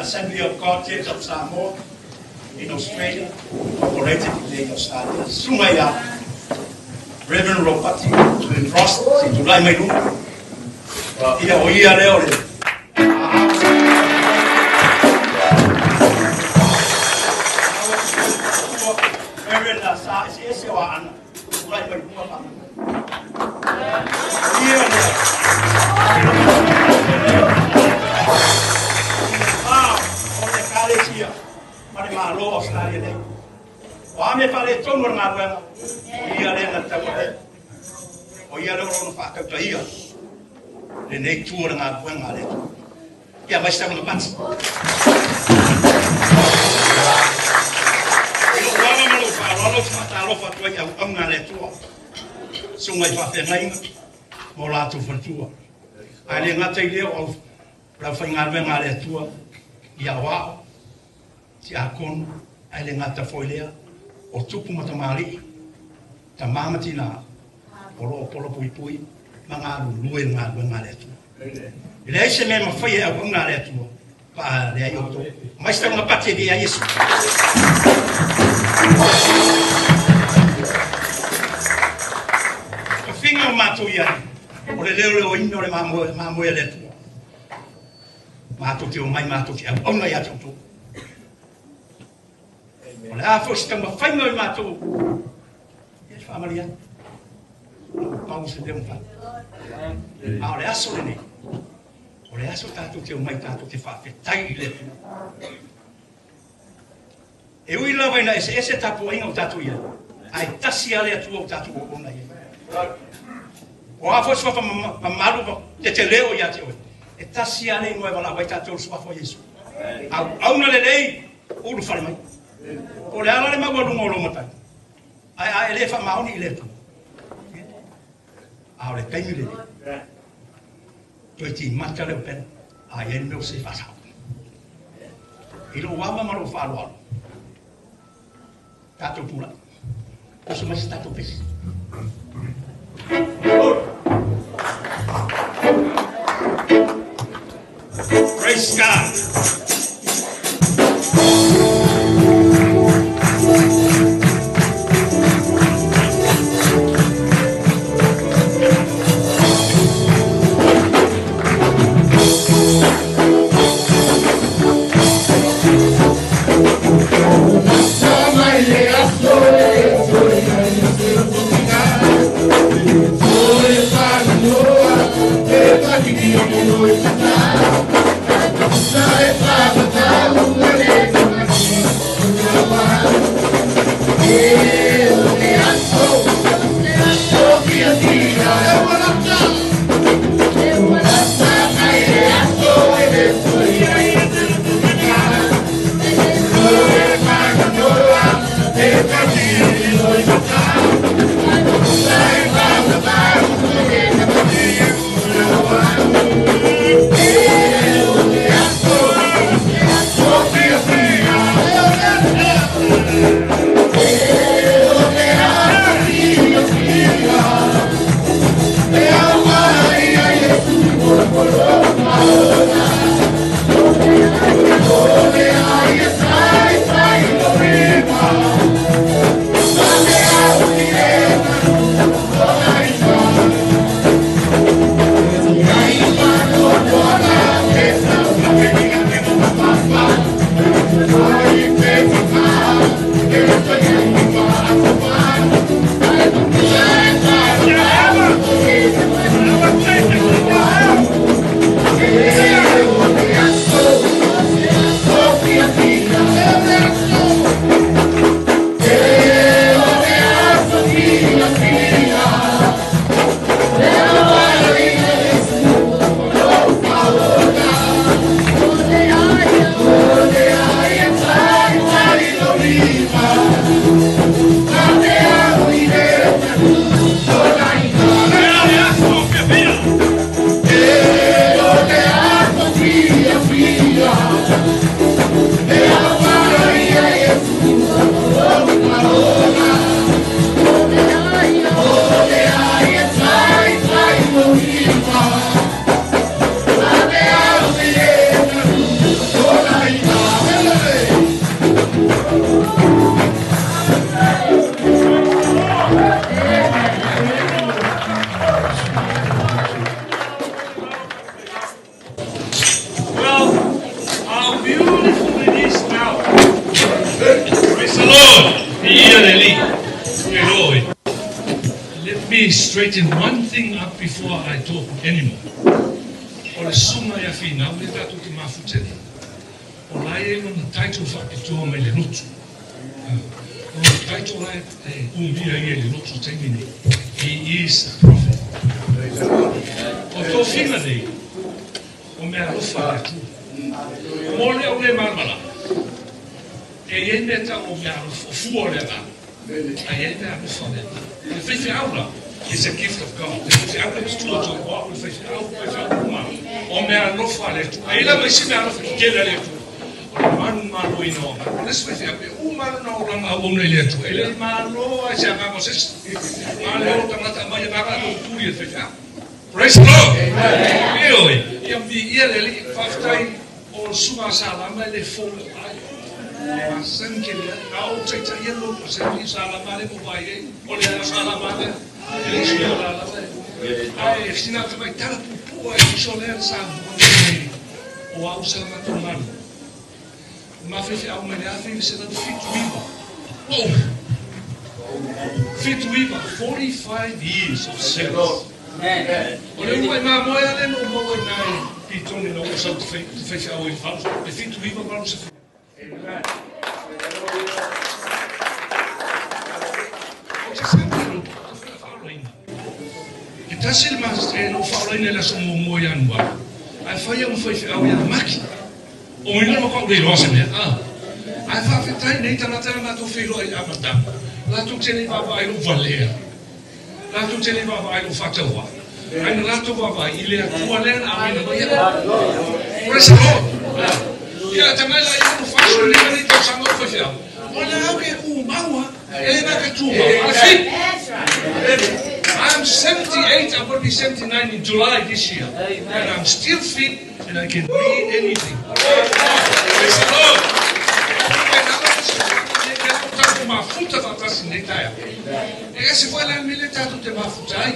Assembly of God Church of Samoa in Australia, operated in Australia. Sunga ia Reverend Ropati Frost, si tulai mai luma. Ia o ia lea o le Reverend sa ese ese o ana, tulai mai luma pa. Ia lea. Malo Australia nei. O ame fale tonu o ngā ruenga, o ia lea na taua lea. O ia lea o lona whakauta ia, le nei tua o ngā ruenga lea. Ia mai sa una pati. I lo wanga ma lo whaaloalo te whatalofa tua i au au ngā le tua. Sunga i whawhengainga, mo lātou whantua. Ai le ngata i leo au rau whai ngā ruenga le tua, i au ao, ti a konu, ai le ngata foi lea, o tupu matamari, ta mamati nā, o loo polo pui pui, ma ngā lulue ngā lue ngā le atua. I le aise mea mawhai e au ngā le atua, pa le ai o tō. Mai sta ngā pati e a Yesu. Ka whinga o mātou ia, o le leo leo ino le māmoe le atua. Mātou te o mai, mātou te au, au ngai a te o tō. O le a fo si tama whainga i mātou. Ia te whaamaria. O pau se leo mwha. A o le aso le nei. O le aso tātou te o mai tātou te whaafetai i le atua. E ui lava ina ese ese tapu ainga o tātou ia. Ai tasi ale atua o tātou o ona ia. O a fo si wapa mamalu te te leo ia te oe. E tasi ale ingoe wala wai tātou suafo Yesu. Au auna le lei, ulu whare mai. O le ala le maua lunga o lo matai. Ai ai le wha maoni i le tu. A o le taimi le nei. Toi ti mata le upena. A ia ni meo se whasau. I lo wama ma lo whaaloalo. Tātou pula. Oso mai se tātou pesi. Praise God. Thank you. straighten one thing up before I talk anymore. O le susuga ia Finau lea tatou te mafuta nei, o la e i ai lona title faapitoa mai le lotu. O lona title la e umia ia i le lotu i le taimi nei, he is a prophet. O tofiga nei, o mea alofa a le Atua. Mo le au le malamalama, e i ai mea tau o mea alofa, o fua o le agaga, ae i ai mea alofa o le agaga. O le faifeau la, is a gift of God. Le faifeau le tutua atu ai, o au o le faifeau, faifeau uma, o mea alofa a le Atua. Ae i ai lava isi mea alofa tetele a le Atua, o le manumaloina o agaga. O le isi faifeau, e uma lona olaga auauna i le Atua, e le i malo lava i se agaga o se isi. Malo tagata aumai agaga a tou tuli e le faifeau. Praise the Lord. Ioe, ia viia le Alii. Faafetai o le susuga a Salama e le fou i lau vaai. E masani tele ai. A ou taitaia le lotu assembly, Salama lea ua vaai ai. O le Salama lea. E le sui o la lava e. Ae sina tamai tala puupuu lava e uso lea le Samoa nei o au sa matou malu. Ma faifeau mai le 1979. Uou! 79, 45 years of service. O le uluai mamoe lava lea na ou maua i ina i Petone ina ua sau te faifeau ai i le 80, le 79, 80. Ou te sau i lou faaolaina. E tasi le masina, na ou faaolaina i le aso muamua o Ianuari, ae fai au ma faifeau ia Maki. O ina ma pau le iloa se mea, a. Ae faafetai nei tagata na matou feiloai i le amataga, latou te le i vaavaai lou valea, latou te le i vaavaai lou faatauvaa, ae na latou vaavaai i le Atua lea na aumaina mai au. Praise the Lord! Ia, atamai la ia ua 45 nei tausaga o faifeau, o le au ke tumau a, e le mea ke tumau, a le fit. I'm 78, I'm going to be 79 in July this year, and I'm still fit. And I can read anything. Praise the Lord. Tatou mafuta faatasi nei taeao. E ese foi la le mea lea tatou te mafuta ai.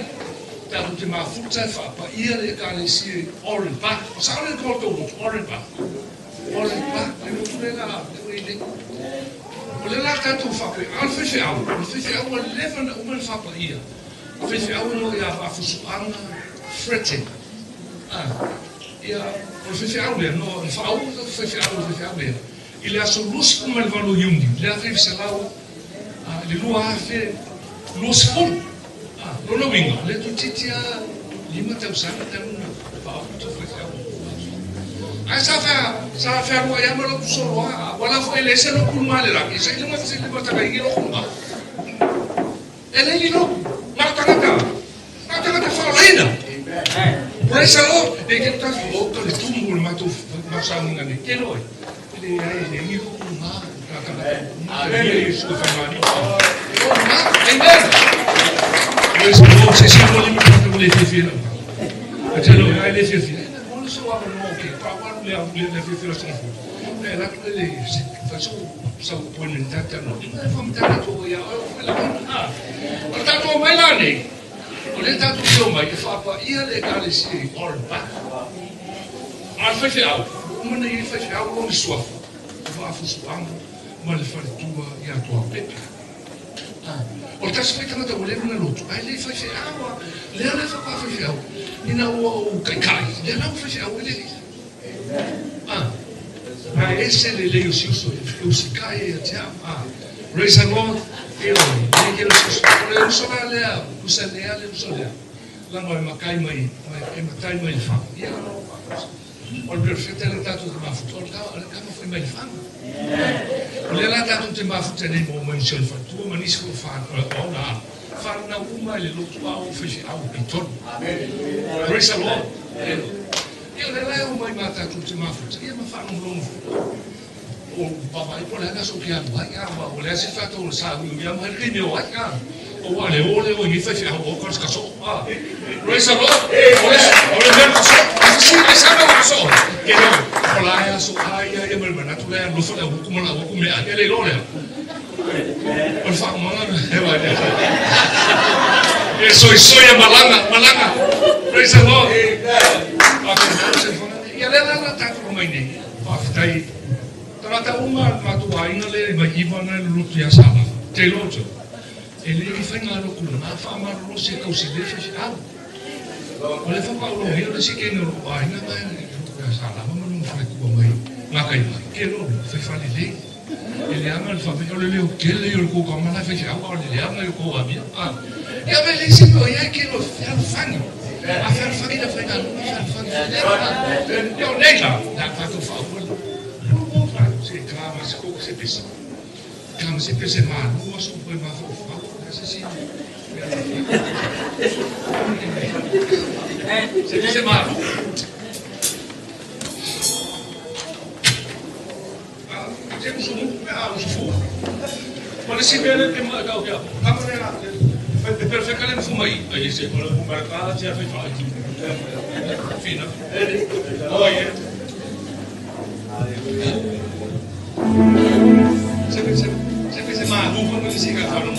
Tatou te mafuta e faapaia le ekalesia i Oran Park. O sao le ko tou motu, Oran Park. Oran Park, le motu le la le ua i nei. O le la tatou faapaia, a o le faifeau, o le faifeau ua leva ona uma le faapaia. O faifeau e no ia Vaafusuaga Fretting. A, ia, o le faifeau lea, no, le faauu le faifeau o le faifeau lea, i le aso 28 o Iuni, le 1900, i le 2020. A, lona uiga, o lea toeitiiti lava lima tausaga talu ona faauu tou faifeau. Ae sa fea, sa fealuai lava ma lou solo a, ua lafo e le ese lou kuluma le lagi, sa i luga se lima tagaigi lou kuluma. E le lilo, na o tagata, na o tagata faolaina. Praise the Lord. E ke ta o ka le tumu le matou masaunga nei. Ke loi. E le ai le ngi ko ma ka ka ma. Amen. Yesu ka whaimani. Amen. Praise the Lord. Se se mo le mo le le fi la. A te lo ai le fi fi. Mo le so wa mo ke pa wa le le le fi fi la sa. E la le le se fa so sa appointment tata no. E fa mtaka to ia o la ha. O tatou mai la nei. O le tatou te omai e faapaia le ekalesia i Oran Park. A le faifeau, ua uma ona i ai faifeau lona suafa, o Vaafusuaga ma le faletua ia Toapepe. A, o le tasi foi tagata ua leva ona lotu, ae le i faifeau a, lea la e faapaa faifeau, ina ua ou taitai, lea la ua faifeau ai le alii. A, ae ese lelei o si uso e usikai ai ia te au. A, praise the Lord, ioe, lelei tele o si uso. O le uso la lea, usa lea le uso lea, laga e matai mai, e matai mai le faga. Ia, o le perofeta lea tatou te mafuta, o le tama, o le tama foi mai le faga. O lea la tatou te mafuta nei ma omai si ona faletua ma nisi foi o fanau, o ona alo, fanau uma i le lotu a o faifeau i totonu. Praise the Lord. Ioe. Ia o lea la e omai ma tatou te mafuta, ia ma faalogologo foi. O vaavaai po o le a le aso ou te alu ai, a ua o le a se tatou sauni ia mai le taimi e o ai, a. Aua o le o lea o i nei faifeau o ka soo, a. Praise the Lord. O le, o le mea ka soo, a fesili mai sa mea ka soo. Ke no, o la e aso a ia ia ma le manatu lea alofa le auuku ma le auuku mea ai, e le iloa lea. O le faaomaga na, e vai lea. E soisoi e malaga, malaga. Praise the Lord. Faapena se fana. Ia lea la la tatou omai nei. Faafetai. Tagata uma a le matou aiga lea i Vaiiva na e lolotu ia Sala. Te iloa outou. E le i faiga lotu le ngā whaamaroro se kausi le whiwhi au. O le whakaurohia o le si kene o lo aina ngai sa lava ma nunga whare mai ngā kai mai. Ke lo lo whai whale le. E le anga le whamea o le leo kele i o le kōka mana whai whiwhi au o le le anga i o kō amia. Ia me le se mea ia ke lo whialuwhangi. A whialuwhangi la whai ngā lunga whialuwhangi whialuwhangi. Ia o nei la, la tātou whaua la. O se ka ma se kōka se pesa. Ka ma se pesa mālua so koe mā whaufau. Se si. Se pesa mālua. Se usu mu, me a usu fu. O le si mea le te mai kau kia. Kama le la. E perfecta le mfu mai. Ai se o le mfu mai ka tia fai fai. Fina. Oh yeah. Se se se se ma lu fa si ka fa no.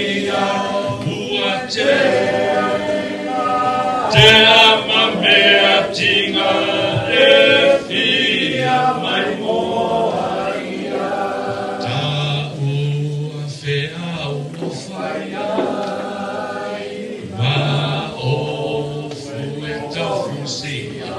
ia ua tea ma mea tiga e fia maimoa ia taua feau o fai ai ma ofu e taufusia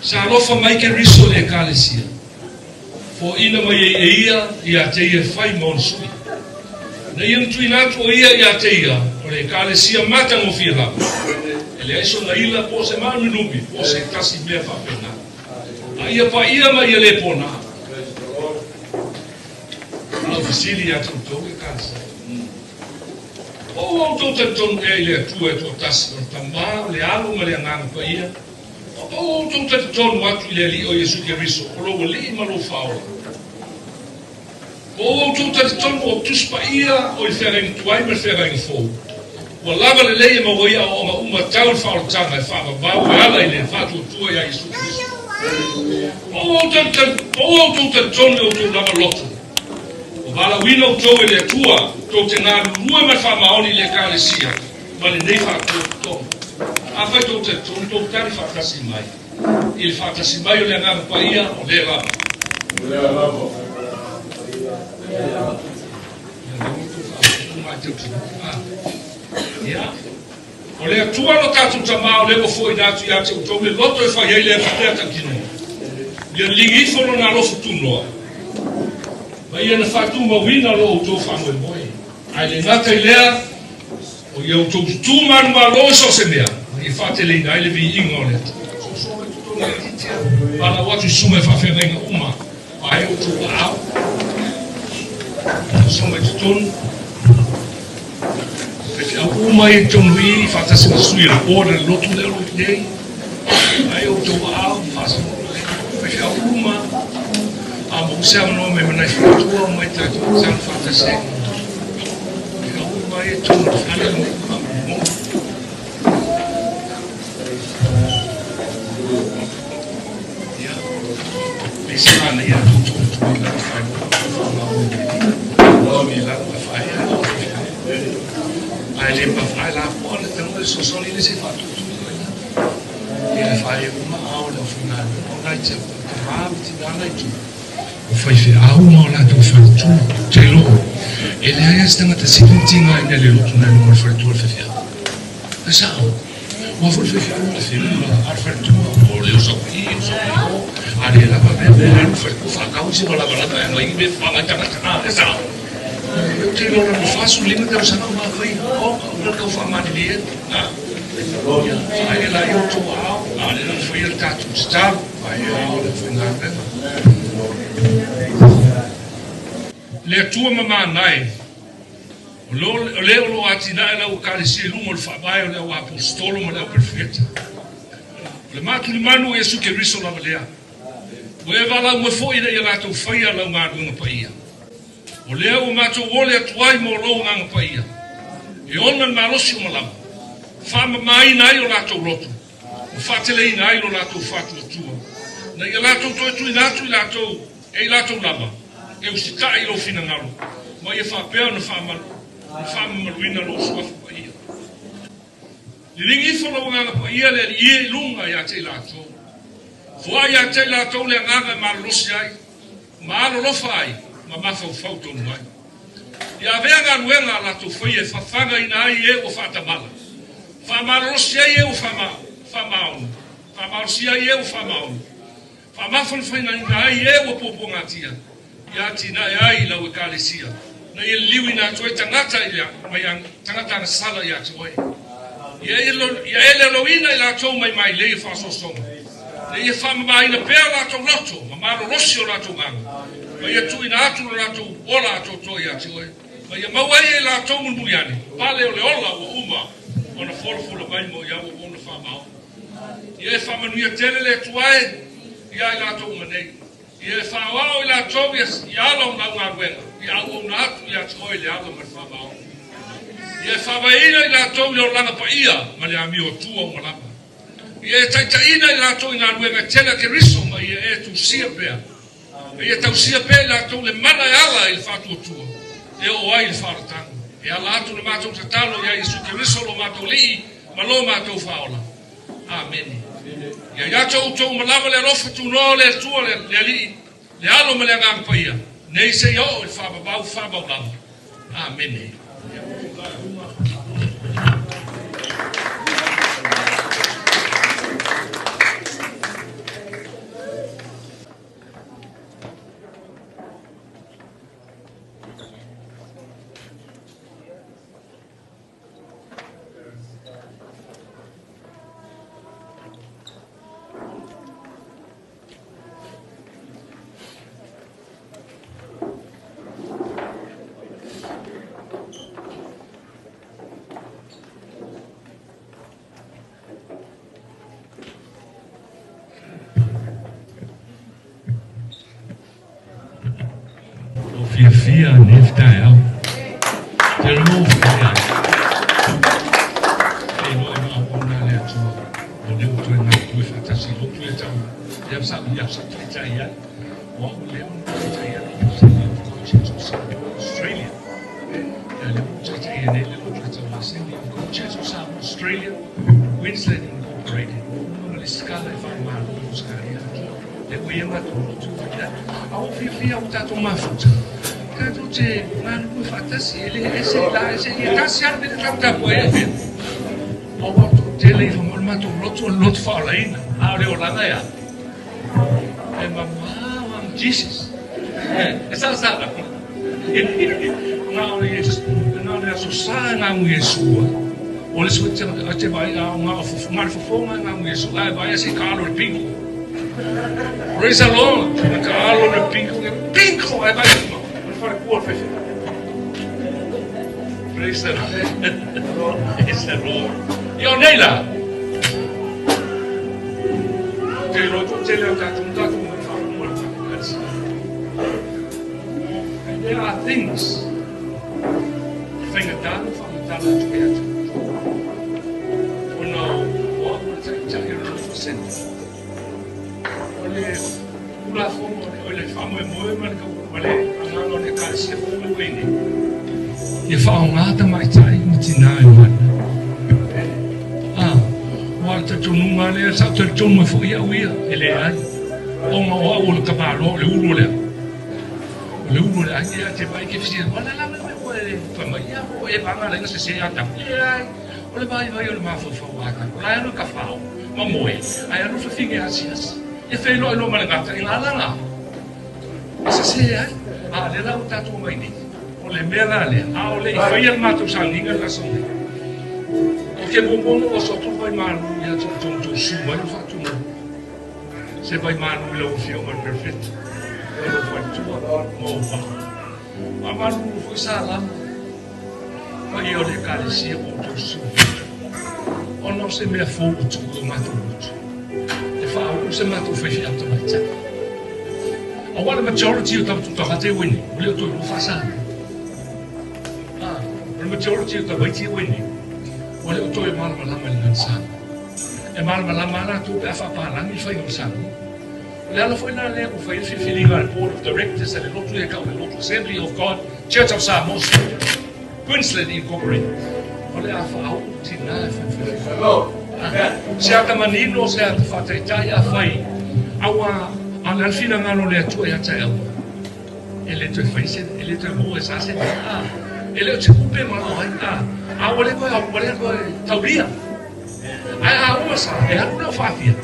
Sa alofa mai Keriso i le Ekalesia, foaina mai ai e ia ia te ia e fai ma ona sui. Na ia na tuuina atu o ia ia te ia, o le Ekalesia matagofie lava, e leai sona ila po o se maanuminumi po o se tasi mea faapena, a ia paia ma ia le pona. O lau fesili ia te outou Ekalesia, po ua outou talitonu ea i le Atua e toatasi, o le Tama, o le Alo ma le Agaga Paia? O po ua outou talitonu atu i le Alii o Iesu Keriso, o lou Alii ma lou Faaola? Po ua outou talitonu o Tusi Paia o i le Feagaiga Tuai ma le Feagaiga Fou, ua lava lelei e maua ai aoaoga uma tau i le faaolataga e faavavau e ala i le faatuatua iā Iesu Keriso? Po ua outou talitonu e outou lava loto, ua valaauina outou e le Atua tou te galulue ma le faamaoni i le Ekalesia ma lenei faatototoga? Afai tou talitonu, tou tali faatasi mai i le faatasi mai o le Agaga Paia, o lea lava. O lea lava. Ia, o le Atua lo tatou Tamā o lea ua foaina atu ia te outou le loto e fai ai lea faapea tautinoga. Ia ligi ifo lona alofa tunoa, ma ia na faatumauina lo outou faamoemoe. Ae le gata i lea, o ia outou tutū manumalo i so o se mea, ma ia faateleina ai le viiga o le Atua. Sosoa mai totonu laitiiti a, valaau atu i susuga i faafeagaiga uma, ma e outou aao. Sosoa mai totonu, faifeau uma ia i totonu i i, faatasi ma sui o le board a le lotu lea o lo o i nei, ma e outou aao, faifeau uma, a maua se avanoa mai ma nai faletua omai tatou tatalo faatasi ai. Faifeau uma ia i totonu o le fale lenei, faamolemole. Ia, e se manaia tou tuutuu i lalo faailoa faamau i le Lalo i lalo e faaea e Ae le mafai la poa le tago le sosoli le se faatuutuu i lalo. Ia e faaea uma ao le aufaigaluega o nai te tamā ma tinā nai tu. O faifeau ma o latou faletua. Ou te iloa, e leai lava se tagata sili ona tiga ina le lotu nai luma o le faletua o le faifeau. E sao. Ua foi le faifeau ma le felula a le faletua. O le oso atu i i, oso atu i o. A le lava mea, mea alu le faletua faatau isi malamalama e aumai mea fafaga ai tagata. A, e sao. Ou te iloa na 45 tausaga o mafaia. O, o le tau faamalilie atu. A, ia, faaele laia outou aao, a o lea na faia le tatou tatalo. Le Atua mamana e, o le o lo o atinae lau Ekalesia i luga o le faavae o le au aposetolo ma le au perofeta. O le matulimanu o Iesu Keriso lava lea. Ua e valaau mai foi ina ia latou faia lau galuega paia. O lea ua matou ole atu ai mo lou Agaga Paia, e ona le malosi o malama, faamamaina ai o latou loto, ma faateleina ai lo latou faatuatua, ina ia latou toe tuuina atu i latou e i latou lava e usitai i lou finagalo, ma ia faapea ona faamamaluina lou suafa paia. Liligi ifo lou Agaga Paia le Alii e i luga ia te i latou. Foai ia te i latou le agaga e malolosi ai, ma alolofa ai, ma mafaufau tonu ai. Ia avea galuega a latou faia e fafagaina ai e ua faatamala, faamalolosi ai e ua faamaoni, faamalosia ai e ua faamaoni, faamafanafanaina ai e ua puapuagatia, ia atinae ai i lau Ekalesia, ina ia liliuina atu ai tagata i le, mai tagata agasala ia te oe. Ia e leoleoina i latou mai mailei o faasoasoga, ina ia faamamaina pea o latou loto ma malolosi o latou aga, ma ia tuuina atu lo latou ola atoatoa ia te oe, ma ia maua ai e latou mulimuli ane pale o le ola ua uma ona folafola mai mo i au auauna faamaoni. Ia e faamanuia tele le Atua e ia i latou uma nei. Ia e faaoao i latou i ala o lau galuega, ia auauna atu ia te oe i le ala ma le faamaoni. Ia e faavaeina i latou i le olaga paia ma le amio atua uma lava. Ia e taitaiina i latou i galuega e tele a Keriso ma ia e tusia pea. Ma ia tausia pea i latou le mana e ala i le faatuatua e oo ai i le faaolataga. E ala atu le matou tatalo ia Iesu Keriso lo matou Alii ma lo matou Faaola. Amene. Ia ia te outou uma lava le alofa tunoa o le Atua le Alii, le Alo ma le Agaga Paia, nei seia oo i le faavavau faavau lava. Amene. O fiafia nei le taeao. Te rongo o fia ai. E iloa i maa ona le Atua. O le utu e ngā tue whaatasi lotu e tau. Ia sa ia sa taitai ai. O au leo na taitai ai. Assembly of God Church of Samoa, Australia. Ia le u taitai ai nei le lotu e tau Assembly of God Church of Samoa, Australia, Queensland Incorporated. Ua uma ma le sikala e whaamalo i Australia. Le ua ia matou lotu faapea, a ua fiafia ua tatou mafuta, tatou te galulue faatasi, e le ese i la ese ia, tasi lava le mea tatou tapuai ai pea. Aua o le toatele ia o le matou lotu o le lotu faaolaina, a o le olaga e a? E mamao am Jesus. E salasala. Na o le Iesu, na o le aso sa e ngagu Iesu ai. O le sui te te vai a o ngā o ngā fofonga e ngagu Iesu ai vai a se ka alo le pingo. Praise the Lord. Na ka alo le pingo, pingo ai vai ma. O le whare kua whewhe. Praise the Lord. Praise the Lord. Ia o nei la. Te loto te leo tātou tātou mo whakamua le whakakasi. And there are things e faigata ona faamatala atu ia te outou, ona o au le taitai o le Loto Centre. O le Tulafono o le faamoemoe ma le ma le agaga o le Ekalesia fou ua i nei, ia faaaoga tamaitai ma tinā e mana. Ah, ua le talitonuga lea, sa ou talitonu ai foi au ia, e leai, ona o au o le tamaloa, o le ulu o le au. O le ulu o le ai, ia te vai ke fisia, wala la me ua e fai mai, ia o e vanga la ina se se ata. Leai, o le vaivai o le mafaufau o ata, o la e alu i ka fao, ma moe, ae alu fafine asiasi. E feiloai loa ma le gata i ngā langa. E sese ai, a lea la ua tatou omai nei. O le mea la lea, a o le i faia le matou sauniga i le aso nei. O ke muamua ona ou aso atu le vai malu ia te outou tou susu mai o le faatumu. Se vai malu i lau afioga i le Perefeta, o lou faletua ma ou papa. Faamalulu foi sa lama paia o le Ekalesia ua outou susu ona o se mea fou ua tuu i o matou loto e faauu se matou faifeau tamaitai. Aua le majority o tatou tagata e ua nei, ua le o toe iloa faa-Samoa. Ah, o le majority o tamaiti ua nei, ua le o toe malamalama i le gagana Samoa. E malamalama lava latou pe a faapalagi le faiga o le Samoa. O le ala foi lena lea ua fai ai le filifiliga a le Board of Directors a le lotu ia e tau o le Lotu Assembly of God Church of Samoa Australia Queensland Incorporated. O le a faauu tina e fai Se ata manino, se ata faataitai a fai, aua a o le a le finagalo o le Atua ia te au, e le toe fai se, e le toe maua e sa se mea, a, e le o te upe ma o ai, a, a ua le toe, ua le toe taulia. Ae a uma sa, e alu lau faafia.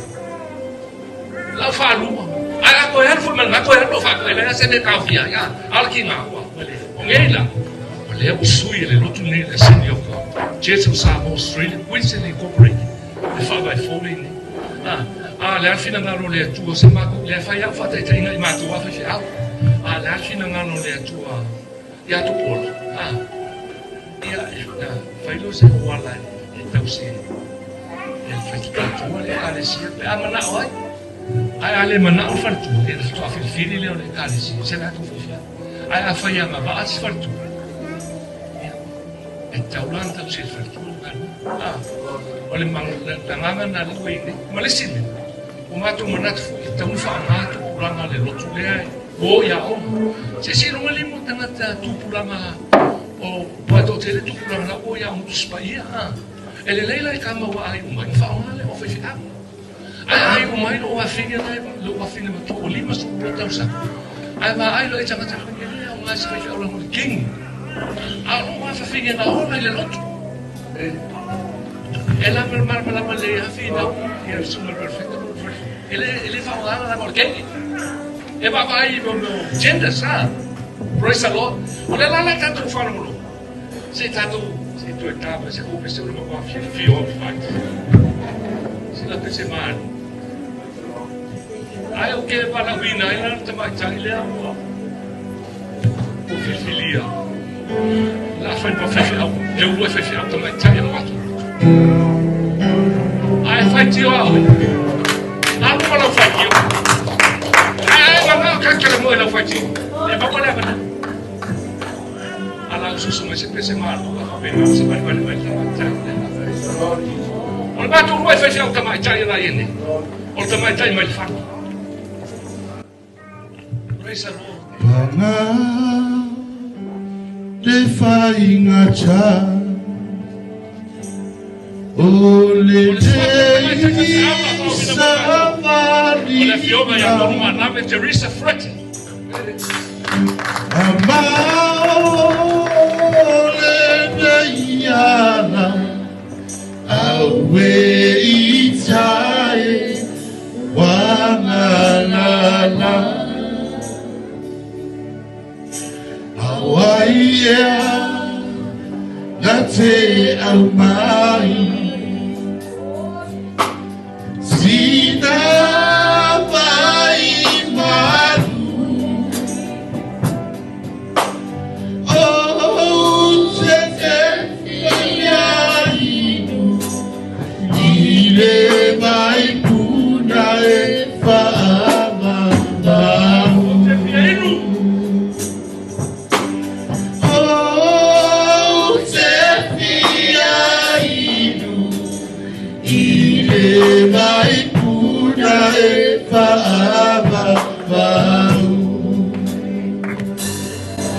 Lau faalua. Ae a toe alu foi ma lena, toe alu lau faatoa, e leai lava se mea e taofia ai, a, a o le kiga, ua, ua le, o nei la. O lea ua sui e le lotu lenei le Assembly of God, Church of Samoa Australia, Queensland Incorporated, le faavae fou lea i inei. A, a o le a le finagalo o le Atua, se matou, lea e fai au faataitaiga i matou lava faifeau. A o le a le finagalo o le Atua ia Tupuola? A, ia, na fai lea o se auala e tausi e le faletua le Ekalesia pe a manao ai. Ae a le manao le faletua, ia ona faatoa filifili lea o le Ekalesia i se latou faifeau. Ae afai e agavaa se faletua, ia, e tatau la ona tausi e le faletua le galuega. A, o le agaga lena lea ua i ai nei. Ma le isi mea, ua matou manatu foi e tatau ona faaaoga tupulaga a le lotu lea e o i aoga. Silasila lima o tagata tupulaga o ua toatele tupulaga la ua o i aoga Tusi Paia. A, e lelei la i tama ua ai uma ai ona faaaoga lea o faifeau. Ae a iu mai lou afine la lou afine matua ua 52 tausaga, ae vaai loa i tagata fai e le aoga se faifeau leaga o le kini. A o lou afafine na ola i le lotu. E la malamalama lelei lava finau ia le susuga i le perefeta ma le faletua. E le e le faaaogaina leaga o le kini. E vaavaai i mea o genders a. Praise the Lord. O le la la tatou faalogologo. Se i tatou, se i toe ta mai se ou pese o le matua fiafia o fight. Se la pese manu. Ai o ke valaauina ai la le tamaitai lea ua ua filifilia. La fai pa faifeau, e ulu ai faifeau tamaitai a matou lotu. Ai faitio a oe. Alu ma lau faitio. Ai ai manao kakele mo e lau faitio. E maua le avanoa. A lau susu mai se pese malu a faapena ona savalivali mai le tamaitai lea. O le matou uluai faifeau tamaitai ela ia nei. O le tamaitai mai le fale. Praise the Lord. Paga le faigata o O le suafa o le tamaitai lenei faifeau a faauuina mo tatou. O le afioga ia savaliga. Tonu Manave Teresa Fretton. Mamao lenei ala aue itae wanalala Awai ea na te aumai sina vai malu O te te faiainu i le vai puna e Ou te faamamalu fia inu. O te fiainu i le vai puna e faamamalu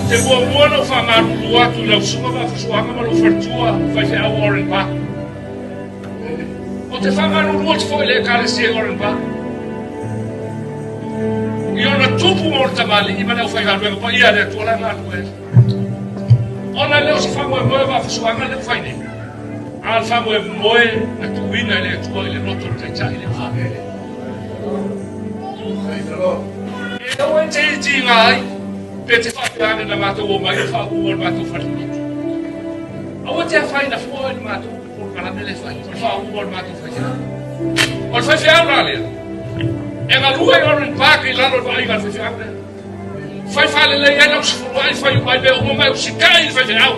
Te muamua ona ou faamalulu atu i lau susuga Vaafusuaga ma lou faletua faifeau Warren Park. Ou te faamalulu atu foi i le Ekalesia i Warren Park i ona tupu ma ona tamalii ma le aufaigaluega paia a le Atua la e galulue ai. Ona e le o se faamoemoe o Vaafusuaga lea ua fai nei, a o le faamoemoe na tuuina e le Atua i le loto o le Taitai lea ua faapea. E aua e te tiga ai pe te faapea ane na matou omai o faauuga o le matou falelotu. Aua te afaina fua i le matou polokalame lea e fai, o le faauuga o le matou faifeau. O le faifeau la lea, e galue i Orange Park i lalo o le vaaiga a le faifeau lea. Fai faalelei ai lau sefuluai, fai uma ai mea uma ma e usitai i le faifeau.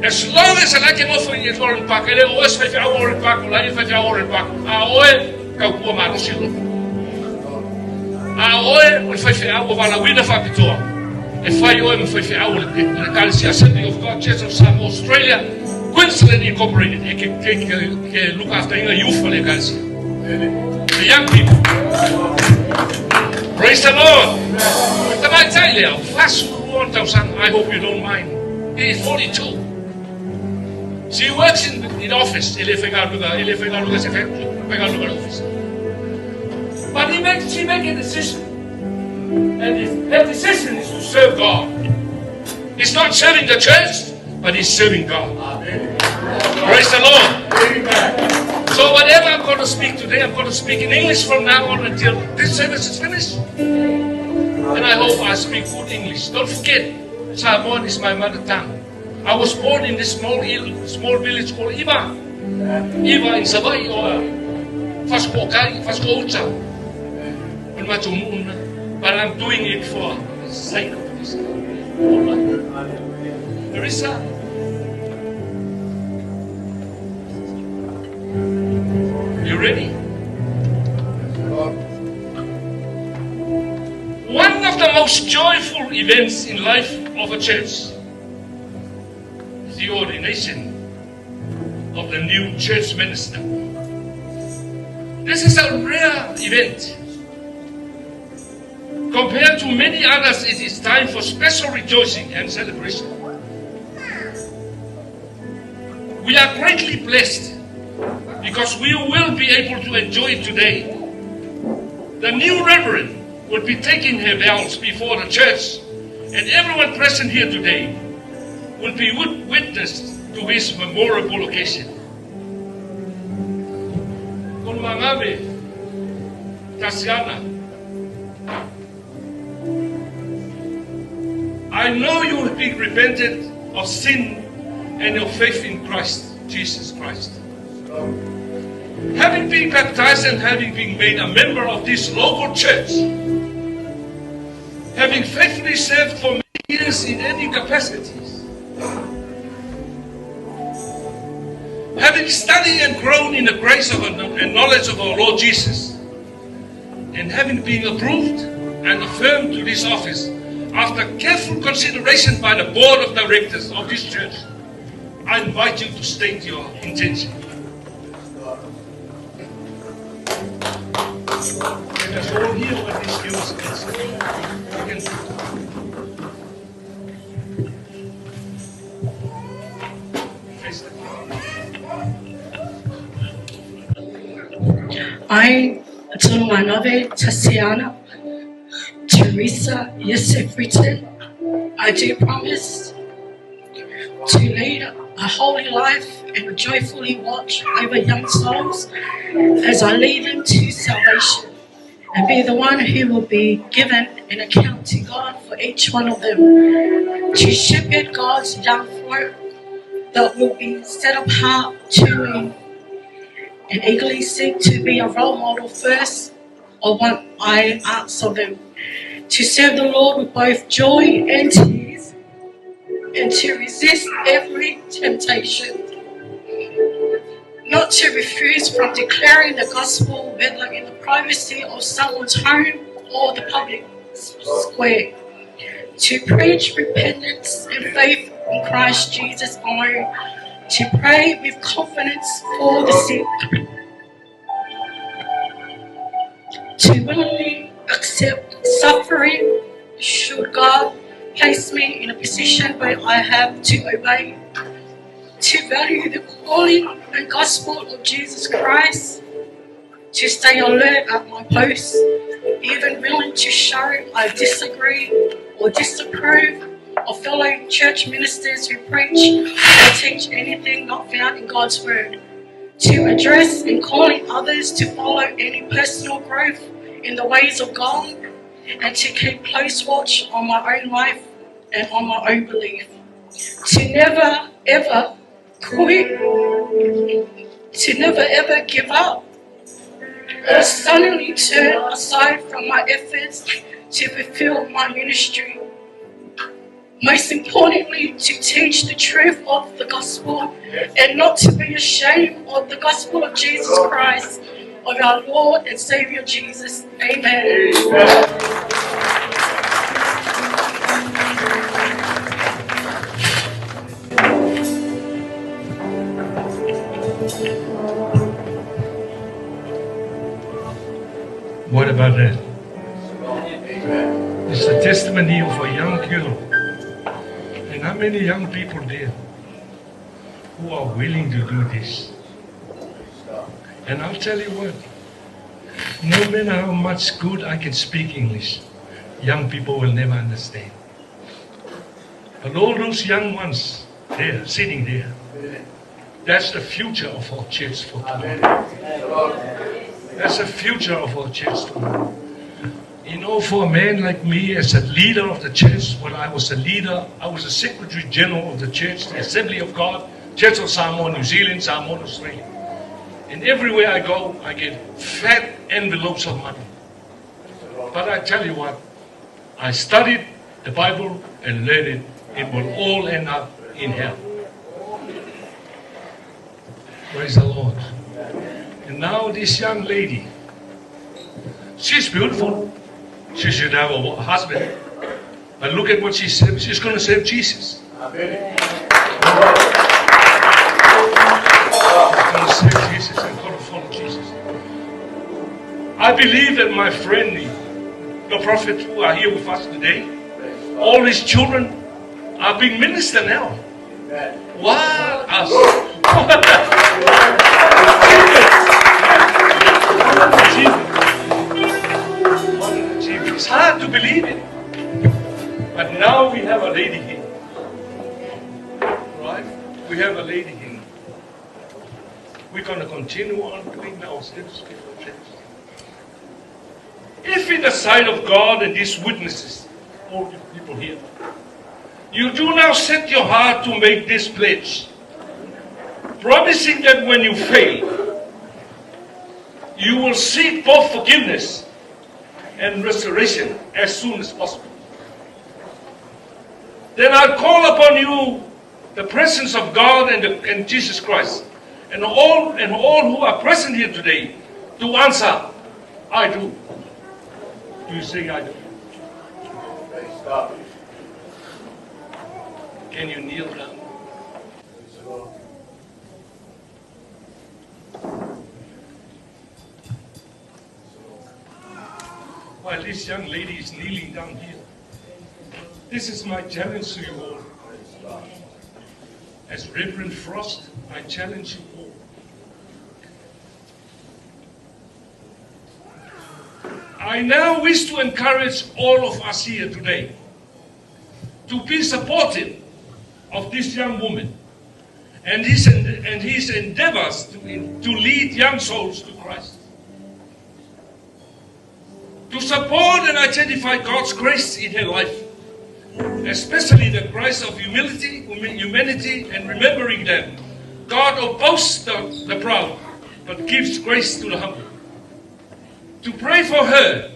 As long as la ke nofo i Orange Park, e le o oe se faifeau o Orange Park, o la ia faifeau o Orange Park, a o oe, tautua malosi i lotu. A o oe o le faifeau ua valaauina faapitoa, e fai oe ma faifeau o le Ekalesia Assembly of God Church of Samoa Australia, Queensland Incorporated, e ke, ke, ke, ke look after ina youth a le Ekalesia. The young people. Praise the Lord. Tamaitai lea, 42 ona tausaga. I hope you don't mind. He is 42. She works in office, e le faigaluega, e le faigaluega se factory, faigaluega le office. But she make a decision. And her decision is to serve God. He's not serving the church, but he's serving God. Amen. Praise the Lord. Amen. So whatever I'm going to speak today, I'm going to speak in English from now on until this service is finished. And I hope I speak good English. Don't forget, Samoan is my mother tongue. I was born in this small hill, small village called Iva. Iva in Savaii or Fasiko'okai, Fasiko'outa. O le matou nuu lena. But I'm doing it for the sake of this. All right. Marissa. You ready? One of the most joyful events in life of a church is the ordination of the new church minister. This is a rare event. Compared to many others, it is time for special rejoicing and celebration. We are greatly blessed because we will be able to enjoy it today. The new reverend will be taking her vows before the church, and everyone present here today will be witness to this memorable occasion. Konmangave, Tasiana, I know you have been repented of sin and your faith in Christ, Jesus Christ. Having been baptized and having been made a member of this local church, having faithfully served for many years in any capacities, having studied and grown in the grace of and knowledge of our Lord Jesus, and having been approved and affirmed to this office after careful consideration by the board of directors of this church, I invite you to state your intention. Let us all hear what this news is. You can face the I, Tulumanove Tasiana, Teresa Yosef-Britton, I do promise to lead a holy life and joyfully watch over young souls as I lead them to salvation and be the one who will be given an account to God for each one of them, to shepherd God's young flock that will be set apart to me and eagerly seek to be a role model first of what I ask of them, to serve the Lord with both joy and tears, and to resist every temptation, not to refuse from declaring the gospel, whether in the privacy of someone's home or the public square, to preach repentance and faith in Christ Jesus alone, to pray with confidence for the sick, to willingly accept suffering should God place me in a position where I have to obey, to value the calling and gospel of Jesus Christ, to stay alert at my post, even willing to show I disagree or disapprove of fellow church ministers who preach or teach anything not found in God's word, to address and calling others to follow any personal growth in the ways of God, and to keep close watch on my own life and on my own belief, to never ever quit, to never ever give up, or suddenly turn aside from my efforts to fulfill my ministry. Most importantly, to teach the truth of the gospel and not to be ashamed of the gospel of Jesus Christ, of our Lord and Savior Jesus. Amen. Amen. What about that? It's the testimony of a young girl. And how many young people there who are willing to do this? And I'll tell you what, no matter how much good I can speak English, young people will never understand. But all those young ones there, sitting there, that's the future of our church for tomorrow. That's the future of our church tomorrow. You know, for a man like me, as a leader of the church, when I was a leader, I was a secretary general of the church, the Assembly of God, Church of Samoa, New Zealand, Samoa, Australia. And everywhere I go, I get fat envelopes of money. But I tell you what, I studied the Bible and learned it. It will all end up in hell. Praise the Lord. And now this young lady, she's beautiful. She should have a husband. But look at what she said. She's going to serve Jesus. Amen. She's going to serve Jesus and going to follow Jesus. I believe that my friend, the prophet who are here with us today, all his children are being ministered now. What a achievement. It's hard to believe it. But now we have a lady here. Right? We have a lady here. We're going to continue on doing ourselves before church. If in the sight of God and these witnesses, all the people here, you do now set your heart to make this pledge, promising that when you fail, you will seek both forgiveness and restoration as soon as possible. Then I call upon you the presence of God and Jesus Christ, and all who are present here today to answer, I do. Do you say I do? Praise God. Can you kneel down? While this young lady is kneeling down here, this is my challenge to you all. As Reverend Frost, I challenge you all. I now wish to encourage all of us here today to be supportive of this young woman and his endeavors to lead young souls to Christ. To support and identify God's grace in her life, especially the grace of humility, humanity, and remembering that God opposes the proud, but gives grace to the humble. To pray for her,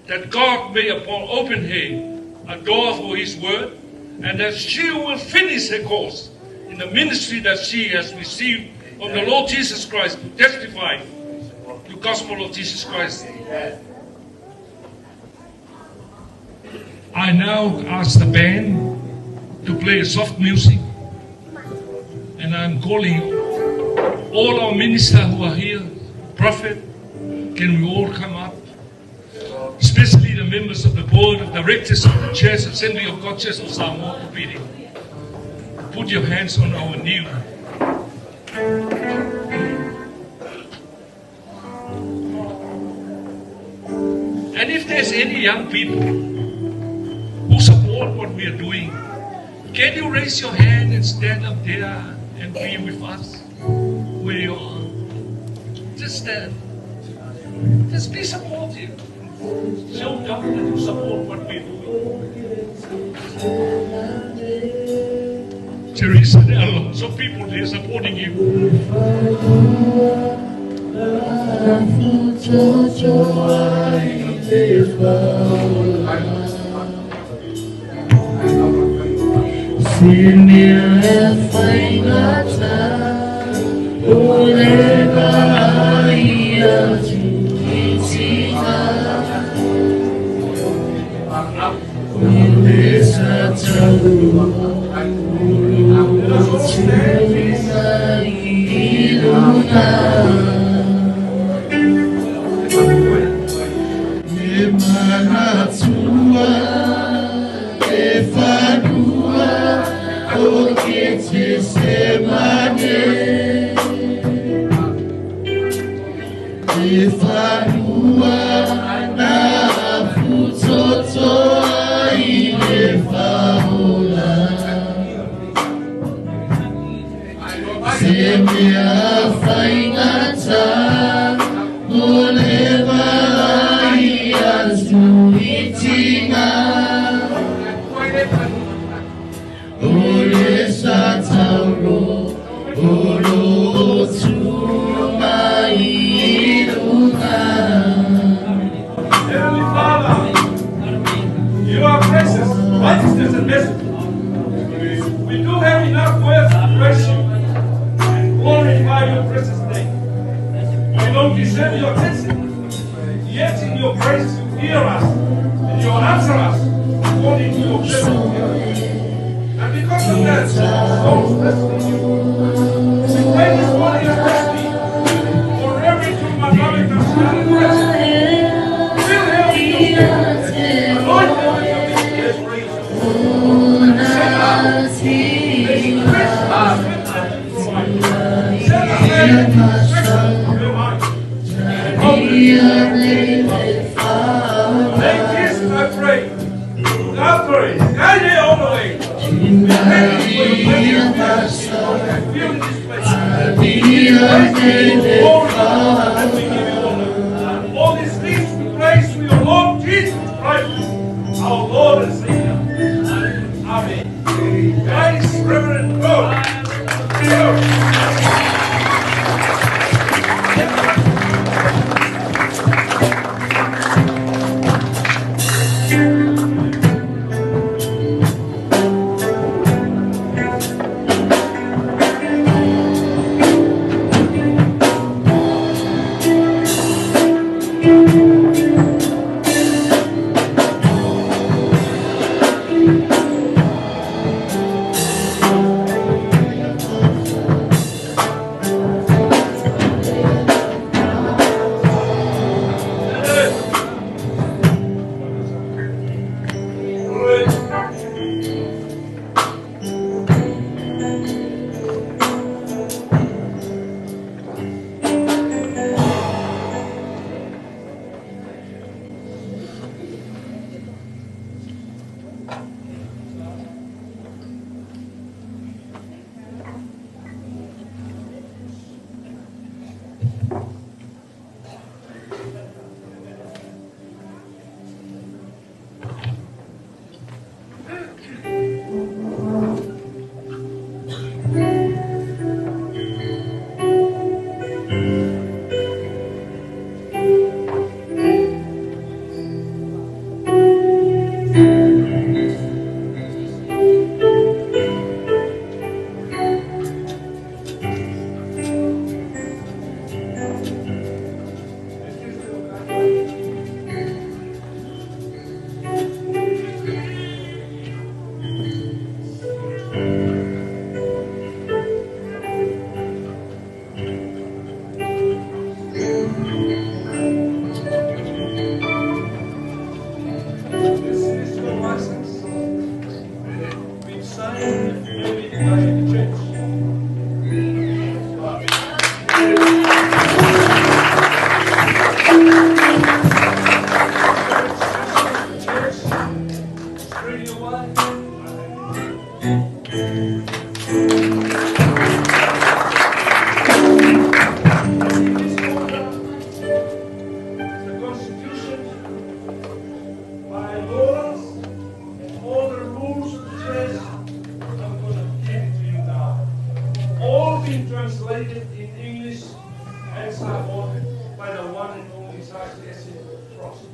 that God may open her a door for His word, and that she will finish her course in the ministry that she has received from the Lord Jesus Christ to testify the gospel of Jesus Christ. I now ask the band to play soft music, and I'm calling all our ministers who are here, prophet, can we all come up? Especially the members of the board of directors of the Church Assembly of God Church of Samoa to be here. Put your hands on our knee. And if there's any young people who support what we are doing, can you raise your hand and stand up there and be with us where you are? Just stand. Just be supportive. Show God that you support what we're doing. Teresa, there are lots of people here supporting you. deserve your attention. Yet in your grace you hear us and you answer us according to your pleasure. And because of that, souls rest in you. We pray this morning especially for every Tumalavika rest. Fill her with your spirit. Anoint her with your grace. And set her, may she rest and strength that you provide. Set her hand in the strength of your might. And Make this, I pray. After it, guide her all the way. We thank you for your presence and fill this place. We praise you glory and we give you honor. All these things we praise to your Lord Jesus Christ, our Lord and Savior. Amen. Praise Reverend God. This is your license. Been signed by the church. Church, Radio One. This order, the Constitution, bylaws, and all the rules of the church, I'm going to give it to you now. All being translated in English and Samoan by the one and only Sasi Frost.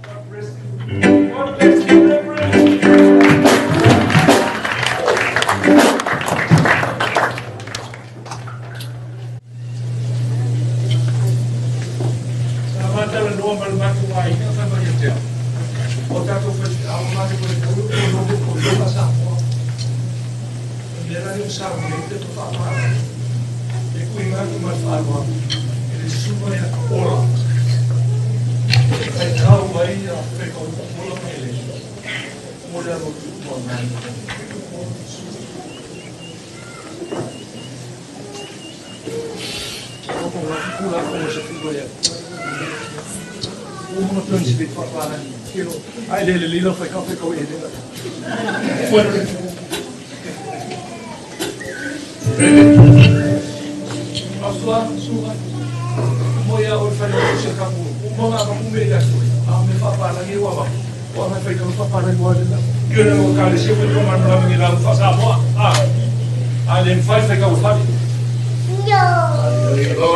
God bless you. God bless you, Reverend. Sa mata le noa ma le matu ai ka fa mai te. O tatou fa au mate ko le ko ko ko ko ko sa mo. Le la ni sa mo te to fa ma. E ku inga ku ma fa mo. E le suba ya ola. Ai kau ai ya pe ko ko la mele. Mo le mo ku mo na. Ko ko ku la ko se ku ya. O mo no se fa fa na. Kilo. Ai le le lilo fa ka fa ko e le. Bueno. Asua suga. Mo ia o fa no se ka mo. Mo nga ka mo me ya su. A me fa fa la ngi wa ba. O me fa ka fa fa la wa le. Yo le mo ka le se ko ma no la ngi la fa sa mo. A. A le fa fa ka o fa. No.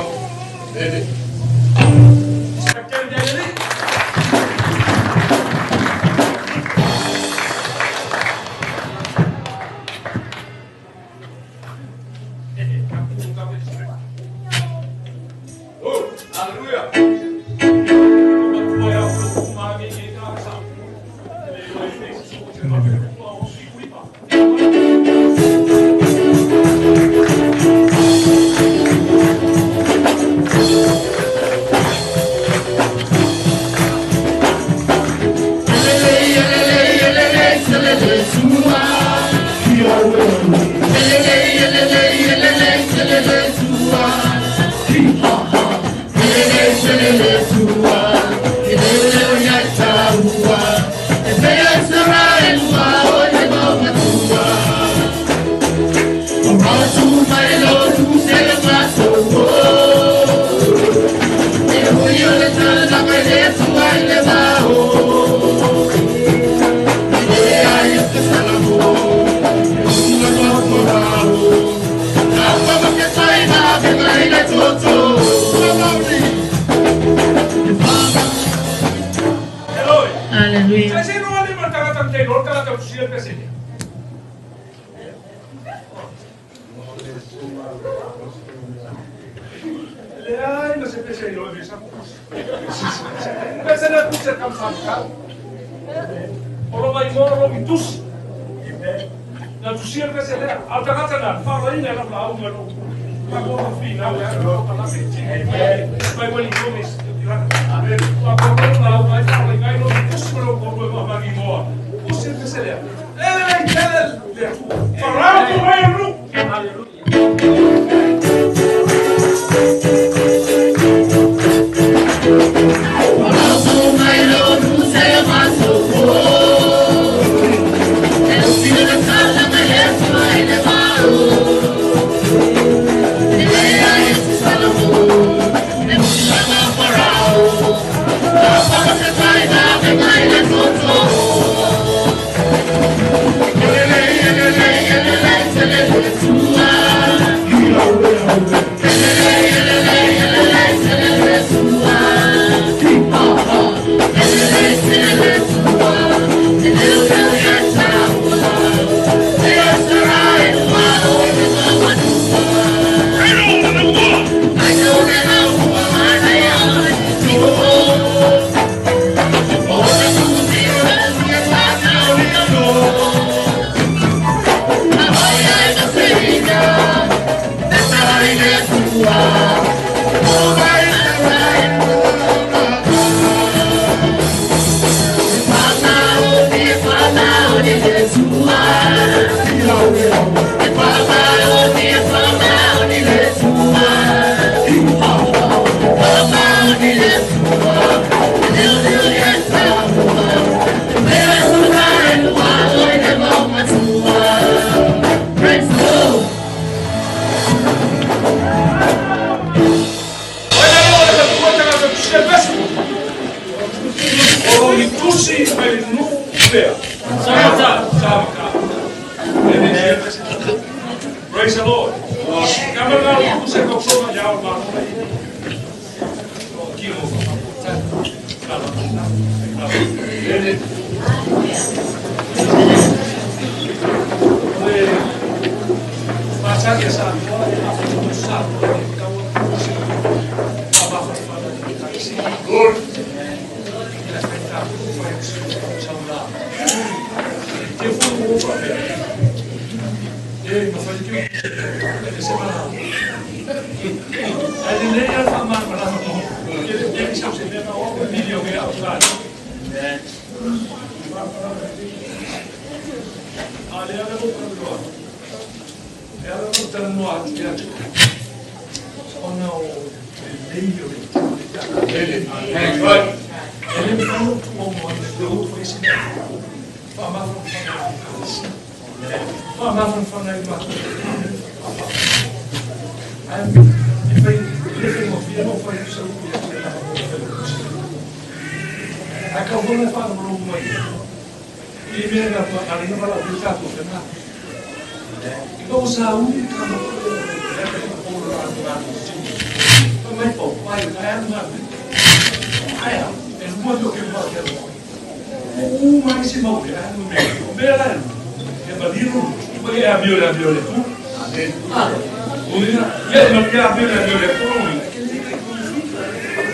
Praise the Lord.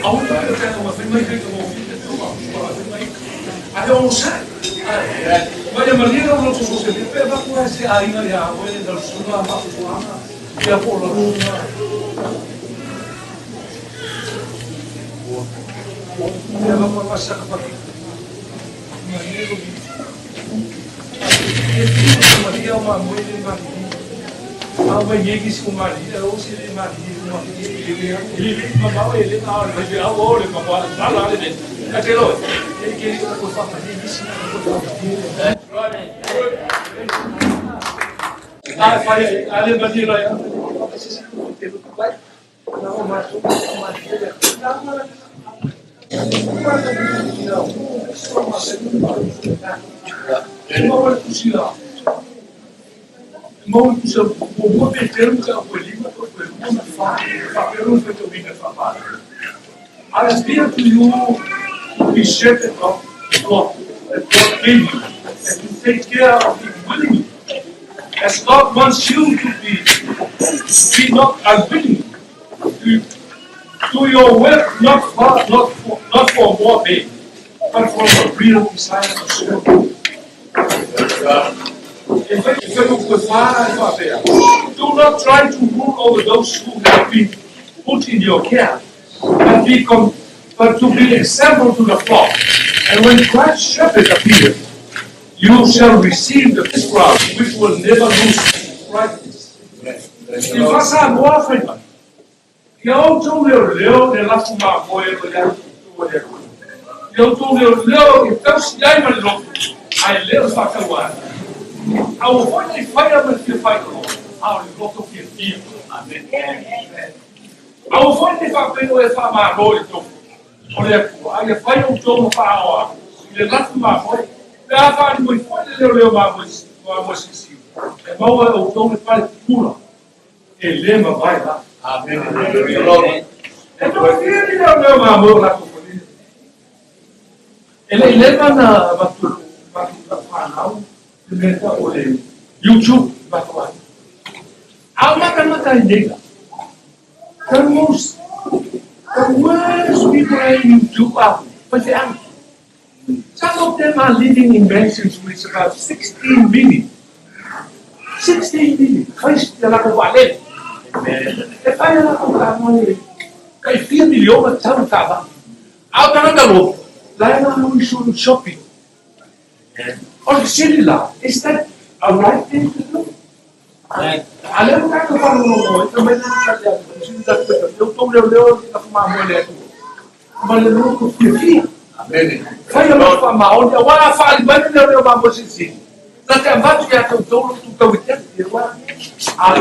Aua te pea ma fai mai kai ka mo fi te toma, pa fai mai. A le o sa. Ma ia malia lau loto so se pe va ku se a inga ia oe le suga ma fuanga. Ia po la lunga. Ia va pa sa ka pa. Malia lo bi. E fi malia ma mo le ma. A vai ye si ma li o si le ma li ma li li ma ma e le a le le a o le ma ma la la le a te lo e ke ri ko fa fa ni si na ko fa a fa a le ma li la ya I appeal to you to be shepherd of God, that God gave you, and to take care of him willingly. As God wants you to be, be not unwilling to do your work not for, not for, not for more pay, but for a real desire to serve. Do not try to rule over those who have been put in your care, but, be but to be example to the flock. And when Christ's shepherd appears, you shall receive the crown which will never lose brightness. Ia outou leoleo le lafu mamoe o le atu o le Atua. Ia outou leoleo e tausi ai ma le loto, ae le o le faatauaina. A ua foi nei faia ma le fia faitaloa, a o le loto fiafia. Amene. A ua foi nei faapea e faamalo i le tofu o le Atua, a ia fai outou ma faaoa i le lafu mamoe, pe a faaali mai foi le leoleo mamoe silisili, e maua e outou le fale pupula e le mavae la. Amen. E toafia ni leo leo mamoe o latou falele. E le i leva na avatu e matou fanau le mea tau o le YouTube matou ai. A o matamata ai nei la. The most, the worst people in YouTube are faifeau. Some of them are living in mansions with about 16 million. 16 million. Fai le latou vaalele. E fai le latou tamoe tai fia miliona tatau ona taavale. A o tagata loto, la e alu i sulu shopping. O le fesili la, is that a right thing to do? A lea ua tatou faalogologo ai, fai mai le tali atu, fesili atu pe tali, outou leoleo i lafu mamoe le Atua ma le loto fiafia. Fai a loto faamaoni, aua a faali mai le leoleo mamoe silisili, na te avatu ia te outou lo outou tauitele. A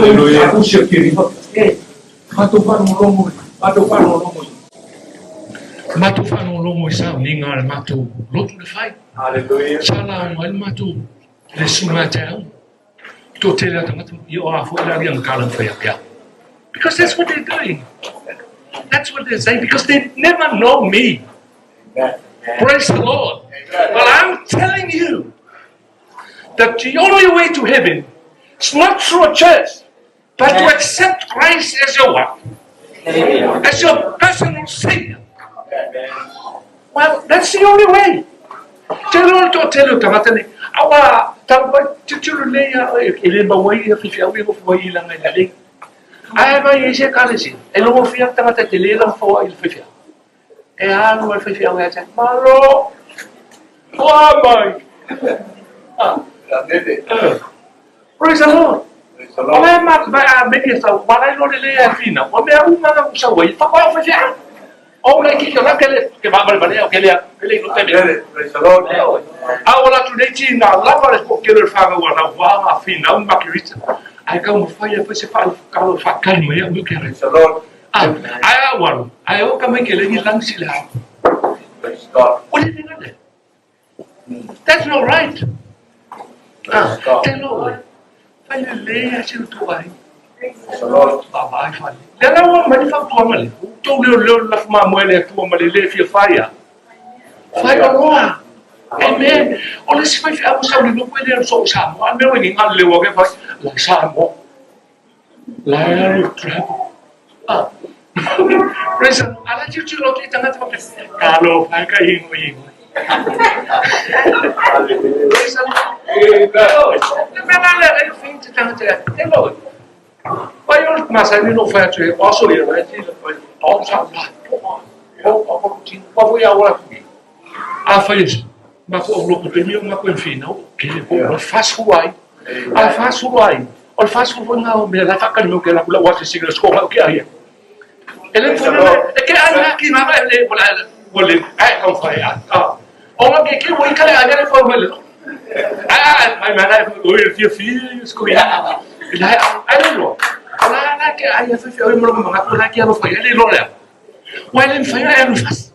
tou siakiri e matou faalogologo, matou faalogologo i matou faalogologo i sauniga a le matou lotu le fai. Sa lauga ai le matou le susuga ia te au. Toatele a tagata ia o a foi la ria ngala na whai ake au. Because that's what they're doing. That's what they're saying because they never know me. Praise the Lord. But I'm telling you that the only way to heaven is not through a church, but to accept Christ as your what? As your personal Savior. Well, that's the only way. Te iloa le toatele o tagata nei, aua tau mai tilotilo lelei a e le maua ai ia faifeau ia nofo mai i laga i lalei. Ae mai ai se ekalesia, e logofia le tagata e tele lana foai i le faifeau. E alu ai le faifeau ia te Malo! Toa mai! Ah. Praise the Lord! O le ma ma a meni e sau, ma lai lo le le a fina. O mea uma na usau ai, fa o faifeau. O le ki la ke le ke va vale vale o ke le ke le no te me. Praise the Lord. A o la tu nei ti na lava le po ke le fa wa na wa a fina un makirita. Ai ka mo fai e se fa ka lo fa kai mo ya mo ke Praise the Lord. A ai a walu. Ai o ka mai ke le ni lang si le. Praise God. O le le. That's not right. Praise God. Te lo. Fai le le a se tu ai. Praise the Lord. Vaavaai fale. Lea la ua aumai le fautuaga lea, ua outou leoleo le lafu mamoe a le Atua ma le lē fia fai a. Fai oloa. Amen. O le isi faifeau ua sau i le nuu e le alu soo i Samoa, a le mea ua igiga le leo ake fai, la i Samoa. La e alu i travel. Ah. Praise the Lord. Ala tiu tiu lotu i tangata whakapea. Ka lo whai ka ingo ingo. Praise the Lord. Le mea la lea le whai te tangata ia. Te lo. Pai o masani no whai atu e oso ia lai ti le pai. O sa la. O o o ti pa vo ia ora ku. A whai es. Ma ko o loko te mio ma ko en whina. Ke le ko o fasu ai. A fasu ai. O le fasu foi ngā o mea la whakari mo ke la kula wase singa skola o ke aia. E le fona e ke ai na ki na le wala wala ai ka whai a. O ngā ke ke wai kare ai le fo mele. Ai ai mai mai lai o i fia fia sko ia. I lai ai le lo. La la ke ai fa fia o mo mo nga la ke alo fai le lo le. Wai le fai ai lo fas.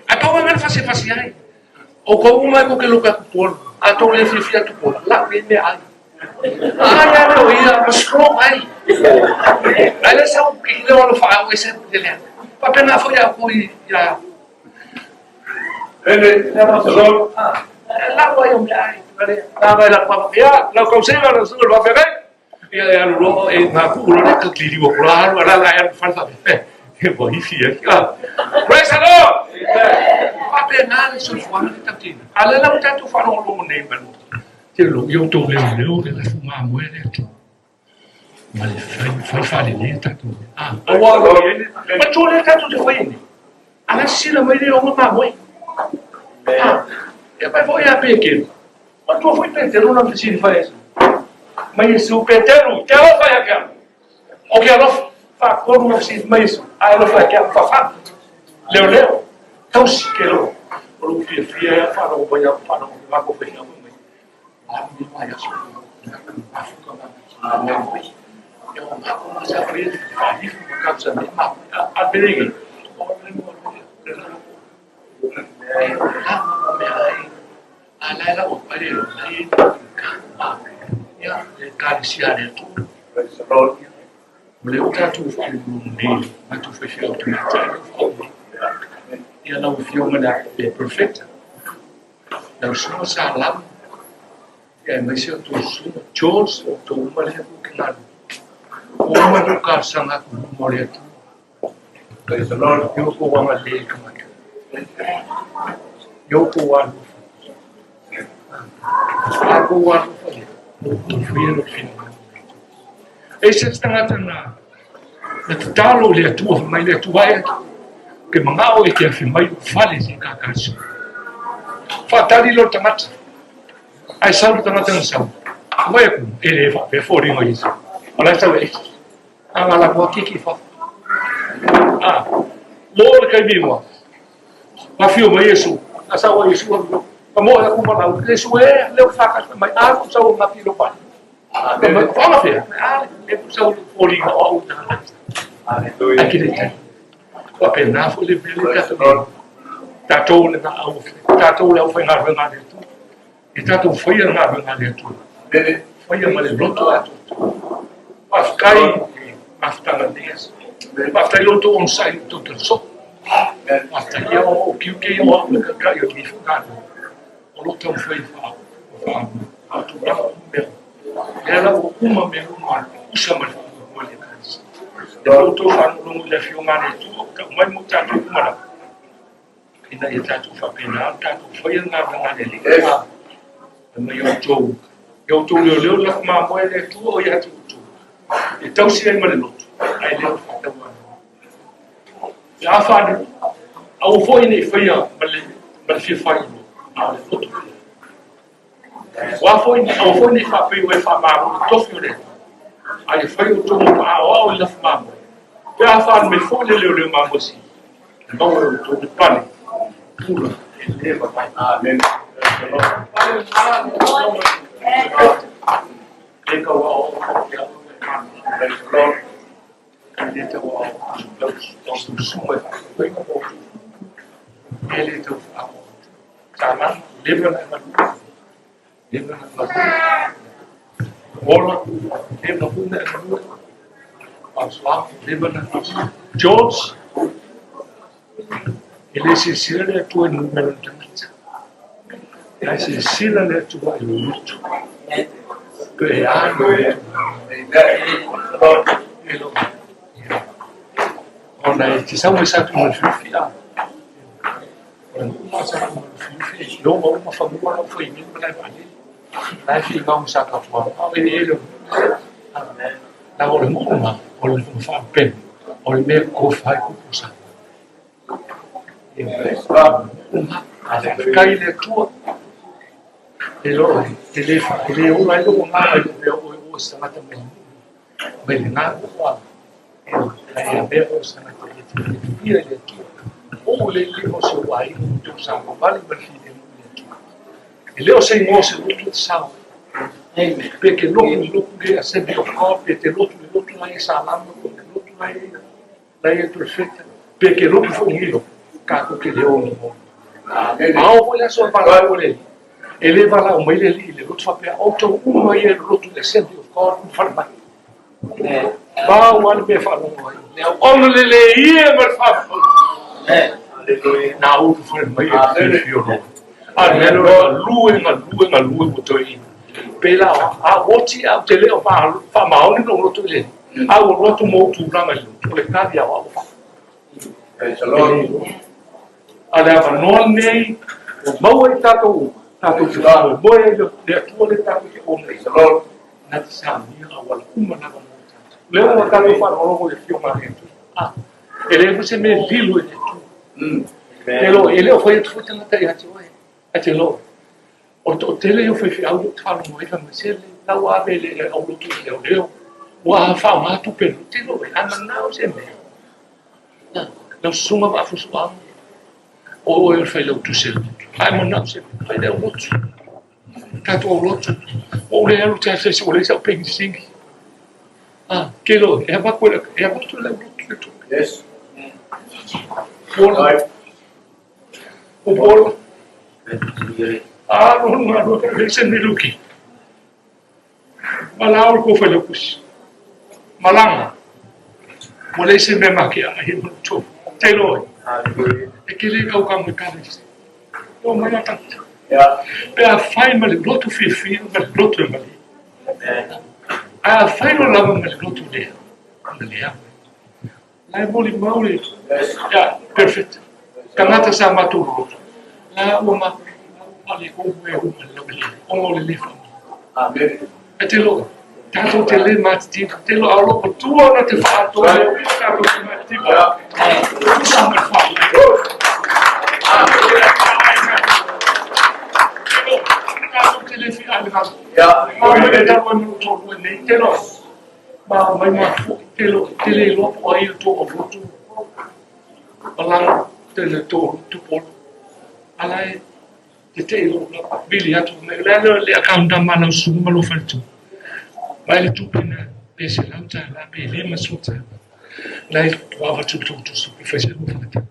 Ai pa wa ngal fas fas ai. O ko uma ko ke lo ka pol. A to le fia fia tu pol. La le me ai. Ai ai lo ia ma strong ai. Ai le sa ke le o lo fa o ese le le. Pa pena fo ia ko ia. Ele, Lord. La wa yo me ai. La va la pa ia la ko se la su lo fa ia ia lo e na ku lo le ka klili o la la la la fa fa e bo hi fi e. Praise the Lord. Pa pena le so fo na ta ti. Ale la ta tu fa lo lo nei ma. Te lo yo to le le le la fu ma mo le tu. Ma le fai fai fa le le ta tu. Ah, o wa lo le. Ma tu le ta tu te fai ni. Ala sila mai le o ma mo. Ah, e vai foi a pe Ma tu foi Petero na piscina faz. Mas isso Petero, que ela faz aquela. O que ela fa como na piscina, mas isso, aí ela faz aquela fa fa. Leo leo. Tau si que lo. O fia fia fa no banha fa no ma ko fia mo mai. A mi mai aso. A fu ka ma. Eu ma ko ma sa fia fa ni fu ka sa me ma. A bele. O le mo le. A me ai. A la la o pare lo ai ka ma. Ya le ka si a le tu. Praise the Lord. Le o tātou whaaruru nei, ma tu whai whia o te mātai o whao. Ia lau whio mana e perfect. Lau suma sa lam. Ia e maise o tō suma. George o tō uma lea ku ki ngaru. O uma leo ka sanga ku mo le atu. Praise the Lord. Yo ko wanga le ka mata. Yo ko walu. A ko walu whale. O ko whia lo whina. E se tangata na na te talo le atua mai le atua e ke mangao e te awhi mai o fale se kakaso. Whātari lo tangata. Ai sau le tangata na sau. Mai aku, e le wha, pe fōri ngai isi. O lai sau e. A ngā la kua kiki wha. A, mō le kai mīmua. Ma whio mai Yesu. A sau a Yesu. Ka mō e aku malau. Yesu e, leo whakata mai. A ku sau ngā pilo pai. Amen. Whanga whia. A, le ku sau le fōri ngā o au tangata. Hallelujah. Ai ki le tai. Wa pe nā fo le pele tātou. Tātou le ngā au tātou le au whai ngā ngā le atu. I tātou whaia ngā ngā le atu. Amen. Whaia ma le loto atu. Whawhkai mawhtanga neas. Whawhtai loto on sai o tō so. Amen. Whawhtai ia o kiu ke o au le kakai o ni whakano. O loto au whai wha wha atu rā o mea. Lea la o uma me uma usa ma le wha le kāsi. Te loto whanulungu le whio ngā le tu, ka umai mo tātou umara. Ina ia tātou whapena, tātou whaia ngā ngā le le. Yes. E mai o tō. Ia o tō leo leo la mā moe le tu o ia atu tu. E tausi ai ma le loto. Ai leo whakatau ana. Ia a whānu, au foi nei whaia ma le fia whai ino. A le loto. Wa foi au foi nei whapei ue wha māro le tofi o le. Ai whai o tō mo a o au i la whamā moe. Pe a whānu me fō le leo leo mā moe si. E mau e o tō le pane. Pula. E le mai. Amen. Praise the Lord. Le ka wa o ia o le mana. Praise the Lord. Le te wa o lau suma e whainga mo. E le te wa o. Tāna, leva na malu. Leva na malu. Ola, leva na malu. Pasua, leva na malu. George, e le se sila le atua i numero tangata. E ai se sila le atua i lutu. Pe e anu le atua. Amen. Praise the Lord. E lo. Ona e te sau mai sa Tumalufilufi a. O le nuu ma sa Tumalufilufi e loma uma fanua lau fai mea ma lai vaalele. Lai finau ma sa tatuaga a o eleele o le nuu lea. Leaga o le nuu lena o le faalupega o le mea e tofa ai tupu o Samoa. Ae faafetai i le Atua e le ola ai lou agaga i lou mea o oe o oe se tagata mai le nuu mai lena nuu a ae avea oe se tagata e te fiafia i le Atua. O le lima o si ou aiga ua outou savavali ma le filemu i le Atua. E le o se igoa o se lotu e te sao ai. Pe te lotu i le lotu le Assembly of God, pe te lotu i le lotu la e Salama, pe te lotu la e la e Perefeta, pe te lotu foi i Hilo, tatou te le o ni mo. A oo foi le aso e valaau ai le Alii, e le valaau mai le Alii i le lotu faapea, outou uma ia i le lotu i le Assembly of God ma fale mai. Pau lava le mea e faalogo ai, le auauna lelei ia ma le faafetai. Na ulu fale mai e le fiafia o loa. A o le mea lea o le galue, galue, galue ua toe inu. Pēlā a oti a ou te le o faamaoni lou loto i le Alii, a ua alu atu ma ou tulaga i le lotu, o le tali a o au ua faa. A o le avanoa lenei ua maua i tatou uma, tatou te faamoemoe ai le Atua lea tatou te ona i ai, na te saunia auala uma lava mo tatou. O lea ua tatou faalogologo i le Afioga a le Atua, a, e leai foi se mea e lilo i le Atua. E le e le o fai atu foi tagata ia te oe, ae te loe. O le toatele ia o faifeau lea ou te faalogo ai fai mai, se la ua ave e le aulotu i le leoleo, ua faaaoga tupe a le lotu. Te loe, a manao se mea, Lau susuga Vaafusuaga, o oe o le failautusi a le lotu. A e manao se mea, fai le aulotu. Tatou aulotu, ua ou le alu te ua leai sau penisini. Ah, ke loe, e avatu e e avatu e le aulotu le tupe. Yes. Pola. O pola. Ah, no, no, no, no, se miluki. Malao le kou failautusi. Malaga. Ua leai se mea makeaʻa ai ma outou. Tailo ai. E ke le kaukau mai kalesia. O mai a tagata. Pe afai ma le loto fiafia ma le loto e malie. Ae afai loa lava ma le loto lea, ona leaga. La e molimau le Yeah, perfect. Tagata sa matou loloto. La ua ma ua le kou e uma le lau le ona o le le whaamana. E te loa, tatou te le matitiva, te loa a o lo matua ona te whaatoa le o tatou te matitiva. Tusa ma le whaamana. Tatou te le whia le galu. Ma mai le talu ai ma lo tolu nei, te loa. Ma mai ma foi te loa, te le iloa po o ai le tou aulotu. Malaga te le tou aulotu polo. Ala e tetee i lou lapa, vili atu mai, o le a le account number a lau susuga ma lou faletua. Vaai le tupe na pe $100 pe $50. La e ua avatu i le tou tusi e fai se lua fagatau.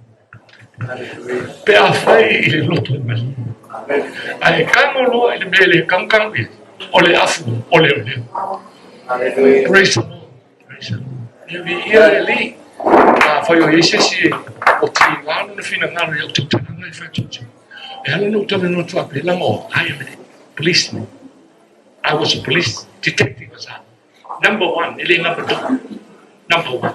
Pe afai i le loto e malie. Ae tago loa i le mea e le tagatago i ai, o le afu o leoleo. Praise the Lord. Praise the Lord. Ia viia le Alii. Afai o i ai se isi o tiga lona finagalo i au tautalaga e faatutu, e ala ona ou talanoa atu faapea, leaga o I am a policeman. I was a police detective as a Number one, e le number two. Number one.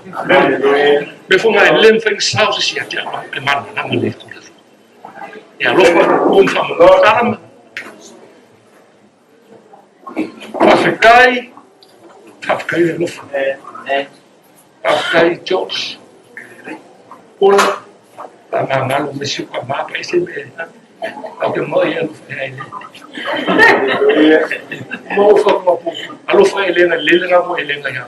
Mea foi nga e le mafai ona sao se isi ia te au e malamalama le Tulafono. E alofa o ma faamamalu. Salama. Faafetai, faafetai le alofa. Faafetai George. Pola, faamagalo mai si ou tama pa ese mea. Au te mai alofa e ai le. Ma o whakamā pō. Alofa e lenga, lele ngā mo e lenga ia.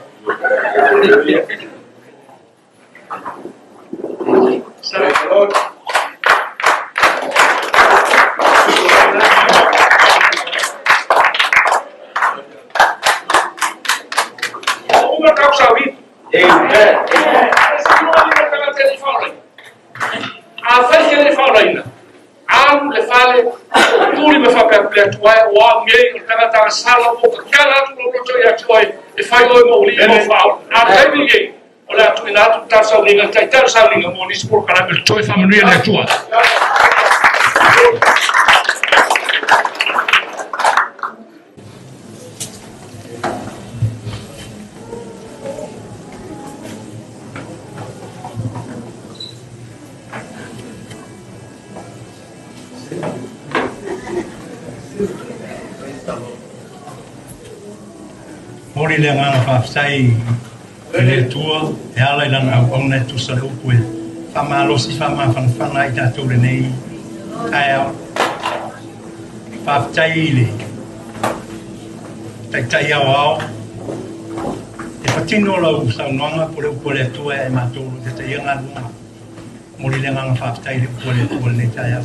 Praise the Lord. Uma kau saui. Amen. Afai e le faolaina, alu le fale, tuli ma faapea le Atua e, o au nei, o le tagata agasala, ua ou tatala atu lou loto ia te oe, e fai oe ma ou alii ma ou faaola. A o le taimi lenei, o le a tuuina atu le tala sauniga, le taitai o sauniga mo nisi polokalame o le toe faamanuia le Atua. Momoli le agaga faafetai i le Atua e ala i Lana auauna e tusa le upu e faamalosi faamafanafana ai tatou lenei taeao. Faafetai i le Taitai Aoao e patino lau saunoaga po o le upu a le Atua e matou o lo o taitaia galuega. Momoli le agaga faafetai i le upu a le Atua lenei taeao.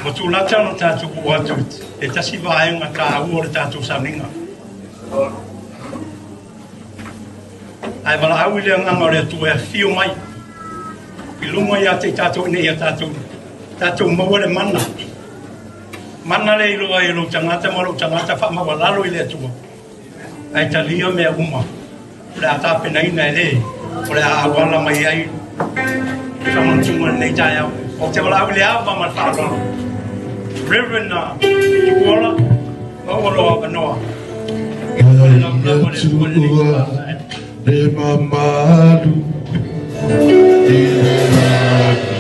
Ua tulata ona tatou oo atu i tasi vaega taua o le tatou sauniga. Ae valaau i le agaga o le Atua e afio mai i luga ia te i tatou ina ia tatou tatou maua le mana. Mana le iloa ai e lou tagata ma lou tagata faamaualalo i le Atua. Ae talia mea uma o le a tapenaina e le o le a auala mai ai le faamanatuga lenei taeao. Ou te valaau i le ava ma le faaaloalo. Reverend Tupuola, maua lou avanoa. Atua le mamalu i le lagi.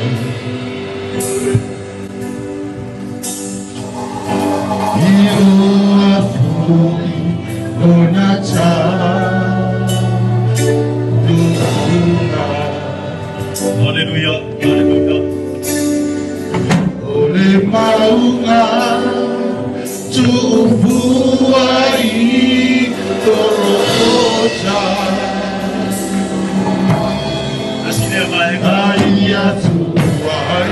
I oa foi lona taluga. Haleluia, haleluia. O le mauga tuufua i Gologota. Tasi lea vaega. Ai Atua ai.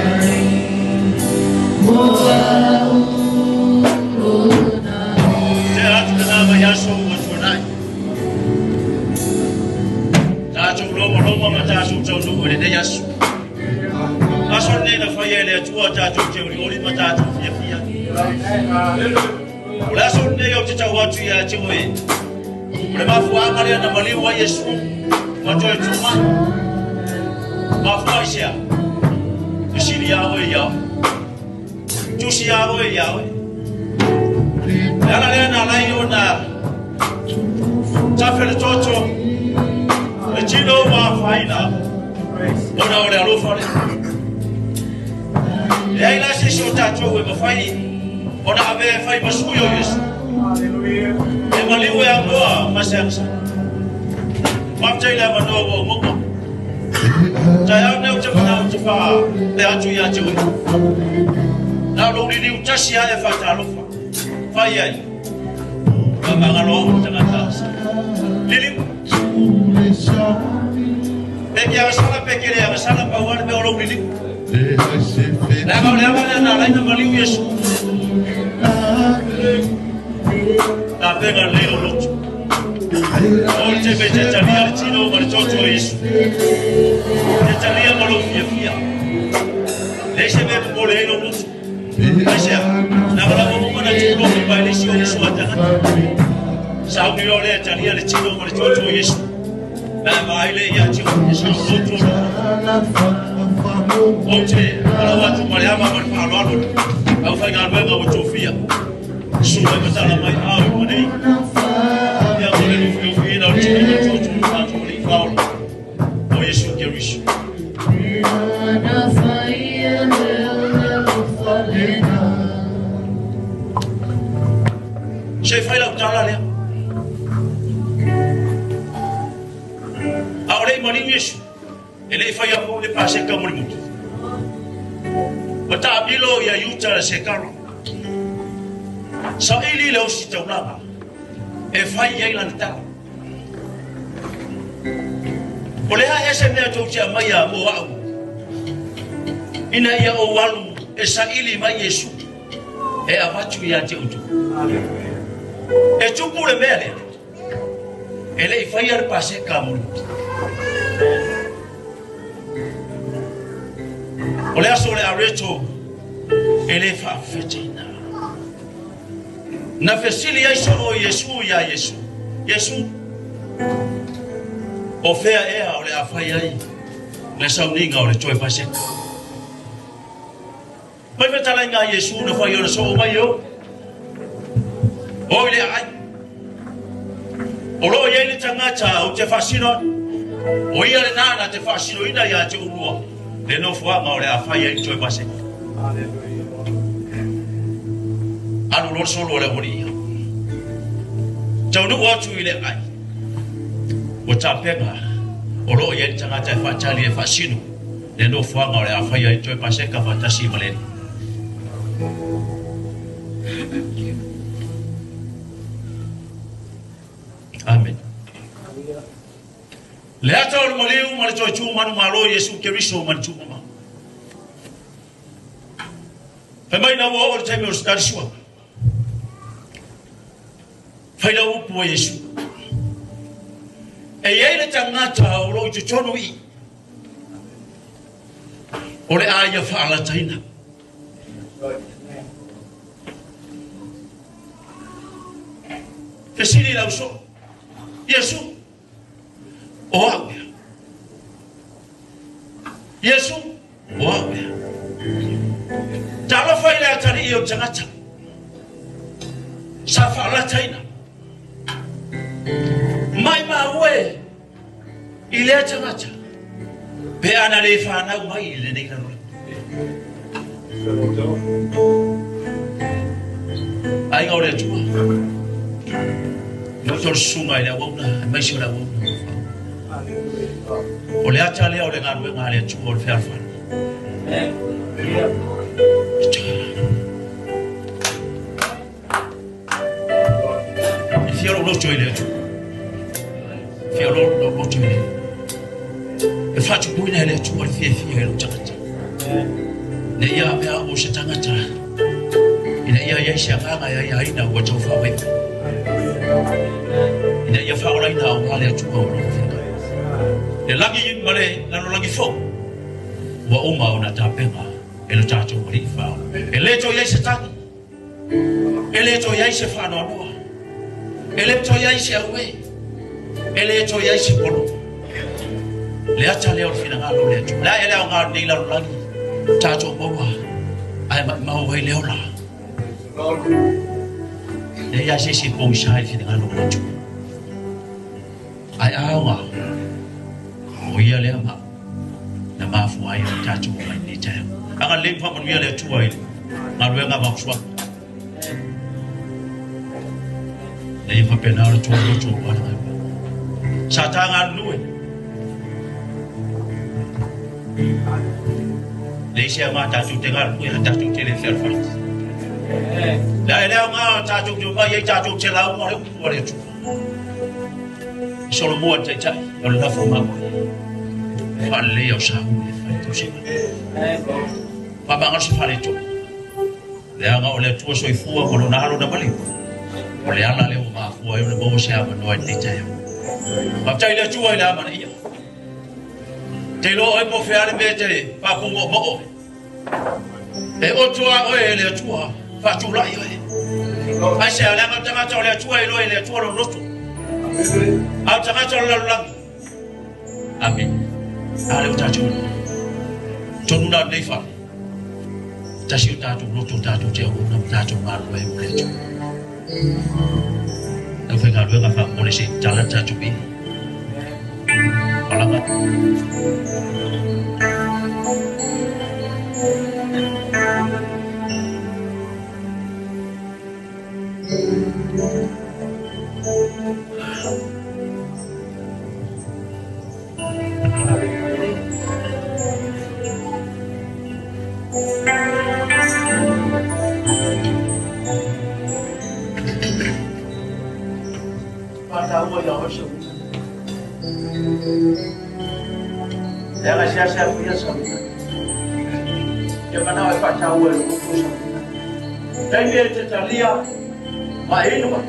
Te atu lena vaiaso ua tuanai. Tatou lomaloma ma tatou taunuu i lenei aso. Aso lenei na faia e le Atua tatou te olioli ma tatou fiafia. O le aso lenei ou te tau atu ia te oe. O le mafuaaga lea na maliu ai Iesu ma toe tu mai. Mafua i sea? Fesili a oe ia oe. Tusi a oe ia oe. Le ala lea na alai ona tafe le toto le tino ua afaina ona o le alofa lea. Leai la se isi o tatou e mafai ona avea e fai ma sui o Iesu. E maliu e amoa ma se agasa. Faafetai le avanoa ua ou maua. Taeao nei ou te manao ou te faapea atu ia te oe. Na o lou liliu tasi lava e faatalofa. Fai ai. Faamagalo au le tagata. Liliu. Pe ke agasala pe ke le agasala pau lava le mea o lou liliu. Leaga o le ava lea na ala ai na maliu Iesu. Tapena lelei lou loto. O le taimi e te talia le tino ma le toto o Iesu. Te talia ma lou fiafia. Leai se mea e popole ai lou loto. Aisea? Leaga la ua uma ona tuu lou lipa i le isi o uso a tagata. Sauni loa lea e talia le tino ma le toto o Iesu. Na e vaai lea ia te oe, e sao loto lou loto. Ou te valaau atu ma le ava ma le faaaloalo i le aufaigaluega ua tofia. Sua e matala mai ao i luga nei. Ia mo le lufilufiina o le tino ma le toto o le tatou Alii Faaola, o Iesu Keriso. Se i fai lau tala lea. A o le i maliu Iesu, e le i faia fou le Paseka mulimuli. Ua taamilo ia Iuta le Sekara. Saili le ositaulaga e fai ai lana tala. O le a ea se mea tou te aumaia mo au, ina ia ou alu e saili mai Iesu e avatu ia te outou? E tupu le mea lea, e le i faia le Paseka mulimuli. O le aso o le areto e le faafetaina. Na fesili ai soo Iesu iā Iesu, Iesu, o fea ea o le a fai ai le sauniga o le toe Paseka? Mai fetalaiga a Iesu na fai ona soo mai e o. O i le aai. O lo o i ai le tagata ou te faasino atu. O ia lena na te faasinoina ia te oulua le nofoaga o le a fai ai le toe Paseka. Alu loa le solo a le aualii ia. Taunuu atu i le aai, ua tapena o lo o i ai le tagata e faatali e faasino le nofoaga o le a faia ai toe Paseka faatasi ma le Alii. Amen. Le ata o le maliu ma le toe tu manumalo Iesu Keriso ma le tumama. Fai mai na ua oo le taimi o le tali suaga. Fai lau upu a Iesu. E i ai le tagata o lo o i totonu i i. O le a ia faalataina. Fesili lau soo. Iesu, o au ea. Iesu, o au ea. Talofa i le atalii o le tagata. Sa faalataina. Mai maue i lea tagata pe ana le fanau mai i lenei lalolagi. Aiga o le Atua, loto le susuga i le auauna, aemaise o le auauna o fao. O le ata lea o le galuega a le Atua o le fealofani. E fia lou loto i le Atua. Fia lou loto i le E faatupuina e le Atua le fiafia i lou tagata. Ne i a pea o se tagata ina ia iai se agaga e aiaina ua tau faavaivai. Ina ia faaolaina aua le Atua o lona finagalo. Le lagi ma le lalolagi fou ua uma ona tapena e lo tatou Alii Faaola. E le toe i ai se tagi, e le toe i ai se faanoanoa, e le toe i ai se auē, e le toe i ai se pologa. Le ata lea o le finagalo o le Atua. Le a e le aoga o lenei lalolagi tatou maua ae maumau ai le ola. Leai lava se isi e pogisa ai le finagalo o le Atua. Ae a aoga, o ia lea ma na mafua ai ona tatou omai i lenei taeao. Agalelei ma faamanuia le Atua i le galuega ma fesoasoani. Ina ia faapena ona tua loto aua le galuega. Sa ta galulue. Leai se aoga tatou te galulue a tatou te le fealofani. Le a e le aoga tatou te omai ai tatou te lauga le upu a le Atua. E solomua le taitai o le lafo mamoe. Faaleleia o sauni e fai tausiga. Faamagalo se faaletonu. Leaga o le Atua soifua ma lona alo na maliu, o le ala lea ua mafua ai ona maua se avanoa i lenei taeao. Faafetai i le Atua i le amanaia. Te iloa oe po o fea le mea e te faapumoomoo ai. E oto lava oe e le Atua, faatulai oe. Aisea, leaga o le tagata o le Atua e iloa e le Atua lona loto. A o le tagata o le lalolagi, Amene. A lea ua tatou iloa. Tonu la lenei fale. Tasi o tatou loto, tatou te auauna ma tatou galulue ai mo le Atua. Lau faigaluega faapole se i tala le tatou i. Palanga. Faataua ia oe se uiga. Leaga seasea faia sa uiga. Ia manao e faataua e lou loto sa uiga. Taimi e te talia ma e inu ai.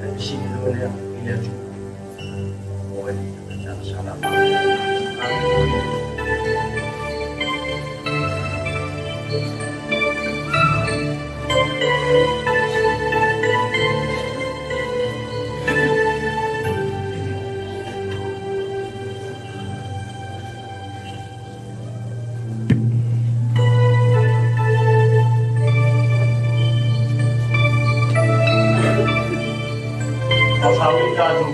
E sili loa lea i le Atua. O oe le tagata sa lava. Saui tatou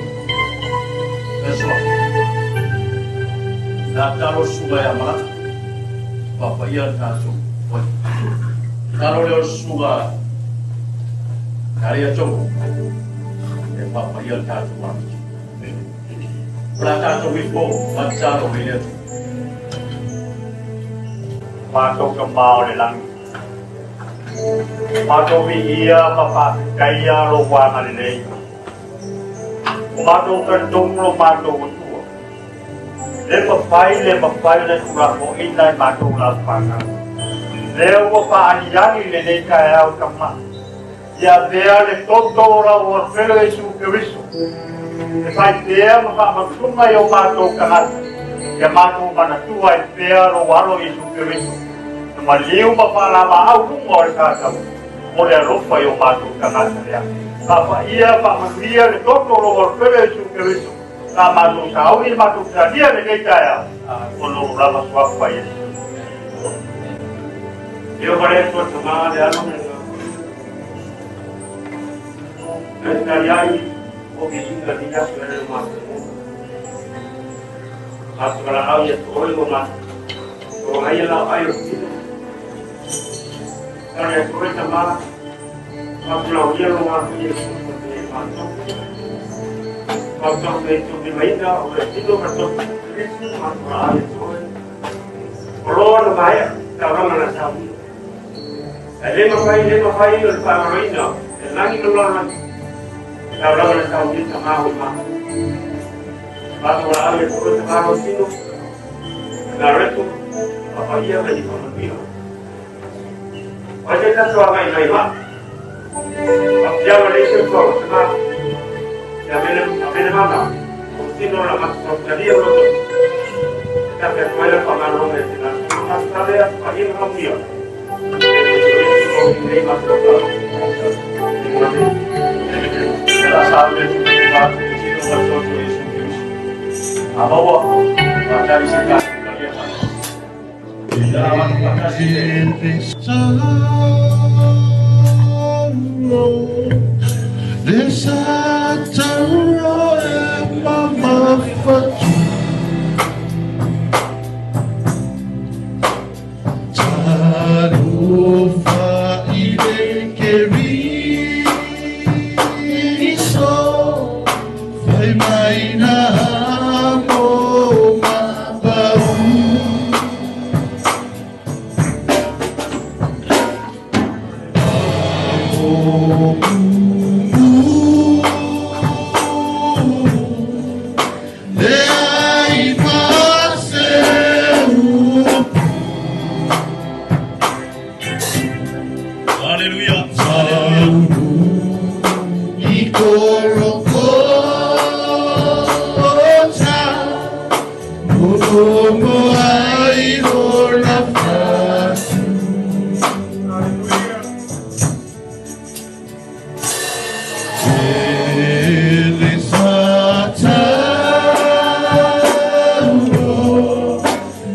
Joshua. Na talo suga ia malaka. Papaia le tatou oi. Talo leo susuga Karia tau e faapaia le tatou malosi. O le a tatou ifo ma tatalo i le Atua. Matou Tama o le lagi, matou viia ma faafetaia lou agalelei. Ua matou talitonu lo matou Atua. Le mafai, le mafai ona tuulafoaiina e matou laufanau. Lea ua faaaliali i lenei taeao Tama, ia avea le toto o lau Alofelo Iesu Keriso, e fai pea ma faamautuga i o matou tagata, ia matou manatua ai pea lou Alo Iesu Keriso, na maliu ma faalavaau luga o le tatau, mo le alofa i o matou tagata lea. Faapaia, faamanuia le toto o lou Alofelo Iesu Keriso, sa matou sauni le matou talia lenei taeao, ona o lava suafa Iesu. Io ma le Atua Tama le Alo ma le Agaga. E tali ai o viiga i aso e le matou. Atu valaau ia te oe ua matou. O ai lau ai o tino. Tali atu oe Tama, faatulaulia lo alo Iesu ma te matou. Matou te tulimaina o le tino ma toto Kristo matou valaau ia te oe. O loa na maea, taulaga na saunia. E le mafai, le mafai o le faagaloina, e lagi ma lalolagi. Taulaga na saunia Tama o matou. Matou valaau ia te oe Tama lo tino. Nareto, papaia ma i whamanuia. Ai te tatou agai mai ma. Apiaga le isi o tua o tama. Ia mele, a mele mana. O tino la matu talia o loto. Ta pe koe le whamano me te nā. Matalea, paia ma whamanuia. Nei matu Ela sabe le tu te tino ma toto Iesu Keriso. A maua, matari se tatou talia faatasi. Le sa taulo e mamafatu Talofa i le Keriso Fai mai na mo mapau. Le ai paseu. Haleluia. I Kolokota, Momo ai lona fatu. Ele sa taulo,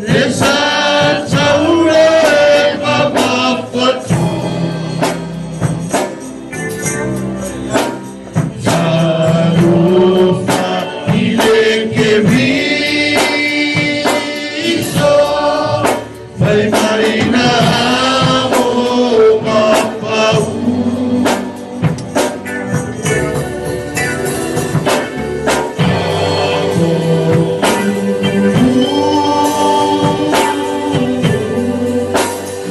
le sa taulo e mamafatu. Talofa i le Keriso, fai mai na mo mapau.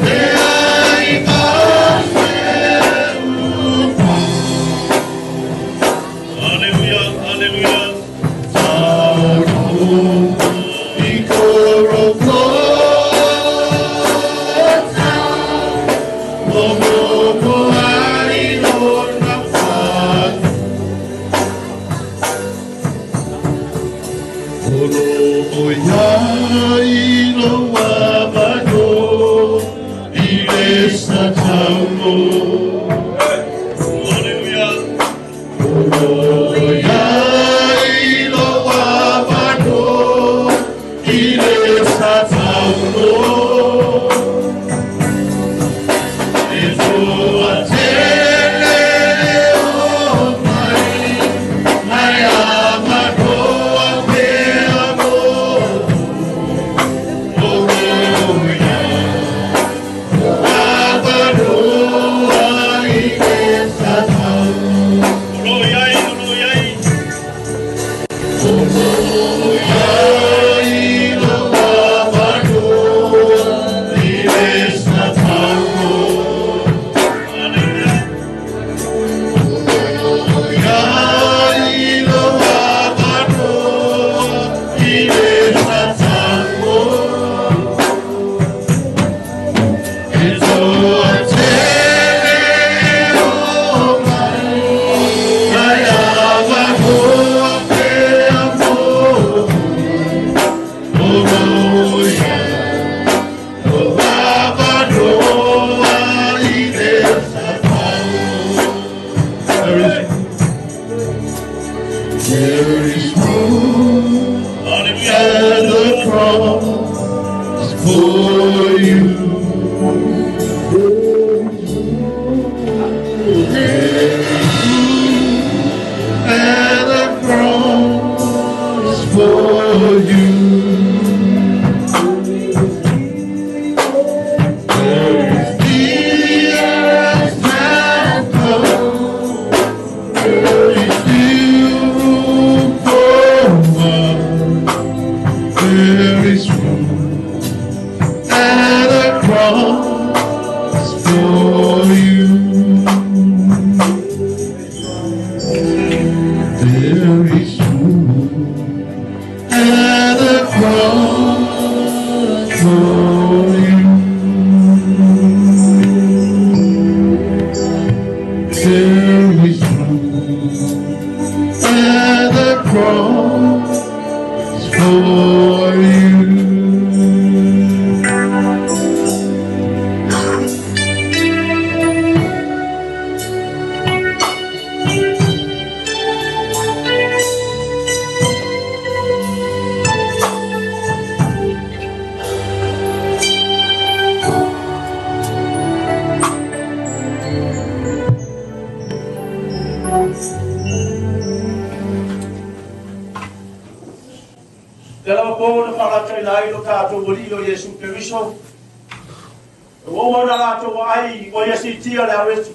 Le ai paseu. Haleluia. Haleluia. Taulo i Kolokota, Momo ai lona fatu. Olo o ia i lo avano i le sa taulo. Haleluia. Olo o ia i lo avano i le sa taulo. E toa tele o mai, mai amanoa pe amo. Olo There is room at the cross for you. There is room at the cross for you. There is tears that come. There is still room for one. There is room at the cross for you. There is room at the cross for you. There is room at the cross for you. Te lava po na whakatai lai lo tātou wali o Iesu Keriso. Ua uma ona latou vaai ua ia siitia le awetu.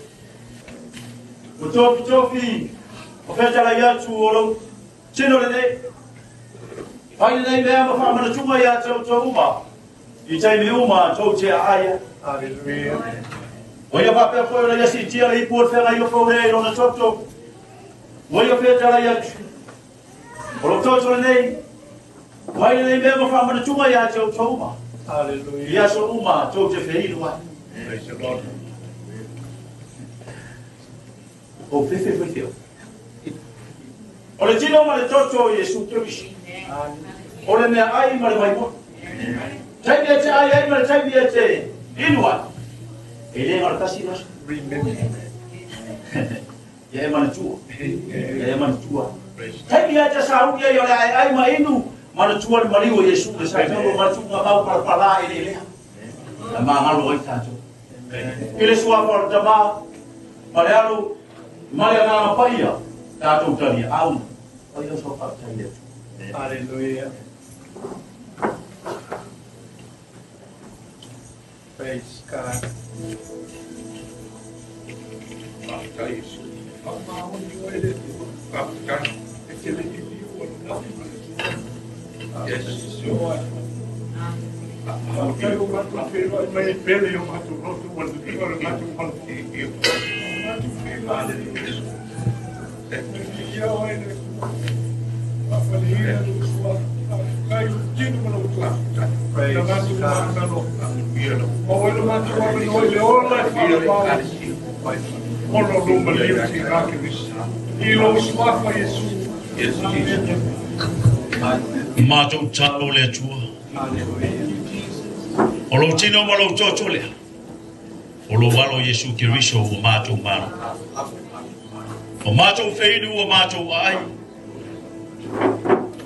Ua tofitofi o fetalai atu o lou tino lenei. Fai lenei mea ma faamanatuga ia te outou uma i taimi uma tou te aai ai. Ua ia faapea foi ona ia siitia le ipu o le feagaiga fou lea i lona toto. Ua ia fetalai atu o lou toto lenei. Fai lenei mea ma faamanatuga ia te outou uma i aso uma tou te feinu ai. O fefe foi feo. O le tino ma le toto o Iesu Keriso. O le mea ai ma le vaimoa. Taimi e te ai ai ma le taimi e te inu ai. E le na o le tasi le aso. Ia e manatua. Ia e manatua. Taimi e te sauni ai o le ai ai ma inu. Manatua le maliu o Iesu le sa tau manatua mau palapala e le lea. Na magalo ai tātou. I le suafa o le Tama, ma le Alo, ma le Agaga Paia, tātou talia au. Paia o sa faafetai i le Atua. Hallelujah. Praise God. Faafetai Iesu. Faamahoni oe le Atua. Faafetai. E te le i liu o le lagi ma le Atua. Yes. Faafetai ua matou feiloai mai e pele i o matou loto ua liliu o le matou falefono. Matou feiloai. E viia oe le Atua. Faafaleina lou suafa. Faafetai i lou tino ma lou toto. Na matou magalo. Maua ai lo matou avanoa i le ola e faavavao ona o lou maliu tiga Keriso. I lou suafa Iesu. Amene. Matou tatalo le Atua. O lou tino ma lou toto lea. O lou alo Iesu Keriso ua matou malo. O matou feinu ua matou aai.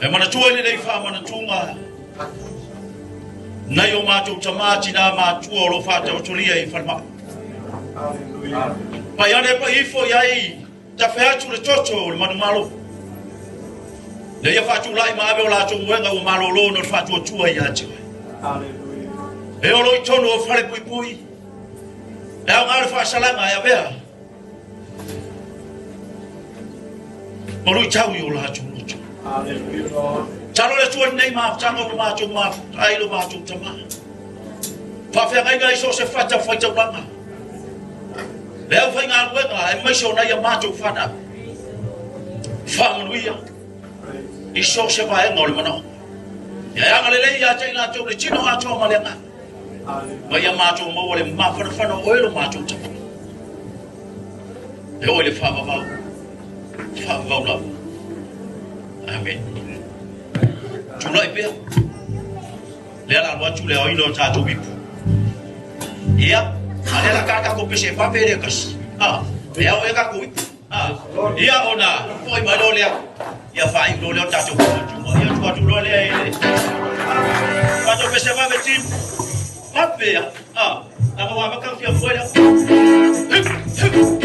E manatua i lenei faamanatuga nai o matou tamā tinā matua o lo o faataotolia i falemai. Pai ane pai ifo i ai tafe atu le toto o le manumalo. Ina ia faatulai ma ave o latou moega ua malolo ona o le faatuatua ia te oe. E olo i tonu o fale puipui, e aoga le faasalaga e avea ma luitau i o latou loto. Talo le Atua lenei mafutaga o lo matou mafuta ai lo matou tama. Faafeagaiga i so o se fata faitaulaga. Le aufaigaluega aemaise o nai a matou fanau. Faamanuia i so o se vaega o le manaoga. Ia e agalelei ia te i latou le tino atoa ma le agaga. Ma ia matou maua le mafanafana o oe lo matou tama. E oo i le faavavau, faavavau lava. Amene. Tulai pea. Lea la alu atu le aoina o tatou ipu. Ia, a lea la ka tatou pese pape lea kasi. Ah, e ao e tatou ipu. Ah, ia ona foi mai loa lea. Ia faaiu loa lea o tatou tuma. Ia tuu atu loa lea i le tatou pese pape team. Pape ia. Ah, lava ua maka fia foi lea. Hip, hip.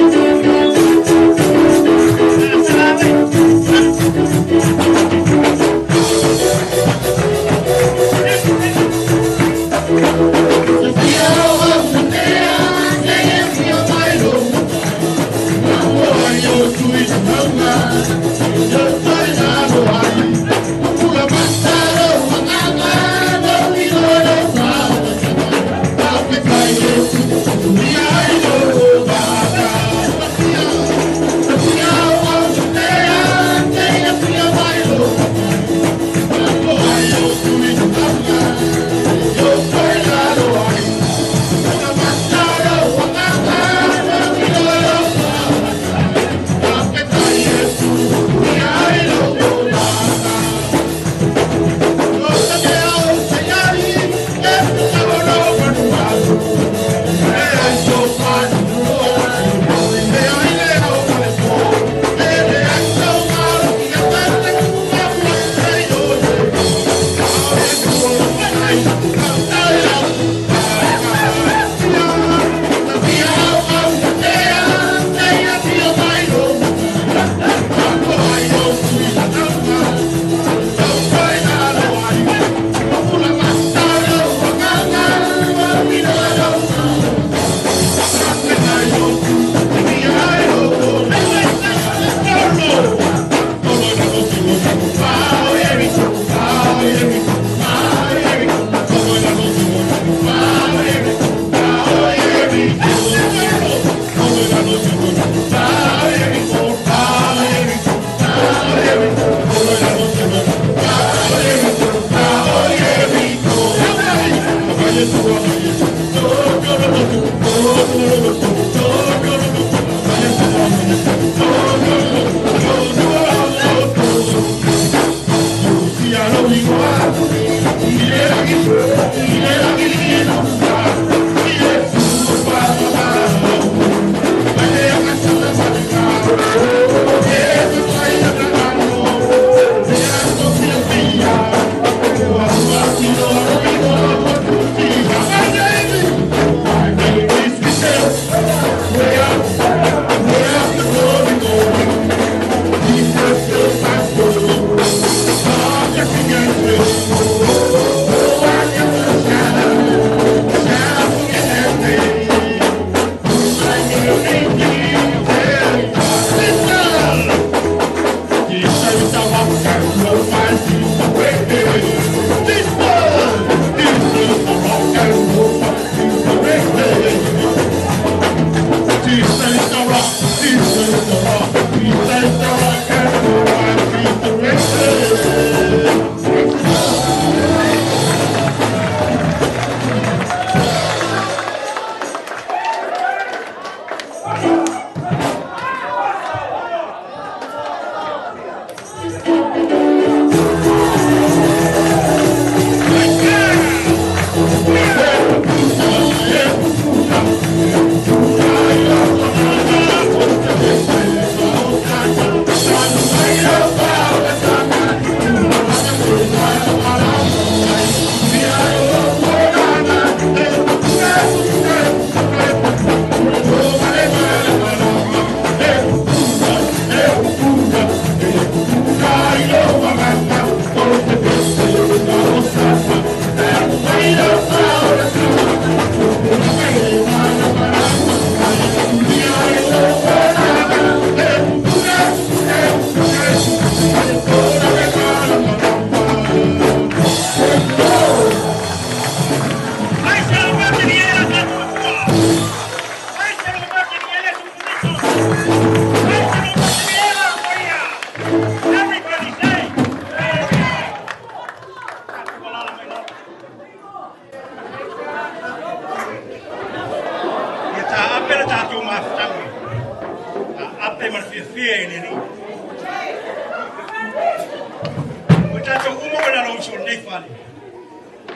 uso o lenei fale.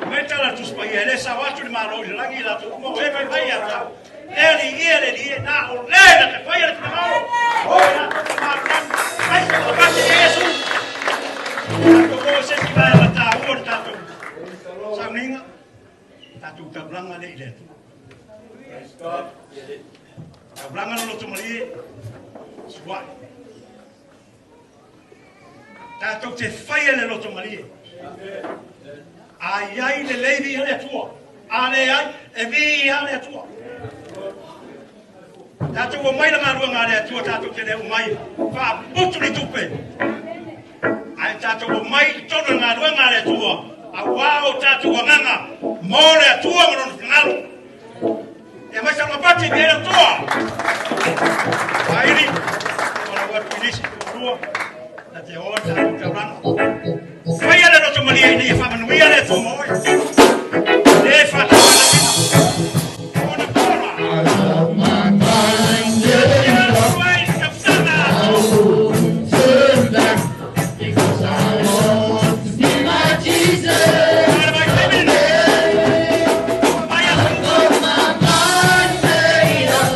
Mai tala Tusi Paia, e le sao atu le Malo i le lagi i latou uma o e mai mai ia tau. Le alii e, le alii e, na o le na te faia le finagalo o i latou te malulagi. Mai se mate Iesu. Tatou o se si vaega taua le tatou sauniga, tatou taulaga le i le Atua. Taulaga le loto malie, suai. Tatou te faia le loto malie. A i ai lelei viia le Atua. A leai, e viia le Atua. Tatou omai la galuega a le Atua, tatou te le omai faaputu ni tupe. Ae tatou omai i totonu o le galuega a le Atua, auā o tatou agaga mo le Atua ma Lona finagalo. Ia mai sau pati ni le toa. Airi, wala watu ilisi tua. Na te oa ta tauranga. Faia le loto malia ina ia whamanuia le tua moi. Le whatawana pina. Ona pola. I got my mind made up. I won't turn back because I want to see my Jesus. I've got my mind made up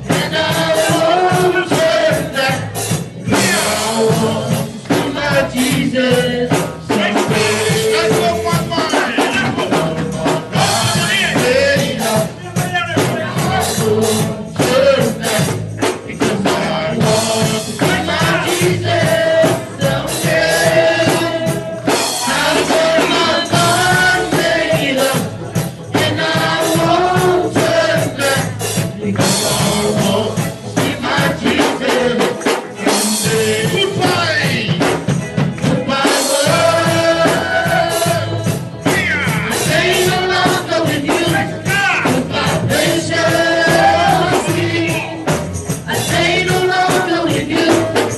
and I won't turn back. I want to see my Jesus someday. I've got my mind made up. I won't turn back because I want to see my Jesus someday. I've got my mind made up and I won't turn back because I want to see my Jesus someday. Goodbye, goodbye world. I say no longer with you. Goodbye, patience. I say no longer with you.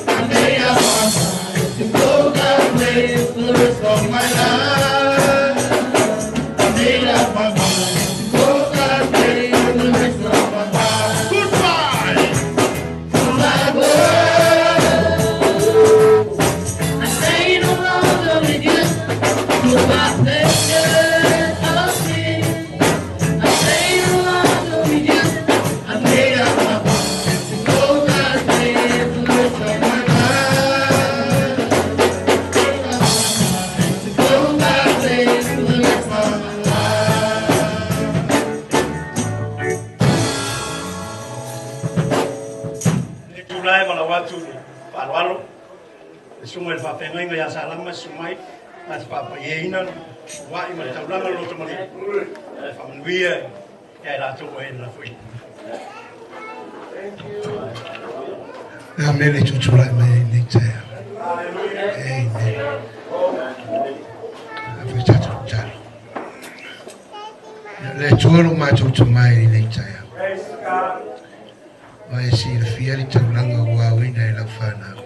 I made up my mind to go God's way for the rest of my life. I made up my mind to go God's way for the rest of my life. Goodbye, goodbye world. I say no longer with you. Goodbye, pleasure of sin. I say no longer with you. I made up my mind to go God's way for the rest of my life. Made up my mind to go God's way for the rest of my life. Le tulai ma lau atu le faaaloalo le susuga i le faafeagaiga ia Salama susu mai na te faapaiaina sua'i ma le taulaga le loto malie le faamanuia ia i latou ua e le lafoina. Le a mele tutulai mai ai nei taeao. Amen. A fai tatou talo. Le Atua lo matou tomai i nei taeao. Ma e silafia le taulaga ua aoina e lau fanau.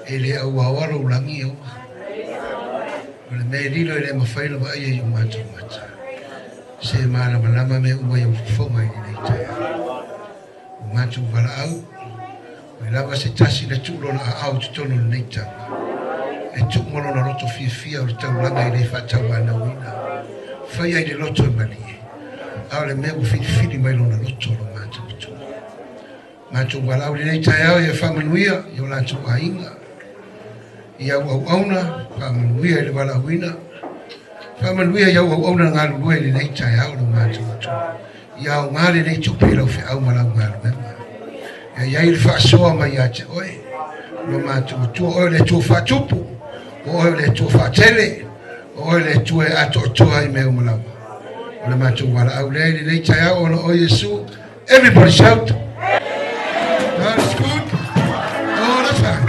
E le auaoa lou lagi aua. O le mea e lilo e le mafai ona vaaia i o matou mata. Se malamalama mea uma i ou fofoga i lenei taeao. O matou valaau, o i lava se tasi na tuu lona aao i totonu o lenei tama. E tuu ma lona loto fiafia o le taulaga e le faatauanauina. Faia i le loto e malie. A o le mea ua filifili mai lona loto lo matou Atua. Matou valaau i lenei taeao ia faamanuia i o latou aiga. I au auauna, faamanuia i le valaauina. Faamanuia i au auauna galulue i lenei taeao lo matou Atua. Ia aoga lenei tupe i lau feau ma lau galuega. Ia iai le faasoa mai ia te oe. Lo matou Atua, oe o le Atua faatupu, o oe o le Atua faatele, o oe le Atua e atoatoa i mea uma lava. O le matou valaau lea i lenei taeao ona o Iesu. Everybody shout. God is good all the time.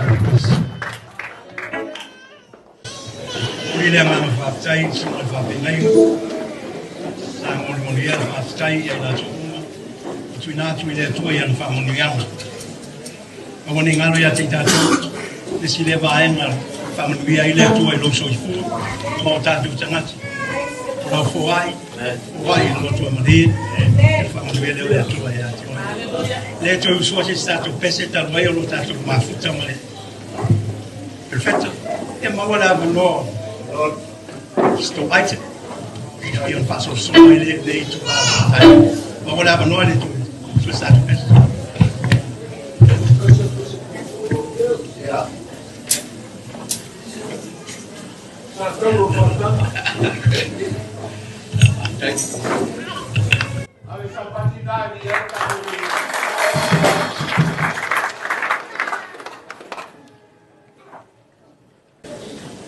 God bless. Uli le agaga faafetai i susuga i le faafeagaiga sa molimoli ai le faafetai ia i latou uma ua tuuina atu i le Atua i ana faamanuiaga. Aua ne i galo ia te i tatou le isi lea vaega e faamanuia ai le Atua i lou soifua ma o tatou tagata. O lau foai, foai i le loto e malie, e faamanuia lea o le Atua ia te oe. Le toe usoa se isi tatou pese talu ai o lo tatou mafuta ma le Perfetto. Ia maua le avanoa o Sto Isaac ia ona faasolosolo mai lea i lenei itula o le taeao. Maua le avanoa i le Suicide Defense.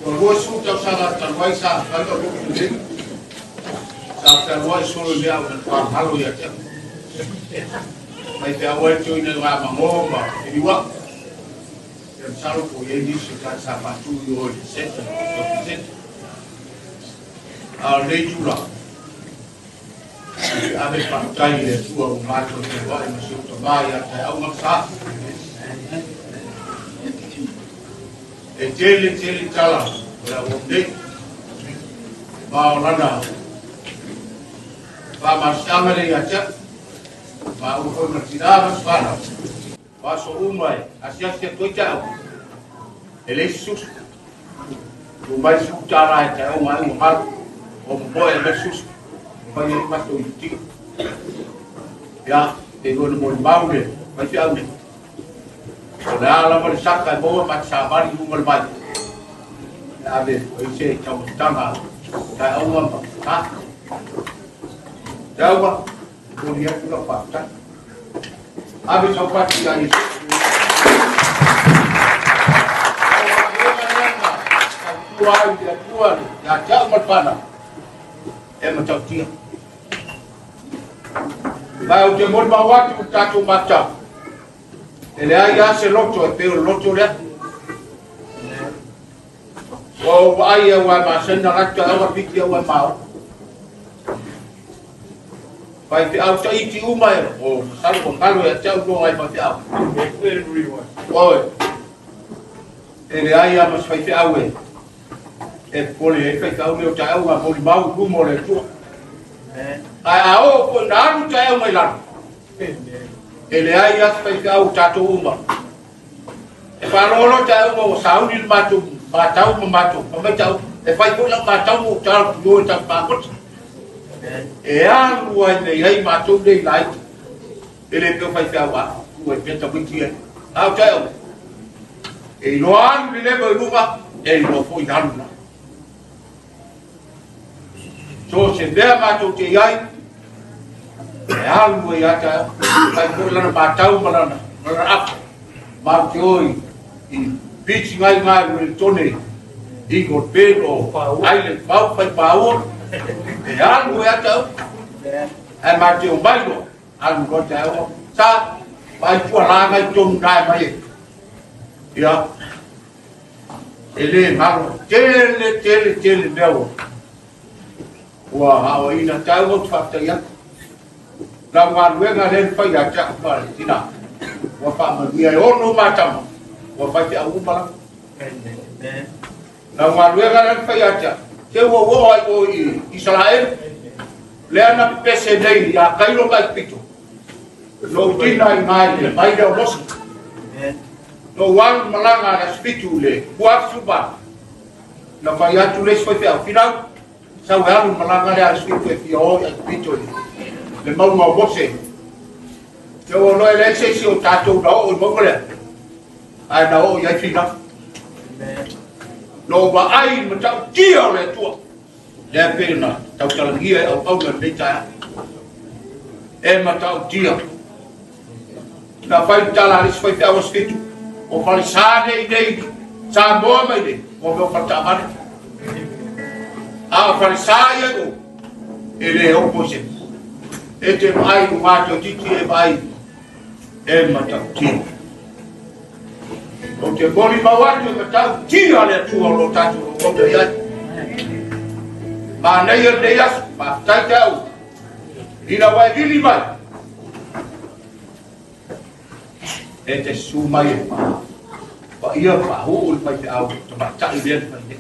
Ua 20 tausaga talu ai sa fai o lou lelei. Sa fealuai solo i mea au na faamalalo ia te au. Mai feau ai toina i ngā mangō ma Eliua. Ia masalo po i ai nisi o tagata sa faatu i o i le center, shopping center. A o lenei tulaga, ou te ave le faafetai i le Atua ua matou fealuai ma si ou tama ia Taeauga ma Sa. E tele tele tala o le auau nei, ma o lana faamalosiaga lea ia te au, maua foi ma tina ma se fanau. O aso uma e asiasi atu ai taeao, e leai se susu. Tuu mai le $10 e taeao ma ai ua galo, o momoe e aumai le susu, fai ai matou itutino. Ia, e lua na molimau le faifeau nei. O le a lava le saka e maua ma te savali i luga o le vai. E ave ai se taumafataga taeaoga ma ta. Taeaoga, momoli atu lau faafetai. Ave sau pati ia Iesu. Tautua ai le Atua ia te au ma le fanau, e matautia. Ma ou te molimau atu i le tatou matau, e leai lava se loto e pei o le loto lea. Ua ou vaai au e masani na latu taeao a piki au e mao. Faifeau taiti uma e o masalo ua galo ia te au loa ai faifeau. Oi. E leai lava ma se faifeau e e popole ai faifeau nei o taeao ngā molimau i luma o le Atua. Ae a oo foi ina alu taeao mai lalo, e leai lava se faifeau o tatou uma. E faalogologo taeao uma ua sauni le matou matau ma matou fai mai taeao, e fai foi lau matau ma ou tala atu i o i tatou pagota. E alu ai nei ai matou nei laiti. E le pei o faifeau a ua i pea tamaiti ai. A o taeao, e iloa alu le level i luga, e iloa foi alu la. So se mea matou te i ai, e alu ai ia taeao, fai foi lana matau ma lana, ma lana apo. Matou te o i, i beach ngai ngai Wellingtone, Eagle Bay o Island Pau, fai paua, e alu ai ia taeao. Ae matou te o mai loa, alu loa taeao, sa, vaai tua la ngai tonu na e mai e. Ia, E le galo, tele, tele, tele mea ua, ua aoaina taua ou te faafetai atu. Lau galuega lea na fai ia te au ma le tina, ua faamanuia e ono matama, ua faifeau uma lava. Lau galuega lea na fai ia te au, se ua oo ai o i Isaraelu, lea na pepese nei ia Kairo ma Epito. No tina i ngai le mai lea o Mose. No alu malaga a le aso 7 le 2018. Na fai atu le isi faifeau, Finau, sau e alu malaga le aso 7 e fia o i Aikupito i le mauga o Mose. Te ua loa e leai se isi o tatou na oo i mauga lea, ae na oo i ai Finau. No vaai i le matautia o le Atua. Lea pei ona tautalagia e auauna i lenei taeao. E matautia. Na fai le tala a le isi faifeau aso 7, o falesa nei nei, Samoa mai nei, o mea o faletaavale. A o falesa ia i o, e le opo i se. E te vaai i luga toeitiiti e vaai e matautia. Ou te molimau atu e matautia le Atua o lo tatou logoga i ai. Manaia lenei aso, faafetai te au. Ina ua e vili mai, e te susu mai e paia paahuu le faifeau tamaitai lea na fai nei.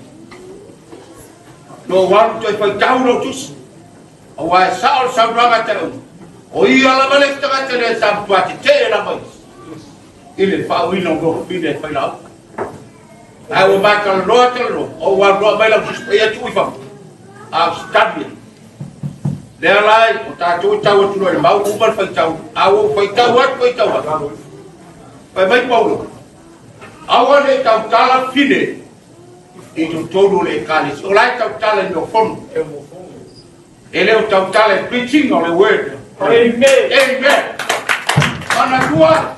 No alu toe faitau lau tusi, aua e sao le saunoaga te au, o ia lava le isi tagata lea sa matua tetee lava i le faauina o mea fafine e fai lau. Ai ua matalanoa talanoa, o ua alu loa aumai lau Tusi Paia tuu i fafo, a o study ai. Lea la o tatou e tau atu loa i le mau, uma le faitau, a ua ou faitau atu, faitau atu. Fai mai Paulo, aua ne i tautala fine i totonu o le ekalesia. O la e tautala i mea o fono. E le o tautala i preaching o le word. Amen. Amen. Manatua,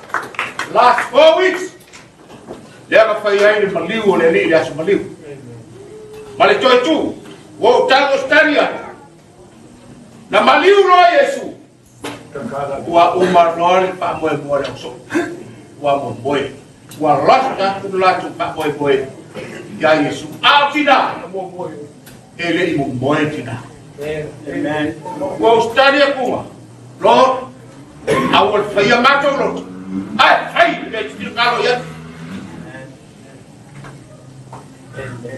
last 4 weeks, lea na fai ai le maliu o le Alii i le aso maliu. Ma le toe tu, ua ou tau Australia. Na maliu loa Iesu. Ua uma loa le faamoemoe o le ausoo. Ua momoe. Ua lost atu le latou faamoemoe ia Iesu. A o tina, e le i momoe tina. Amen. Ua ou study atuga, Lord, aua le faia matou loto. Ae fai le mea e te finagalo i ai.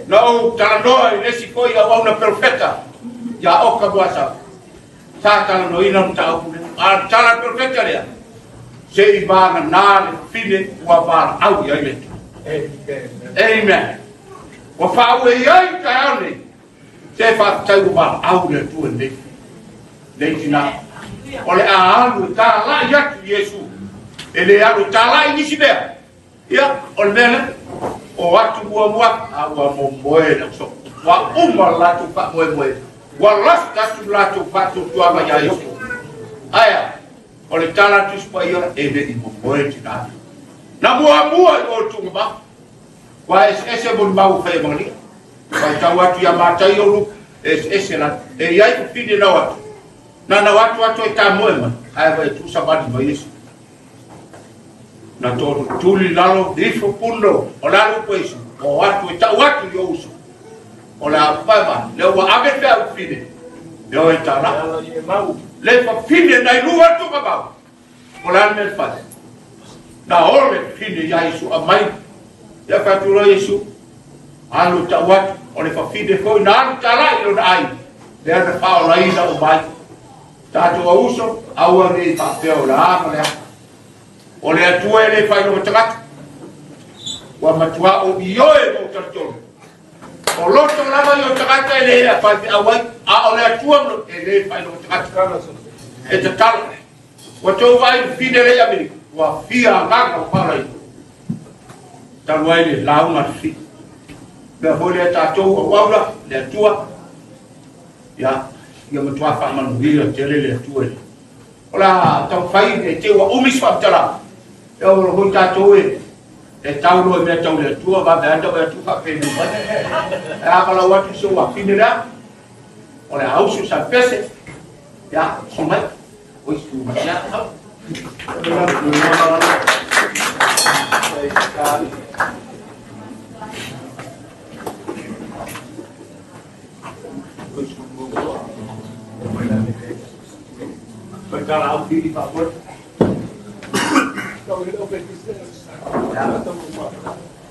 Na ou talanoa i le isi foi auauna perofeta ia Oka Moasau. Sa talanoaina le mataupu lea. A o le tala a le perofeta lea, se i vagana le fafine ua valaau i ai le Atua. Amen. Ua faaue i ai le taeao lenei, se faafetai ua valaau le Atua i lenei tina. O le a alu e talai atu i Iesu. E le alu e talai i nisi mea. Ia, o le mea lea, o atu muamua, a ua momoe le ausoo. Ua uma le latou faamoemoe. Ua lost atu le latou faatuatuaga ia Iesu. Ae a? O le tala a Tusi Paia, e le i momoe tina. Na muamua i o le tuugamau. Ua eseese molimau ua fai e Magalia. Faitau atu ia Mataio, Luka, e eseese la. E i ai fafine na o atu. Na nau atu atu e tamoe mai, ae vai tu savali mai Iesu. Na tuli lalo ifo puno o le alu po Iesu. O atu e tau atu i o uso. O le a pae le ua ave pea u fine. Le o e tala. Le fafine na ilu atu ka mau. O le a le mea e fai. Na ole fine ia Iesu amai. Ia whātūra Iesu. Alu tau atu. O le fafine foi na alu tala i lona ai. Lea na whaolaina o mai. Tātou auso, aua nei whaapea o la ma le aka. O le Atua e le whailoga tagata. Ua matua o ioe mo talitonu. O loto lava i o tagata e le a whai awai. A o le Atua mo e le whailoga tagata. E tatalo. Ua tou vaai i fine lea i Amerika. Ua fia agaga o whaolaina. Talu ai le lauga le fi. Mea foi lea tātou au aula, le Atua. Ia, ia matua whaamanuia tele le Atua e. O la tau fai e te ua umi se faamatalaga. E o hoi tātou e tau loa i mea tau le Atua, vave ata o e Atua faapeni mai. E a malau atu se ua fine lea. O le ausu sa pese. Ia, su mai. Oi, su mai. Ia, au.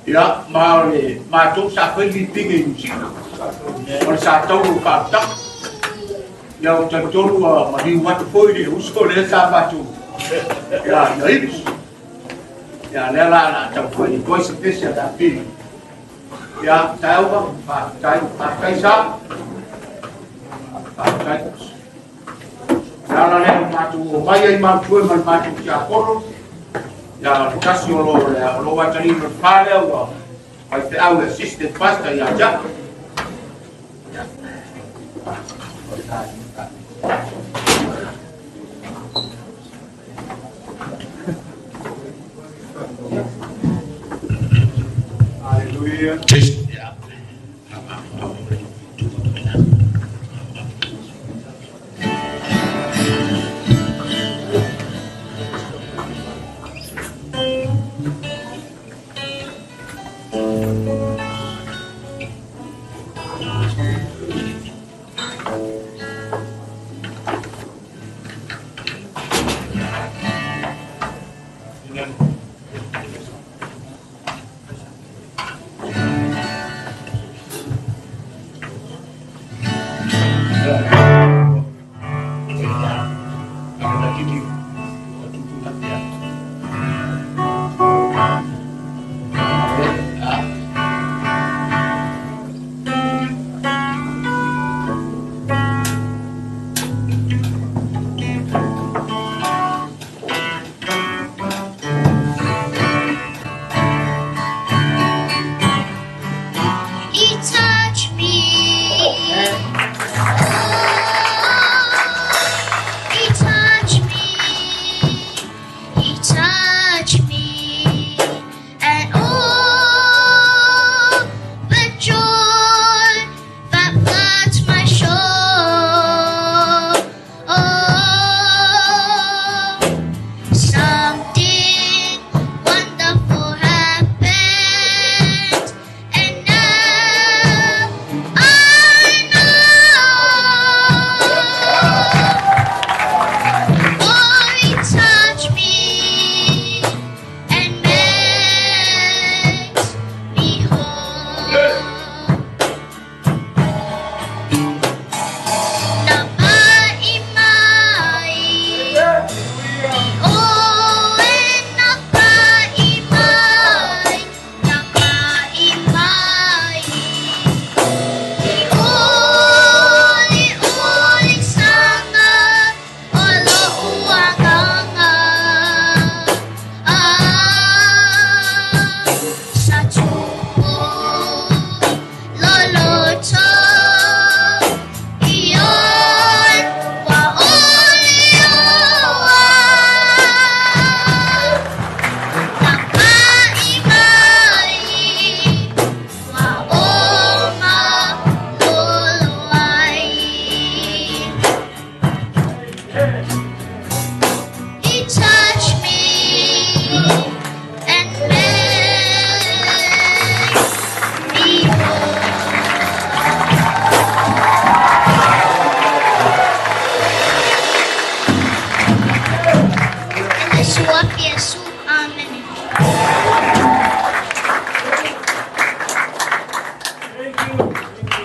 Ia, ma o le matou sa fai lipinga i Niu Sila. O le sa taulu o faaputaga. Ia, o talitonu ua maliu atu foi le uso lea sa matou ia, ia Ibs. Ia, lea la la tau fai atu ai se pese a Tapili. Ia, taeauga, faafetai, faafetai sa. Faafetai. Le ala lea o matou o mai ai matou ma le matou tiakono. Ia, le tasi o lo, le, o lo atalii ma le pā lea ua faifeau e assistant pastor ia Jack. Ia. Hallelujah. Ia.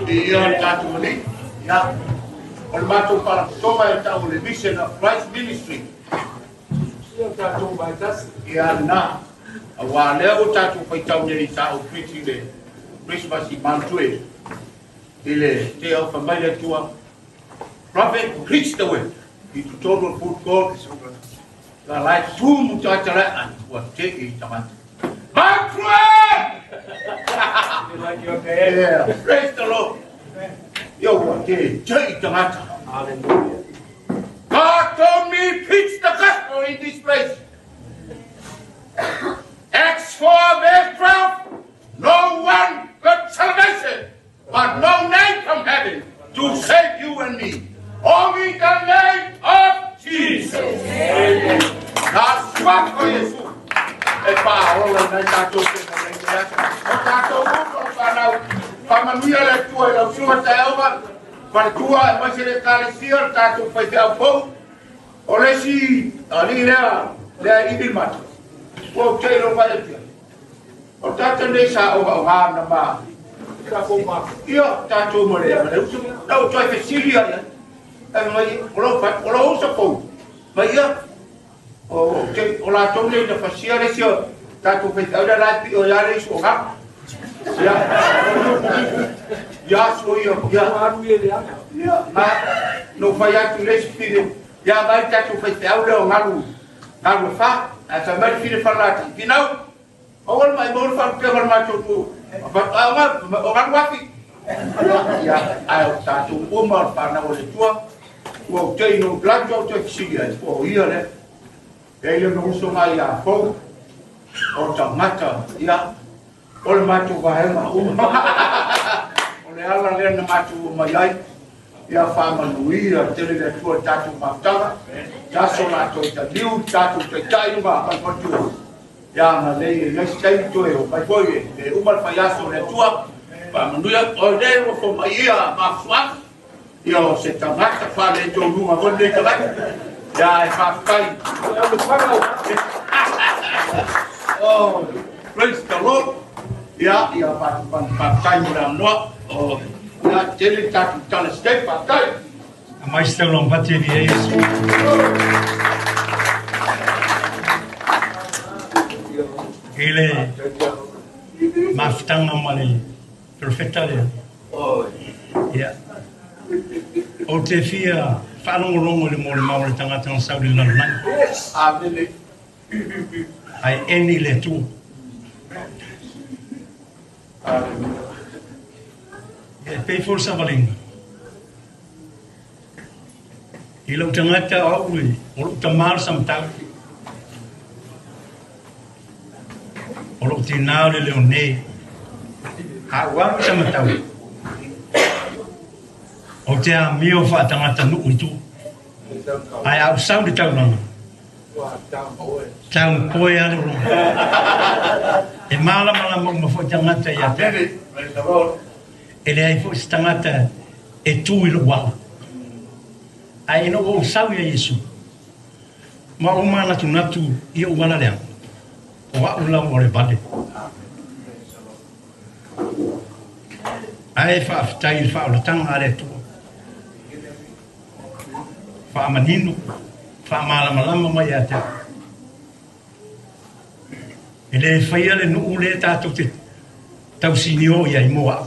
Viia le tatou Alii. Ia, o le matou faalapotopotoga e tau o le Mission of Christ Ministry. Ia lena. Aua lea ua tatou faitau nei sa ou preach i le Christmas i Mount Tue. I le te au fai mai le Atua, Prophet, preach the word. I totonu o le food court, la lai tu mu tagata lai ai, ua te i tagata. Mount Tue! Yeah, praise the Lord. Ia ua te te i tagata. Hallelujah. God told me preach the gospel in this place. Acts 4 verse 12. No one got salvation, but no name from heaven to save you and me. Only the name of Jesus. Na suafa o Iesu e faaola i nai tatou te mai ai nei aso. O tatou uma o fanau, faamanuia le Atua i lau susuga taeaoga, faletua aemaise le Ekalesia, le tatou faifeau fou. O le isi alii lea, lea e imi le matou, ua ou te iloa mai Apia. O tagata nei sa ogaoga na ma ia tatou ma le ma le uso. Na ou toe fesili ai ai. Ai mai o lou fai, o lou uso fou. Mai ia o te o latou nei na fasia le isi o tatou faifeau lea la e pio ia le isi o ga. Ia. Ia so ia. Ia. Ia. Ma no fai atu le isi fili. Ia mai tatou faifeau lea o galu galu e fa. Ae fai mai le fili fala finau. Aua le maimau le faalupega o le matou nuu. O galu afi. Ia, ae o tatou uma o le fanau a le Atua, ua ou tei no blatu au toe fesili ai, po o ia lea. E ai lona uso mai ia fou, o tagata, ia, o le matou vaega uma. O le ala lea na matou omai ai, ia faamanuia tele le Atua i le tatou mafutaga, ia so latou taliu, tatou taitai uma ma le faletua. Ia agalelei e i ai se taimi toe o mai foi e le uma le faiaso o le Atua. Faamanuia o lea ua fo mai ia mafuaaga. Ia o se tagata faaletoluga foi lenei tagata. Ia e faafetai. Oh, praise the Lord. Ia, ia faafetai mo le avanoa. Oh, ia tele le tatou tala se taimi, faafetai. Aumai se taulaga fati e viia Iesu. I le mafutaga ma le perofeta lea. Ia. Ou te fia faalogologo i le molimau a le tagata na sau i le lalolagi. Amene. Ae eni i le Atua. Ia, e pei foi le savaliga. I lou tagata o au e, o lou tama le Samatau. O lou tinā o le Leone. A ou alu i Samatau, ou te amio faatagata nuu i tua. Ae a ou sau i le taulaga, tau poe lava le ologa. E malamalama uma foi tagata ia te au. E leai foi se tagata e tu i lou ala. Ae ina ua ou sau ia Iesu, ma ou manatunatu i ou ala leaga, o a'u lava o le vale. Ae faafetai i le faaolataga a le Atua. Faamanino, faamalamalama mai ia te au. E le faia le nuu lea tatou te tausinio i ai mo a'u.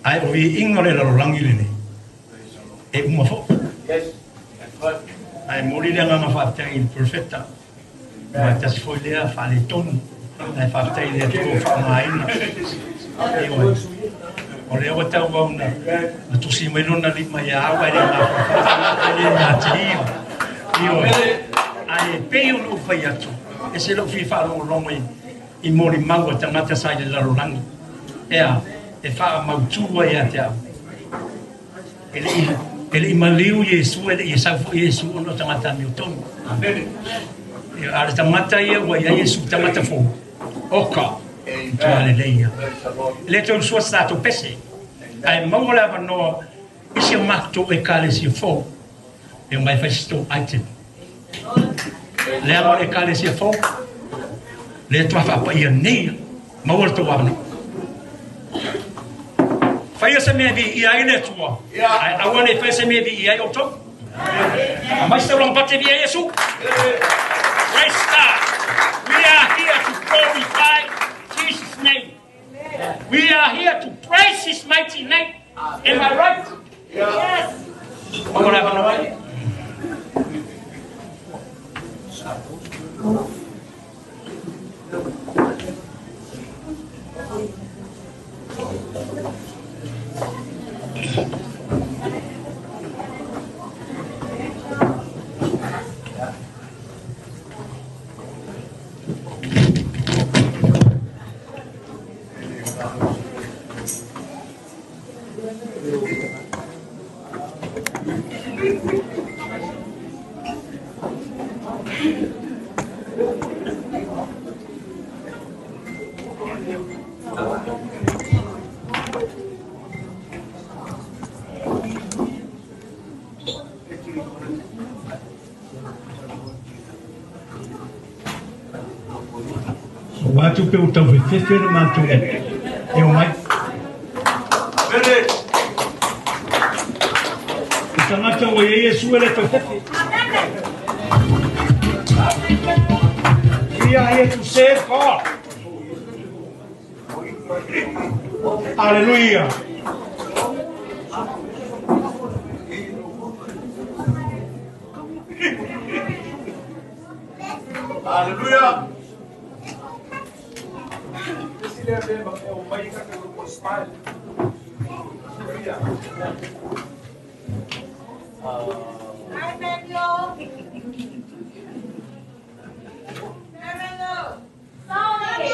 Ae o viiga o le lalolagi lenei, e uma foi. Ae momoli le agaga faafetai i le Perofeta, aua e tasi foi lea faaletonu, ae faafetai i le Atua ua faaaogaina. Ioe. O lea ua tauau na, na tusi mai lona lima ia au ae le mafaufau, ae le matilia. Ioe. Ae pei ona ou fai atu, ese lou fia faalogologo i, i molimau a tagata sa i le lalolagi. Ea, e faamautu ai ia te au. E le i, e le i maliu Iesu, e le i sau foi Iesu ona o tagata amiotonu. Amene. Ia, a le tagata ia ua i ai Iesu, tagata fou. Oka, matua lelei ia. E le toe usuina se tatou pese, ae maua le avanoa i si o matou Ekalesia fou e omai e fai se tou item. Leaga o le Ekalesia fou, lea toa faapaia nei, maua le tou avanoa. Faia se mea viia ai le Atua, ae aua ne i faia se mea e viia ai outou. Aumai se taulaga pate e viia ai Iesu. Praise God. We are here to glorify Jesus' name. We are here to praise his mighty name. Am I right? Yes. Maua le avanoa. Ua atu pe ua tau fefefe le matou e omai. O tagata ua i ai Iesu e le tau fefe. We are here to serve God. Hallelujah. Hallelujah. Hi, Manuel. Manuel. Sonic.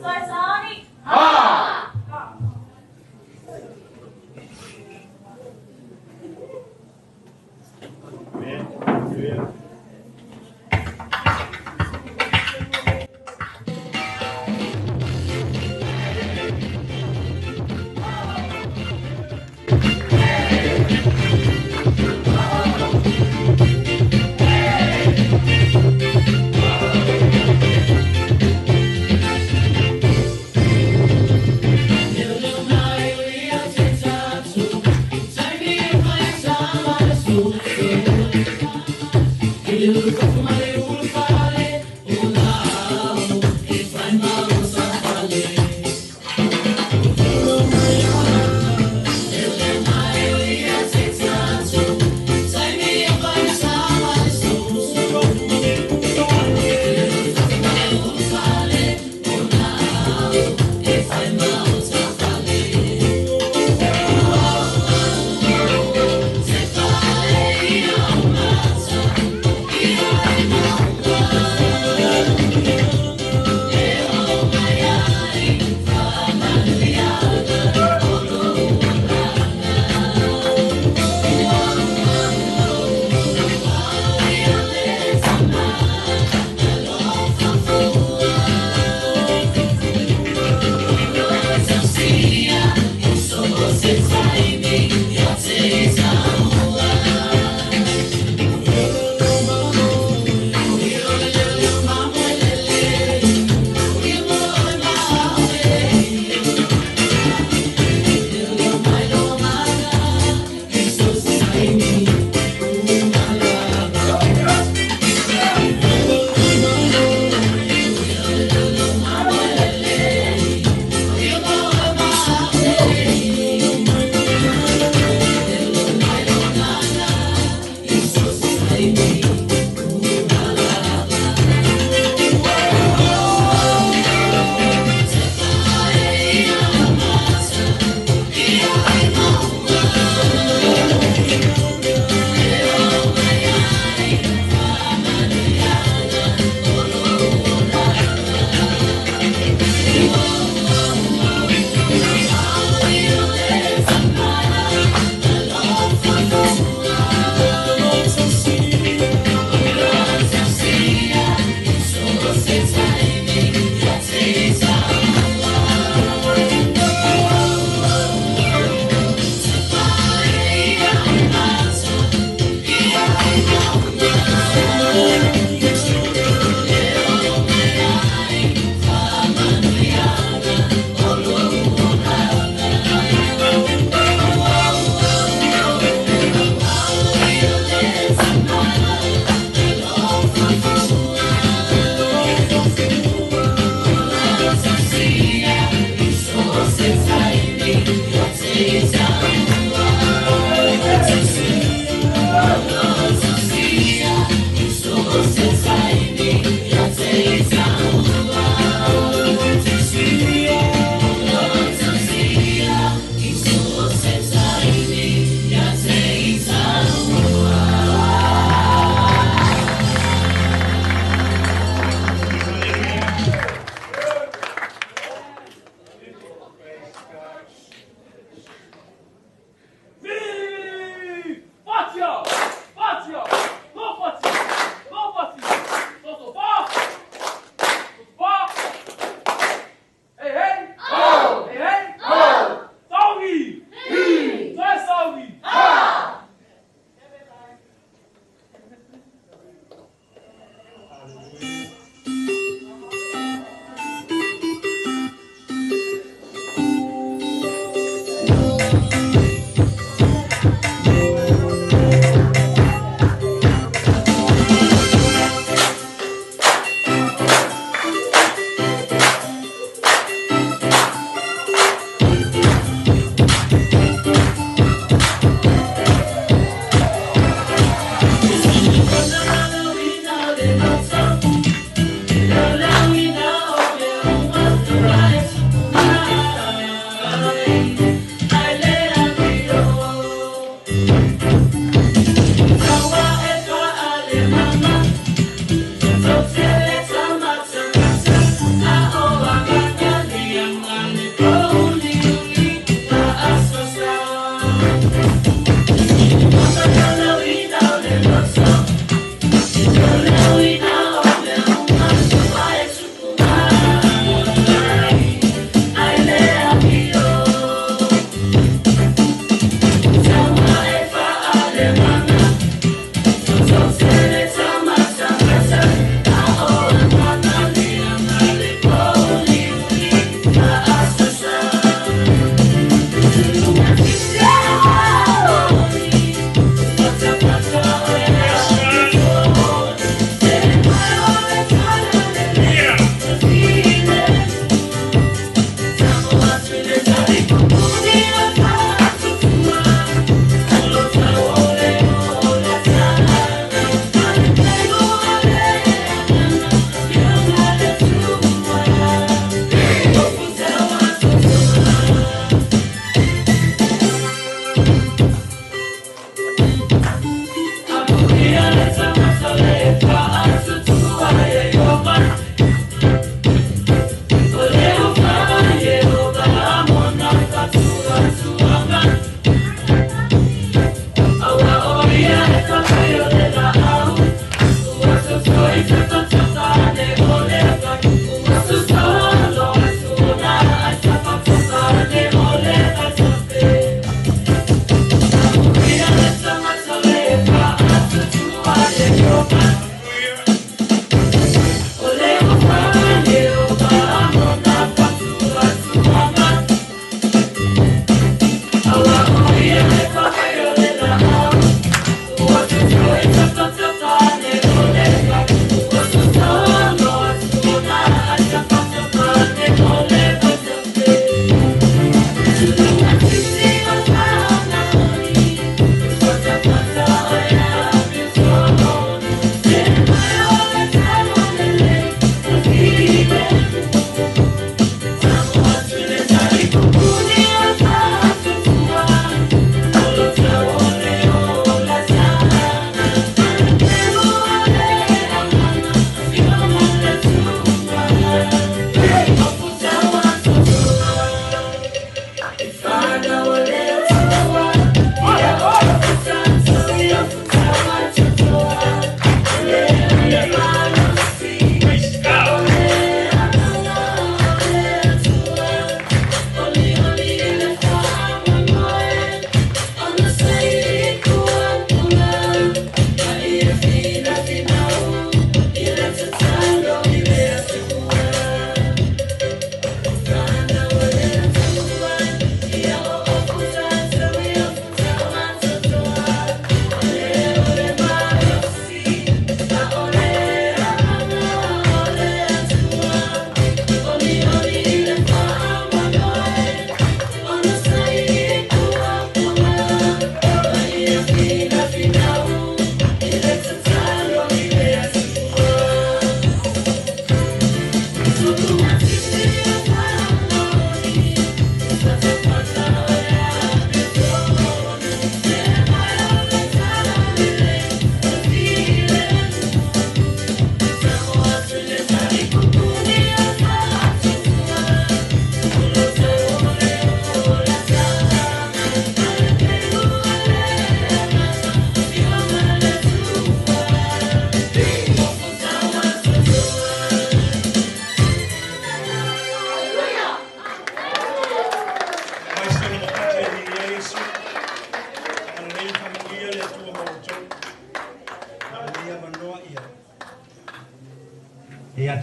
Sonic. Ah.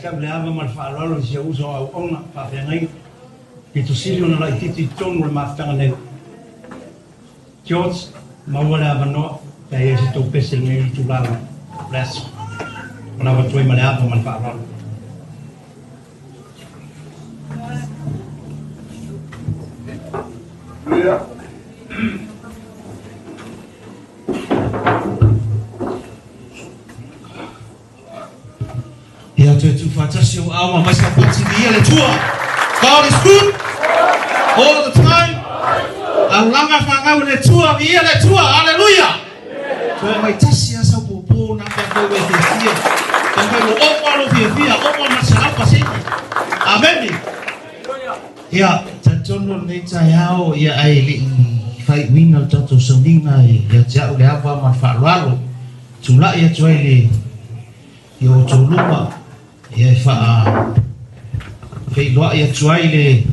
te au le ava ma le faaaloalo i si ou uso auauna faafeagaiga, pito sili ona laitiiti i totonu o le mafutaga nei. George, maua le avanoa pe a i ai se tou pese i lenei itula o le aso. Manava atu ai ma le ava ma le faaaloalo. Ia toe tuufaatasi ou aao ma mai sapoti viia le Atua. God is good all the time. Aulaga fagau e le Atua, viia le Atua. Hallelujah. Toe mai tasi a sau pōpō na pea koe ua e fiafia. Pea koe ua oma lou fiafia, oma ma le 100%. Amene. Ia, talitonu o lenei taeao, ia ae le i faaiuina le tatou sauniga ia te au le ava ma le faaaloalo. Tulai atu ai le i o outou luma, ia e faa feiloai atu ai le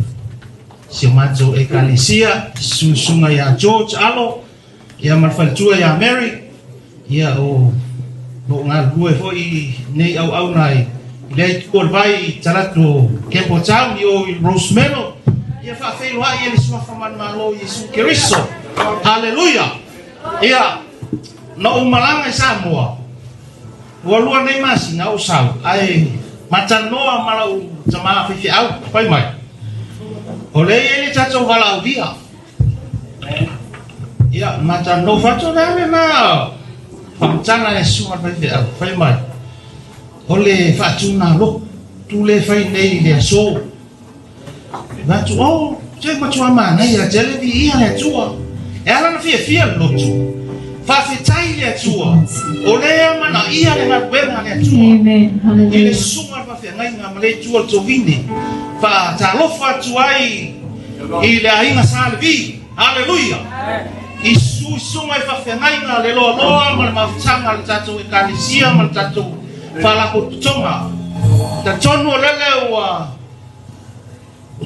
si o matou ekalesia, susuga ia George Alo, ia ma le faletua ia Mary, ia o lo o galulue foi nei auauna i lea itu o le vai i talaatu o Campbelltown i o i Rosemelo, ia faafeiloai e le Suafa Manumalo o Iesu Keriso. Haleluia! Ia, na ou malaga i Samoa, ua lua nei masina ou sau, ae matalanoa ma lau tama faifeau, fai mai, O lea e i ai le tatou valaaulia. Ia, matalanoa fai atu, o le a lena faamatala e susuga i le faifeau, fai mai, o le faatuna lotu lea e fai nei i le aso. Fai atu, oh, se matua manaia tele viia le Atua. E ala ona fiafia le lotu. Faafetai i le Atua, o lea manaia le galuega a le Atua. I le susuga o le faafeagaiga ma le Itu o le Tovine, faatalofa atu ai i le aiga Sa Levi. Haleluia! I susuga i faafeagaiga le loaloa ma le mafutaga a le tatou Ekalesia ma le tatou Faalapotopotoga. Talitonu o lele ua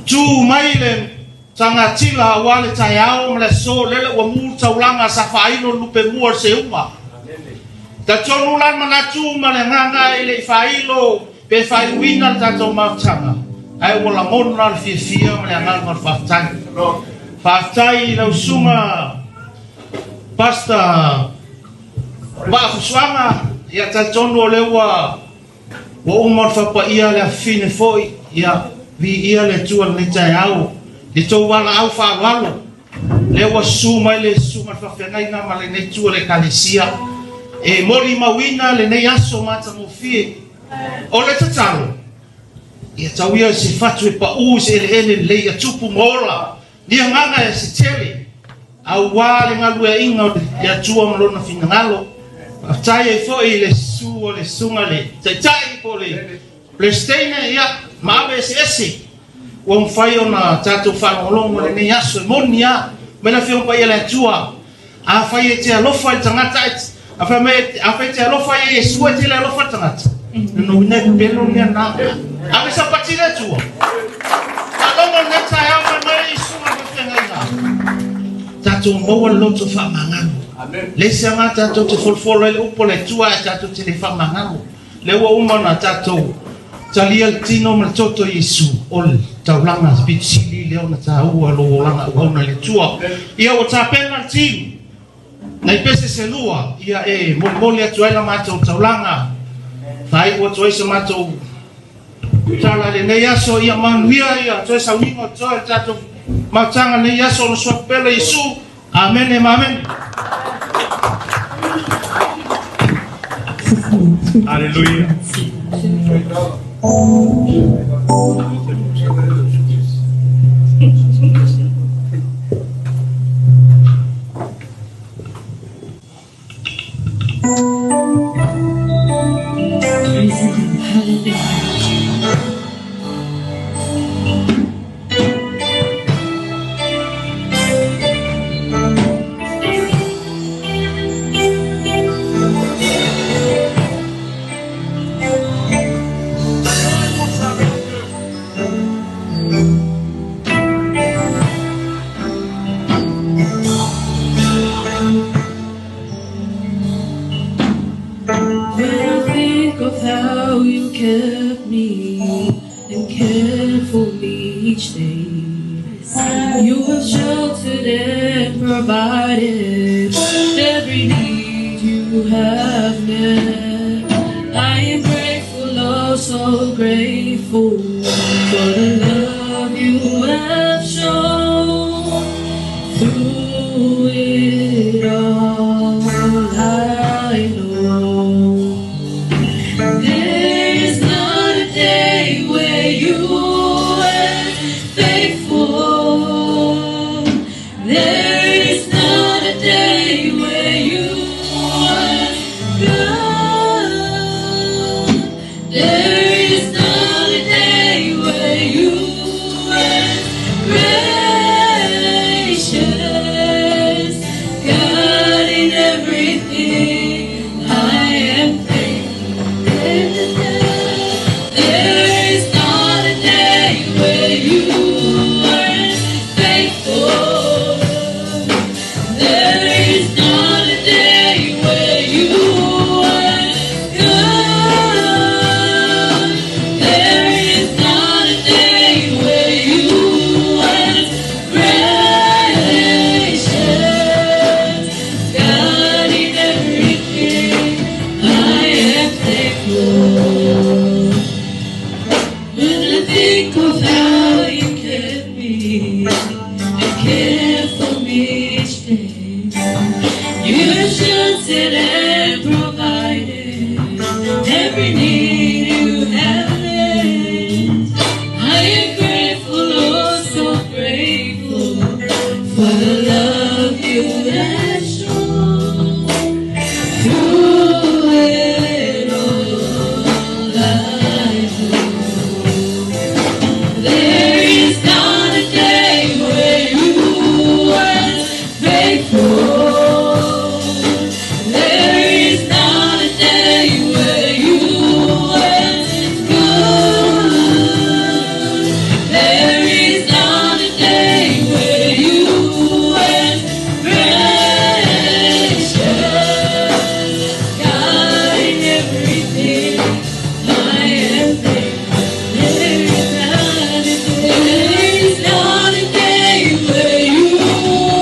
tu mai le tagatila aua le taeao ma le aso, lele ua mu le taulaga sa faailo le lupe mua o le seuga. Talitonu la le manatu ma le agaga e le i faailo pe faaiuina le tatou mafutaga, ae ua lagona le fiafia ma le agaga o le faafetai. Faafetai i lau susuga Pastor Vaafusuaga, ia talitonu o lea ua Ua uma ona faapaia le afafine foi, ia, viia le Atua i lenei taeao, i le tou valaau faaaloalo, lea ua susu mai le susuga i le faafeagaiga ma lenei itu o le Ekalesia, e molimauina lenei aso matagofie. O le tatalo, ia tau ia i se fatu e pau i se eleele lelei ia tupu ma ola Ni agaga e se tele, auā le galueaiina o le Atua ma Lona finagalo. Faafetai ai foi i le susu o le Susuga i le Taitai po o le Peresetene, ia, ma ave eseese ua mafai ona tatou faalogologo i lenei aso. E moni lava mai le Afioga Paia a le Atua, afai e te alofa i le tagata, ae, afai e te alofa ia Iesu, e te le alofa i le tagata. Lona uiga e pepelo le mea lena. Ave sapati i le Atua. Faalogo lenei taeao mai mai i susuga i faafeagaiga. Tatou maua le loto faamagalo. Le isi aga tatou te folofolo ai le upu a le Atua ae tatou te le faamagalo. Lea ua uma ona tatou talia le tino ma le toto i Iesu, o le taulaga pito sili lea ona taua lou olaga auauna i le Atua. Ia ua tapena le team nai pese se lua, ia e molimoli atu ai la matou taulaga, faaiu atu ai sa matou tala i lenei aso, ia manuia ia toe sauniga o toe le tatou mautaga lenei aso, ona suafa pele Iesu. Amene ma amene. Haleluia. Praise Him. Hallelujah. each day. You have sheltered and provided every need you have met. I am grateful, oh so grateful for the love you have shown through it all. I know there is not a day where you were faithful. There is not a day where you were good. There is not a day where you were gracious. God, in everything, I am thankful. There is not a day where you weren't faithful. There is not a day where you weren't good. There is not a day where you weren't gracious. God, in everything, I am thankful. When I think of how you kept me and cared for me each day, you have sheltered and provided every need you have met. I am grateful, oh so grateful for the love you have shown. Through it all, I know there is not a day where you weren't faithful. There is not a day where you weren't good. There is not a day where you weren't gracious. God, in everything, I am thankful. There is not a day where you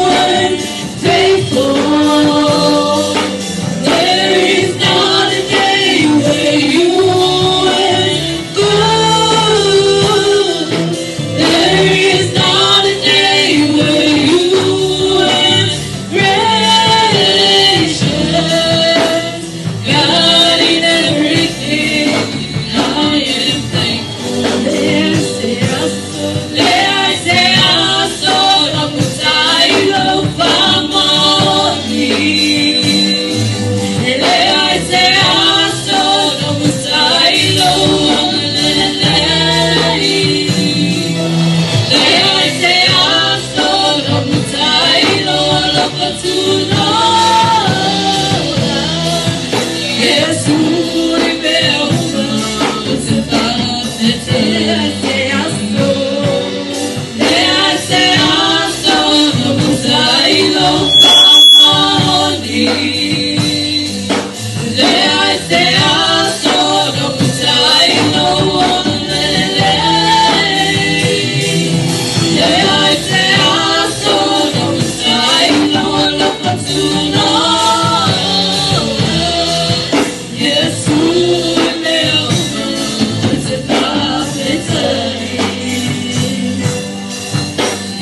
weren't faithful. There is not a day where you weren't good. There is not a day where you weren't gracious. God, in everything, I am thankful. There se aso la putai lo famoni. There se aso la putai lo lelei. There se aso la putai lo lo patuno. Yesu e meu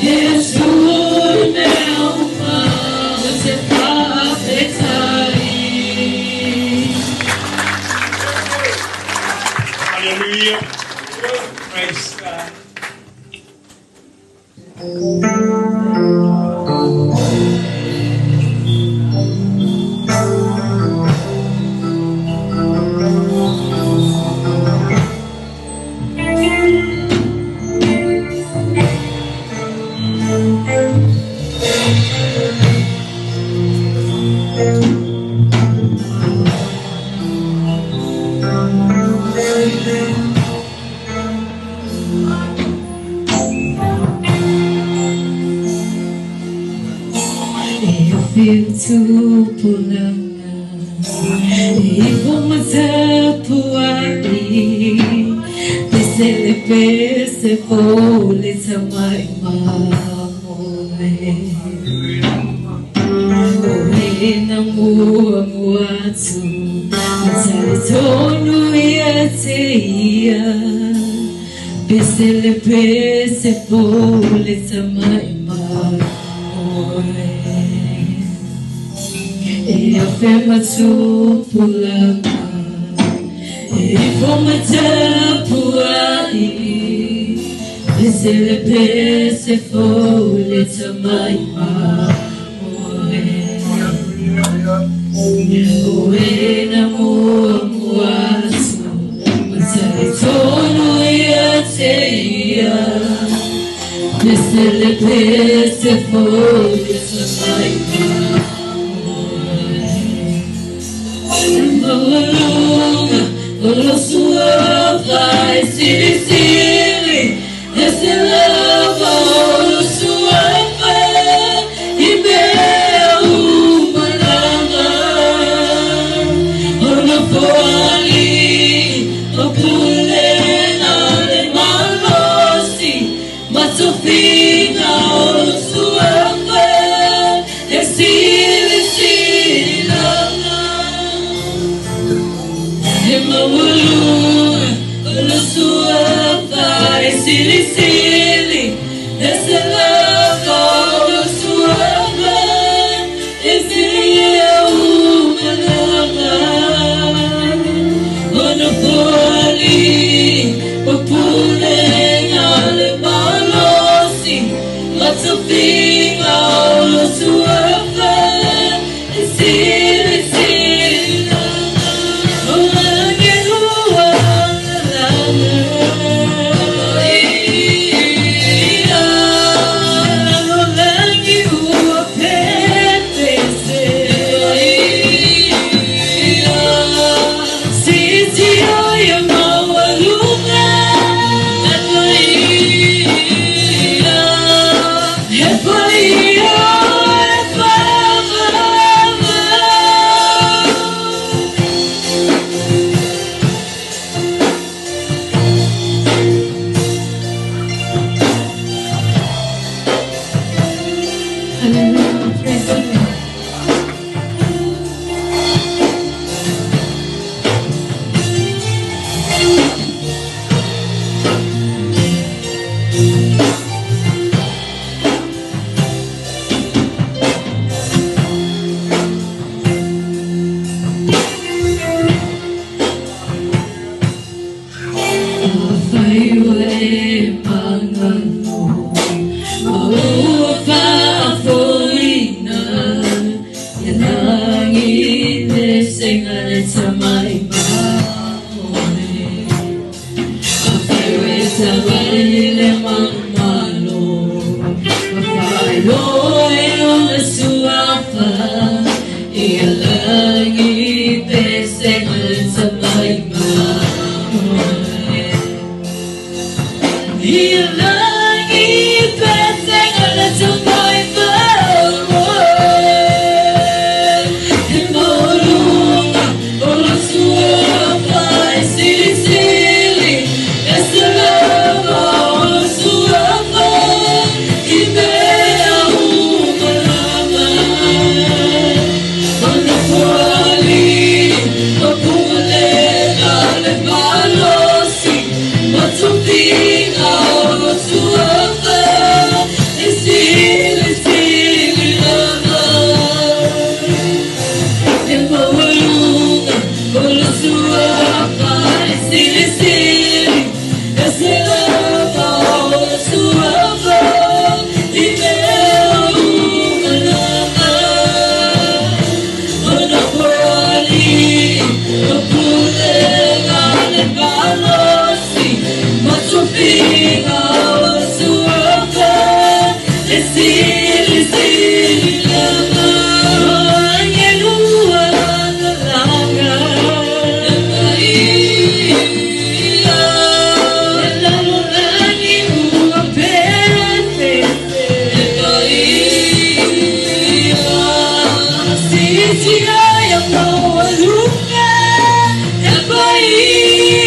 Yes, Hallelujah. Praise God. Tupulanga Ifo matapuai Pese le pese fole tamai mamoe. O na mua mua atu, matale tonu ia te ia. Pese le pese fole tamai mamoe. E a fema tupulama, e foma tapuai. Pese le pese fole tamai mamoe. O e na mua mua atu, matale tonu ia te ia. Pese le pese fole tamai mamoe. Mamalunga, o sua vai sili sili, esse lava o sua vai e meu mananga. O no poali, o pulena le malosi, matofina o sua vai e sili sili langa. E mawalunga, o sua vai sili sili, esse lava o sua vai e sili o mananga. O no poali, o pulena le malosi, matofina o sua vai e sili sili langa. O langelua langa. Ia, langi ua pepese. Ia, siti o ia mawalunga. Ia, he paia e whawhawa. Hallelujah. Praise the Lord. Afai e pangalo, maua whaafoina, ia langi pesenga le tamai mamoe. Afai e tawali le mamalo, mawhailo e ona suafa, ia langi pesenga le tamai mamoe. Ia langi pesenga le tamai mamoe. He maulunga o lo suafa e sili sili, e se lava o lo suafa i mea umalama. Ona poali, o pulega le malosi, matufinga o lo suafa e sili sili lava. E maualuga o lo suafa e sili sili, e se lava o lo suafa i mea umalama. Ona poali, o pulega le malosi, matufinga o lo suafa e sili sili lava. Angelua langa, ia, lalolagi ua pepese. Ia, siti ia maualuga, e paia,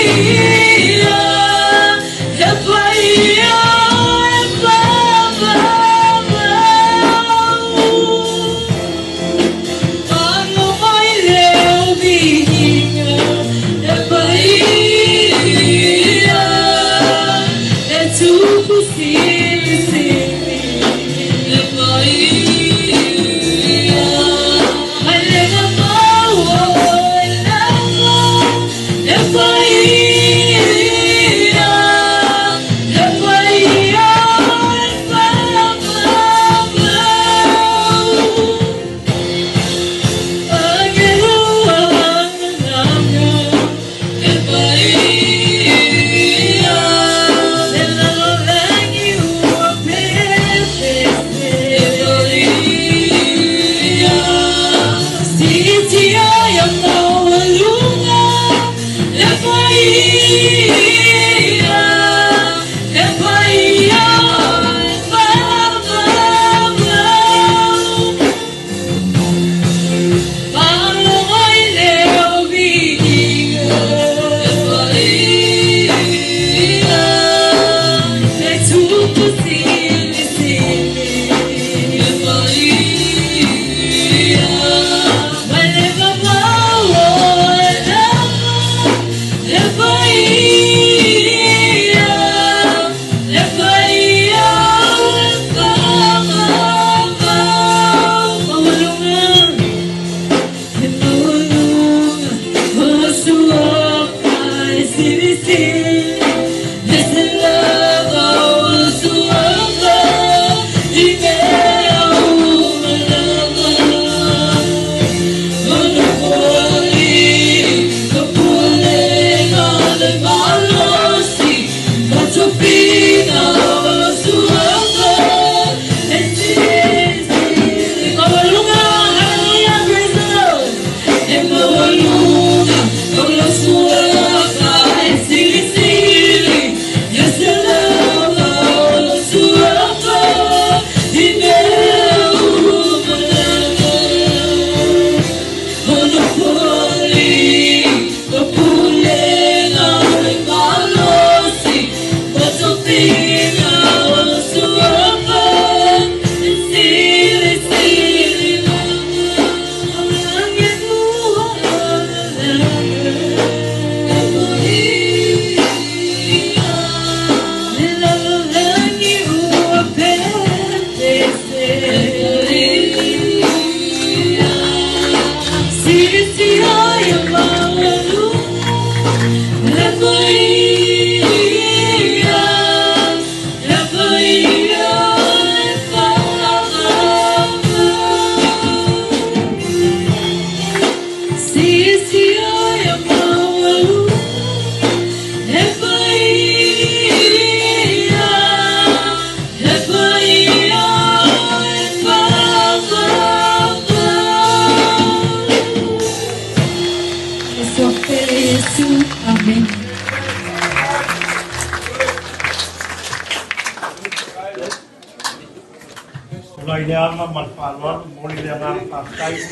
le ava ma le faaaloalo, momoli le agaga faafetai i le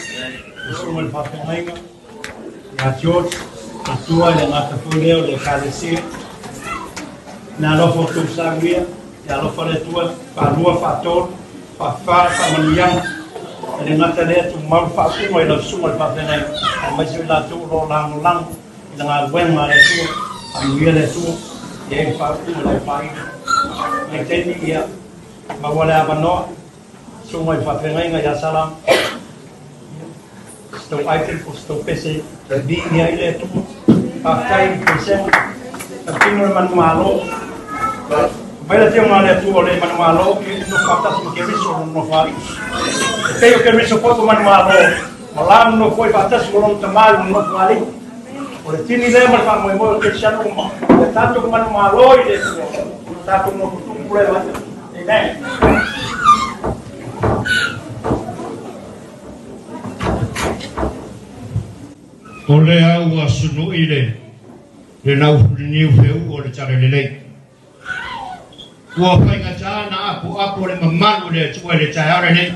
Susuga i le Faafeagaiga ia George, Atua i le gata foi lea o le Ekalesia. Ina alofa outou saunia, ia alofa le Atua, faalua, faatolu, faafa le faamanuiaga. E le gata lea, tumau le faaupuga i lau Susuga i le Faafeagaiga, aemaise o i latou o lo o lagolago i le galuega a le Atua. Faamanuia le Atua, ia i ai le faaupuga i lau faaili. Mai taimi, ia maua le avanoa, Susuga i le Faafeagaiga ia Salama. Se tou item po o se tou pese e viia ai le Atua. Faafetai i le pesega. Tautino le manumalo. Mai le Afioga a le Atua o le manumalo i nofo faatasi ma Keriso o lona nofoalii. E pei o Keriso foi ua manumalo, ma la nonofo ai faatasi ma lona Tama i lona nofoalii. O le tini lea ma le faamoemoe o Kerisiano uma, ia tatou manumalo i le Atua, ona tatou nofo tupu lea mai. Amen. O lea ua sunu'i le le naufuliniu feuu o le Talalelei. Ua faigata na apoapo le mamalu o le Atua i le taeao lenei.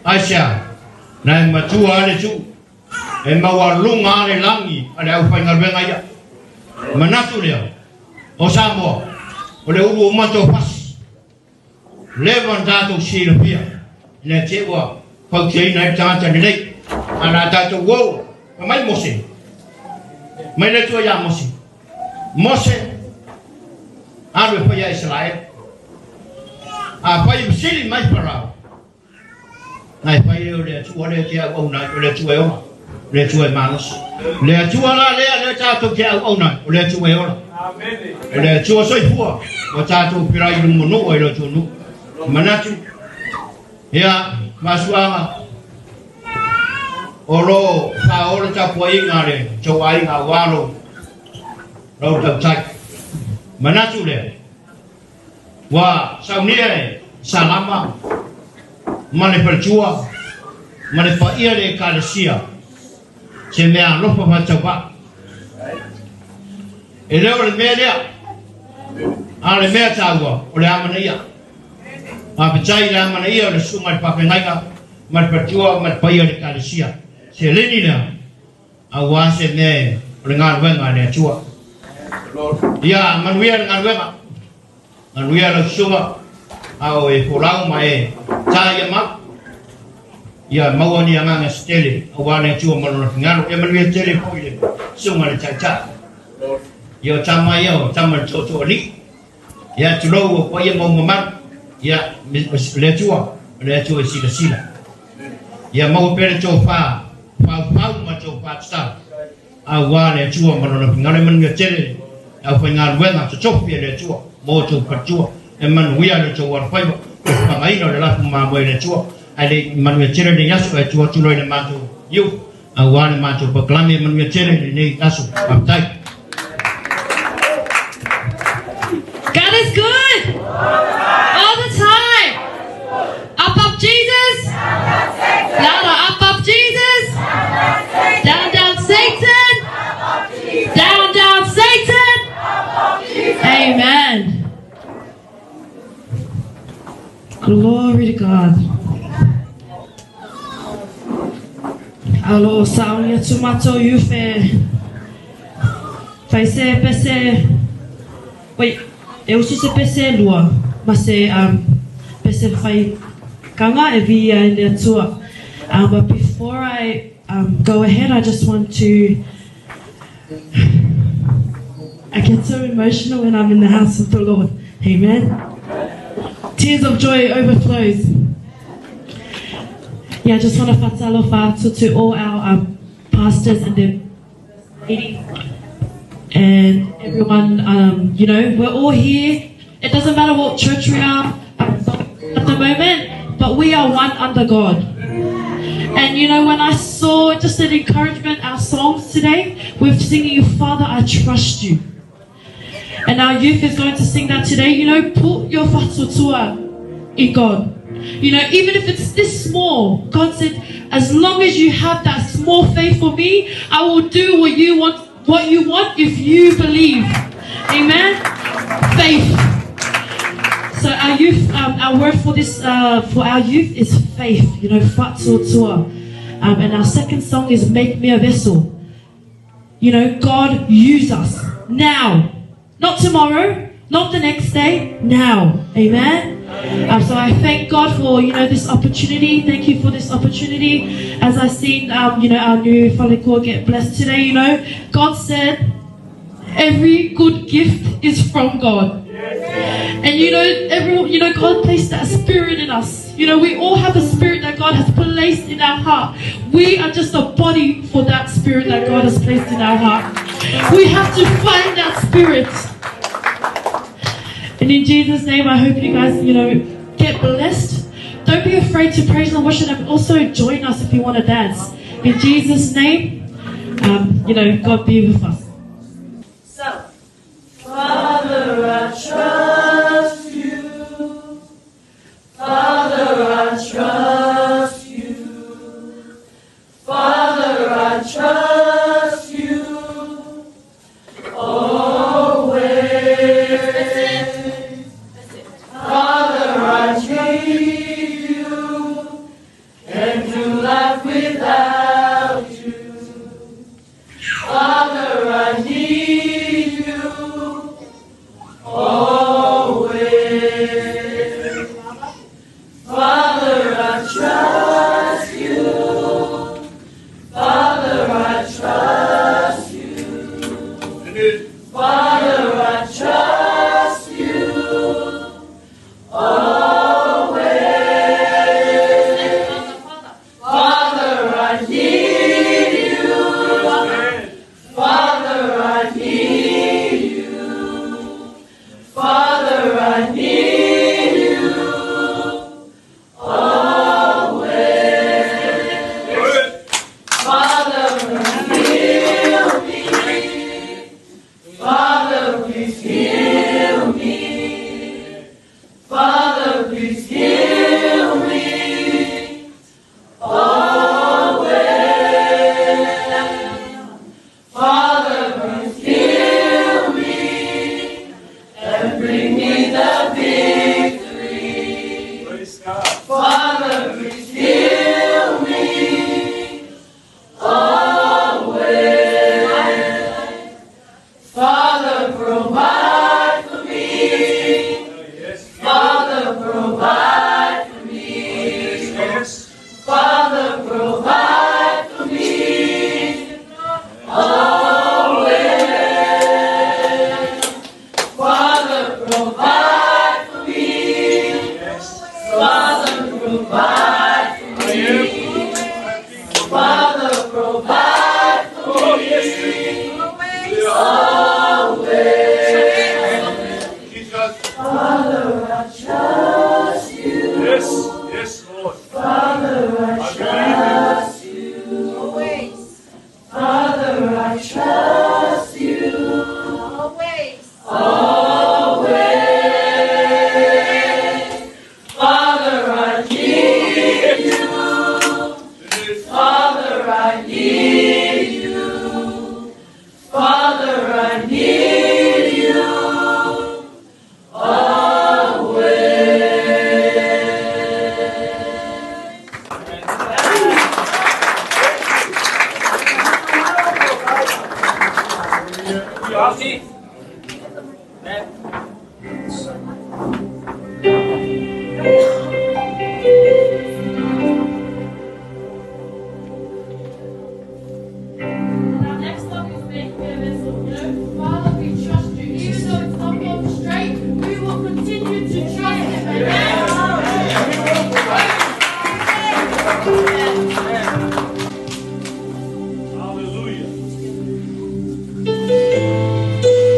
Aisea? Na e matua a le tuu, e maualuga a le lagi a le aufaigaluega ia. Manatu lea, o Samoa, o le ulu uma tofasi. Leva ona tatou silafia ina te ua fautiaina ai le tagata lelei. A la tatou uou, fai mai Mose, mai le Atua ia Mose, Mose, alu e fai ia Isaraelu. Afai e fesili mai Farao, Na e fai lea o le Atua lea e te auauna ai, o le Atua e ola, o le Atua e malosi. O le Atua la lea lea tatou te auauna ai, o le Atua e ola. O le Atua soifua, ua tatou firai i lumanuu ai le atunuu. Manatu, ia, masuaga, o lo o faaoo le tapuaiga a le tou aiga aua lou, lou tautai. Manatu lea, Ua saunia e Salama ma le faletua ma le paia le Ekalesia se mea alofa faatauvaa. E le o le mea lea, a o le mea taua o le amanaia. Faafetai i le amanaia o le susuga i le faafeagaiga ma le faletua ma le paia o le Ekalesia. Seleni lea aua se mea o le galuega a le Atua. Ia manuia le galuega, manuia lau susuga, a o e folau ma e tā ia mau. Ia maua ni agaga se tele aua le Atua ma lona fingalo. Ia manuia tele foi le susuga le taitai. Ia o tama ia o tama le tootooalii. Ia tulou o paia ma mamalu. Ia le Atua, le Atua e silasila. Ia maua pea le tofa faufau ma le tofa tatau aua le Atua ma Lona finagalo. E manuia tele le aufaigaluega totofi e le Atua mo outou faletua. E manuia le tou alofaiva i le fagaina o le lafu mamoe e le Atua. Ae le i manuia tele lenei aso, e tuu atu loa i le matou youth aua le matou polokalame. E manuia tele lenei aso. Faafetai. God is good all the time. Up, up Jesus. Louder, up, up Jesus. Down, down Satan. Down, down Satan. Amen. Glory to God. Alo saoni atu matou youth e fai se pese wait e usu se pese e lua ma se um, pese fai kanga e viia ai le Atua. But before I um, go ahead I just want to I get so emotional when I'm in the house of the Lord. Amen. Tears of joy overflows. Yeah, I just want to fatalofa atu to all our um, pastors and their ladies and everyone. Um, you know, we're all here. It doesn't matter what church we are at the moment, but we are one under God. And you know, when I saw just an encouragement, our songs today, we're singing, Father, I trust you. And our youth is going to sing that today. You know, put your whatuatua in God. You know, even if it's this small, God said, as long as you have that small faith for me, I will do what you want, what you want if you believe. Amen. Faith. So our youth, our word for this, for our youth is faith, you know, fatua. And our second song is Make Me a Vessel. You know, God use us now. Not tomorrow, not the next day, now. Amen. So I thank God for, you know, this opportunity. Thank you for this opportunity. As I've seen, you know, our new Falekua get blessed today, you know, God said every good gift is from God. And you know, everyone, you know, God placed that spirit in us. You know, we all have a spirit that God has placed in our heart. We are just a body for that spirit that God has placed in our heart. We have to find that spirit. And in Jesus' name, I hope you guys, you know, get blessed. Don't be afraid to praise and worship, and also join us if you want to dance. In Jesus' name, you know, God be with us. So, Father, I trust you. Father, I trust you. Father, I trust you. Always. Father, I need you. Can't do life without you. Father, I need you. Always. Father, I trust you. Father, I trust you. Father, I trust you. Always. Father, I need you. Father, I need you. Father, I need you. Always. Father, heal me. Father, please heal me. Father, please heal me. Always. Father, please heal me and bring me the victory. Father, please heal me. Always. Father, provide for me. Father, provide for me. Father, provide for me. Always. Father, provide for me. Father, provide for me. Father, provide for me. Always. Father, I trust you. Yes, yes, Lord. Father, I trust you. Always. Father, I trust you. Always. Always. Father, I need you. Father, I need you. Father, I need you. Always. Our next song is Make Me a Vessel. You know, Father, we trust you. Even though it's not going straight, we will continue to trust him. Amen. Hallelujah. Thank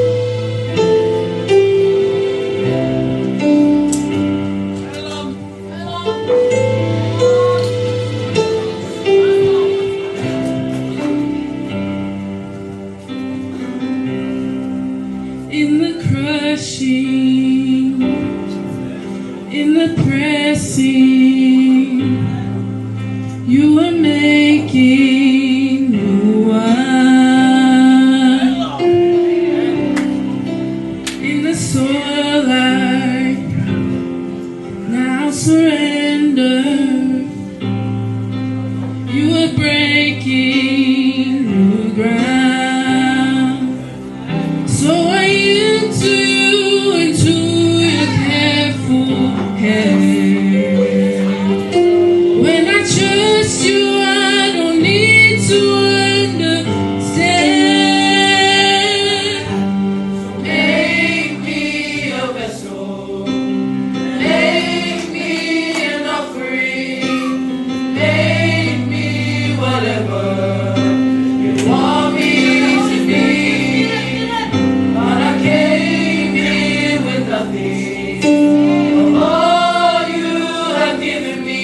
breaking new ground. So I yield to you into your careful hand. When I trust you, I don't need to understand. So make me a vessel, make me an offering, make me whatever you want me to be. But I came here with nothing but all you have given me.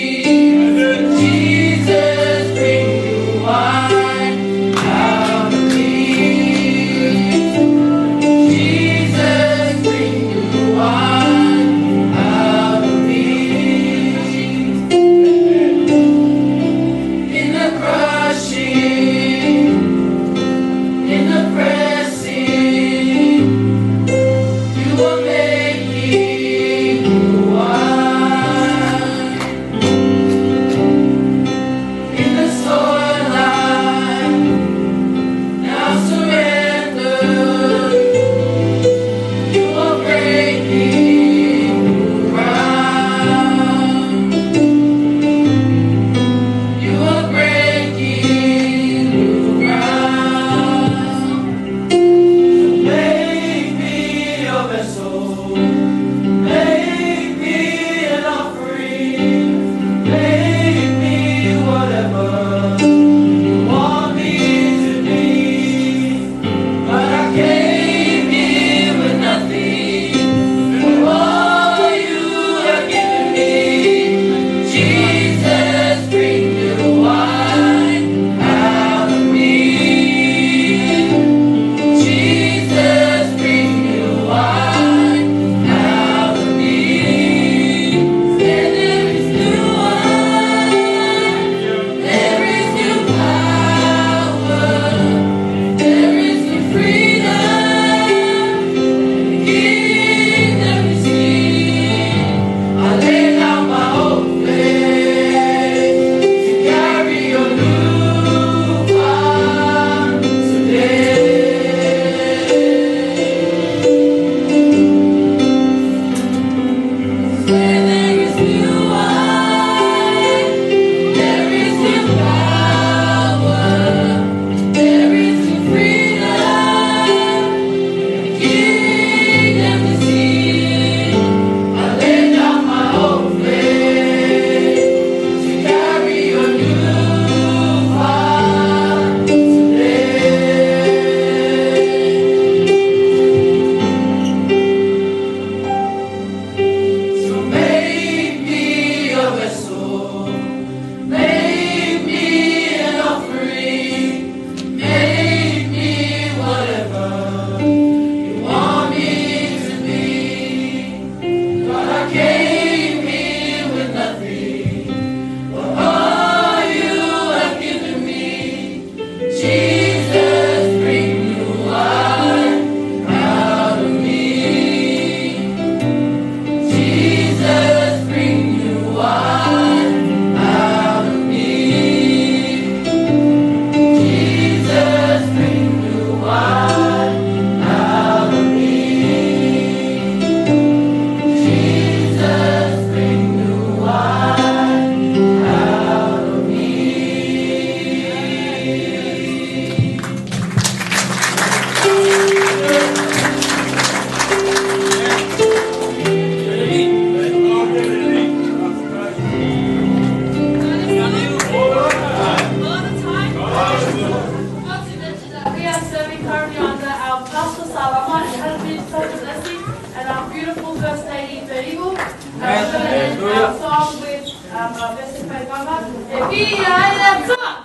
Jesus, bring new wine out of me. Jesus, bring new wine out of me. In the crushing, in the pressing, you are making new wine. In the soil I now surrender, you are breaking new ground. You are breaking new ground. Make me a vessel, make me an offering, make me whatever you want me to be. But I came here with nothing but all you have given me. Jesus, bring new wine out of me. Jesus, bring new wine out of me. And there is new wine, there is new power, there is new freedom. The kingdom is here. I lay down my old ways to carry your new fire today. Where there is new wine, there is new power, there is new freedom. The kingdom is here. I lay down my old ways to carry your new fire today. So make me a vessel, make me an offering, make me whatever you want me to be. But I came here with nothing but all you have given me. Jesus, bring new wine out of me. Jesus, bring new wine out of me. Jesus, bring new wine out of me. Jesus, bring new wine out of me. All the time. Not to mention that we are serving currently under our Pastor Salama, and it has been such a blessing, and our beautiful First Lady Ferigo. And we're going to end our song with our best friend Mama. E via il song!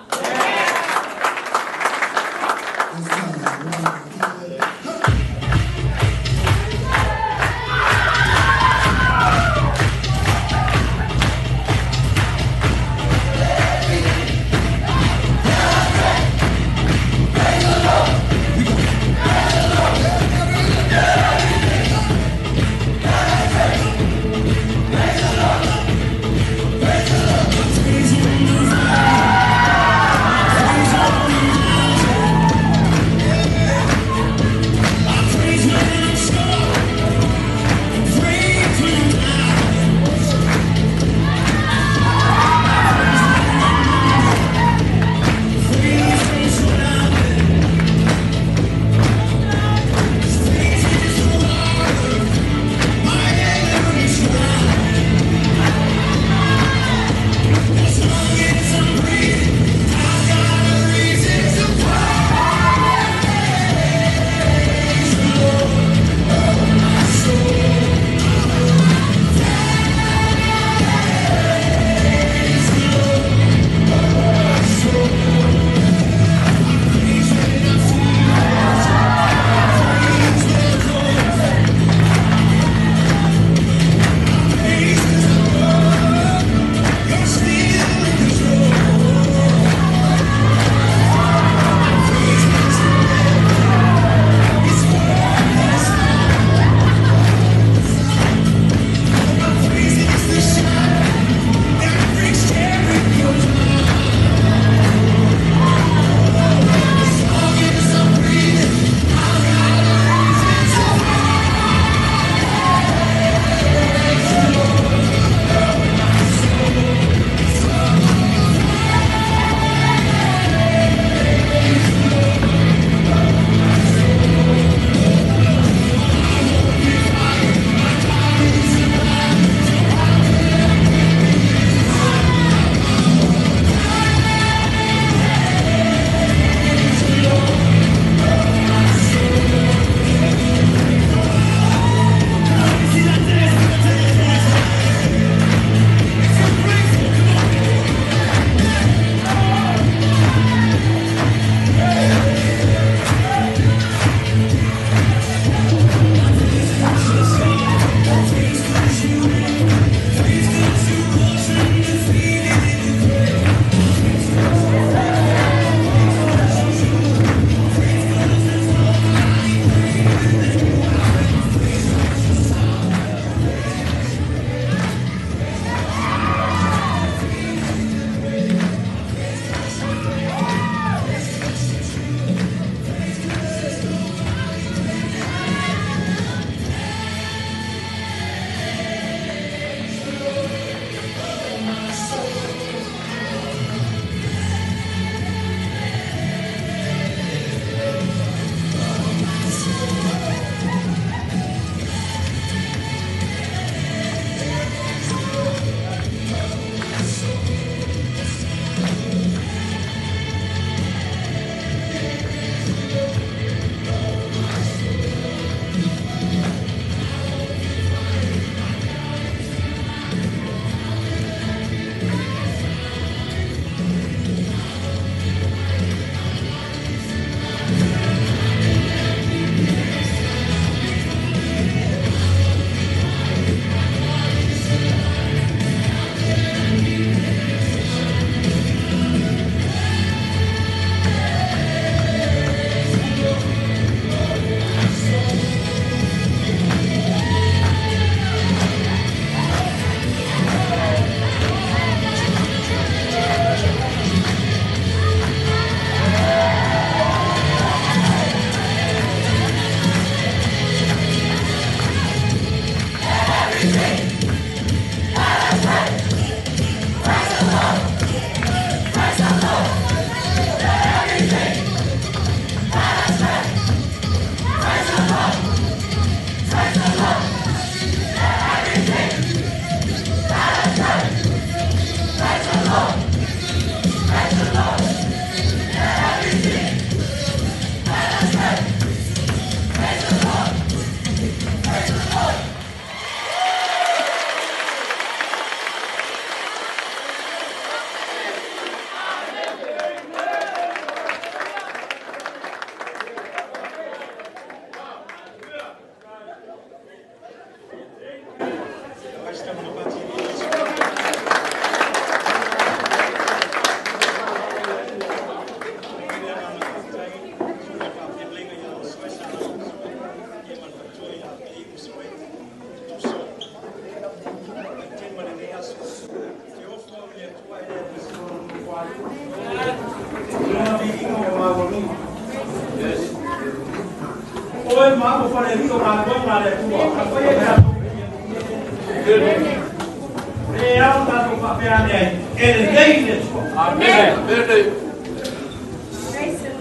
Praise I lona viiga ua maualuga. Oe ma au o falealii o galuega a le Atua, afai e tatou le ao tatou faapea ane ai, e lelei le Atua.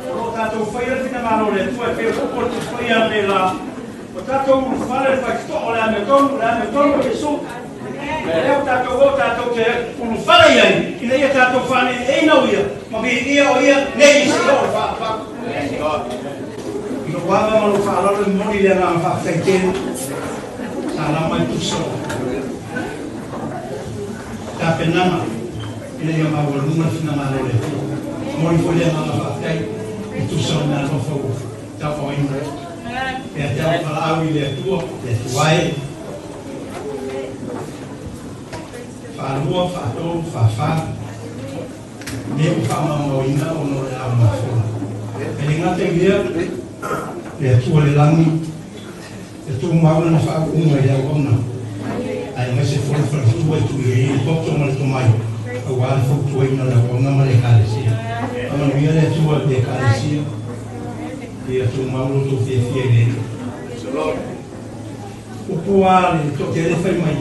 O lo o tatou faia le finagalo o le Atua e pei o upu a le Tusi Paia analeila, Ua tatou ulufale le faitotoo o le amiotonu, le amiotonu o Iesu. O lea ua tatou o tatou te ulufale i ai, ina ia tatou faaneeneeina o Ia, ma viia o Ia nei i seia o le faavavau. I lou ava ma lou faaaloalo e momoli le agaga faafetai tele sa lama i tusa o tapenaga ina ia maualuga le finagalo o le Atua. Momoli foi le agaga faafetai i tusa o le meaalofa ua tauaoina. Ia te au valaau i le Atua, le Atua e. Faalua, faatolu, faafa, mea ua faamaumauina ona o le ao mafola. E le gata i lea, le Atua i le lagi, e tumau lana faauuga i le auauna, aemaise foi le faletua e tui ai le poto ma le tomai aua le fautuaina o le auauna ma le Ekalesia. Faamanuia le Atua i le Ekalesia. Ia tumau lo outou fiafia i le Alii. Upu a le toatele fai mai,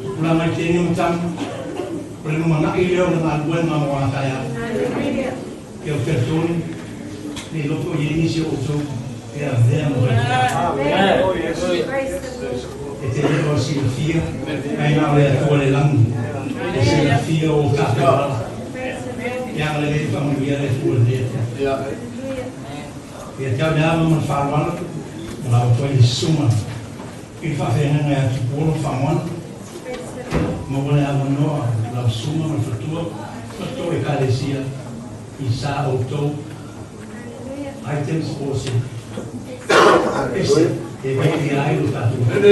Tupulaga i teine ma tama, o le lumanai lea o le galuega mo a taeao. Ia ou talitonu, le iloa po o i ai nisi o outou e avea ma faifeau. E te le o silafia, ae na o le Atua le lagi e silafia o tatou ala. Ia agalelei faamanuia le Atua i lenei afiafi. Ia te au le ava ma le faaaloalo, ma lau atu ai le susuga i le faafeagaiga ia Tupuola Faamoana. Maua le avanoa lau susuga ma le faletua ma le tou Ekalesia i sa outou items po o se pese e viia ai lo tatou Atua.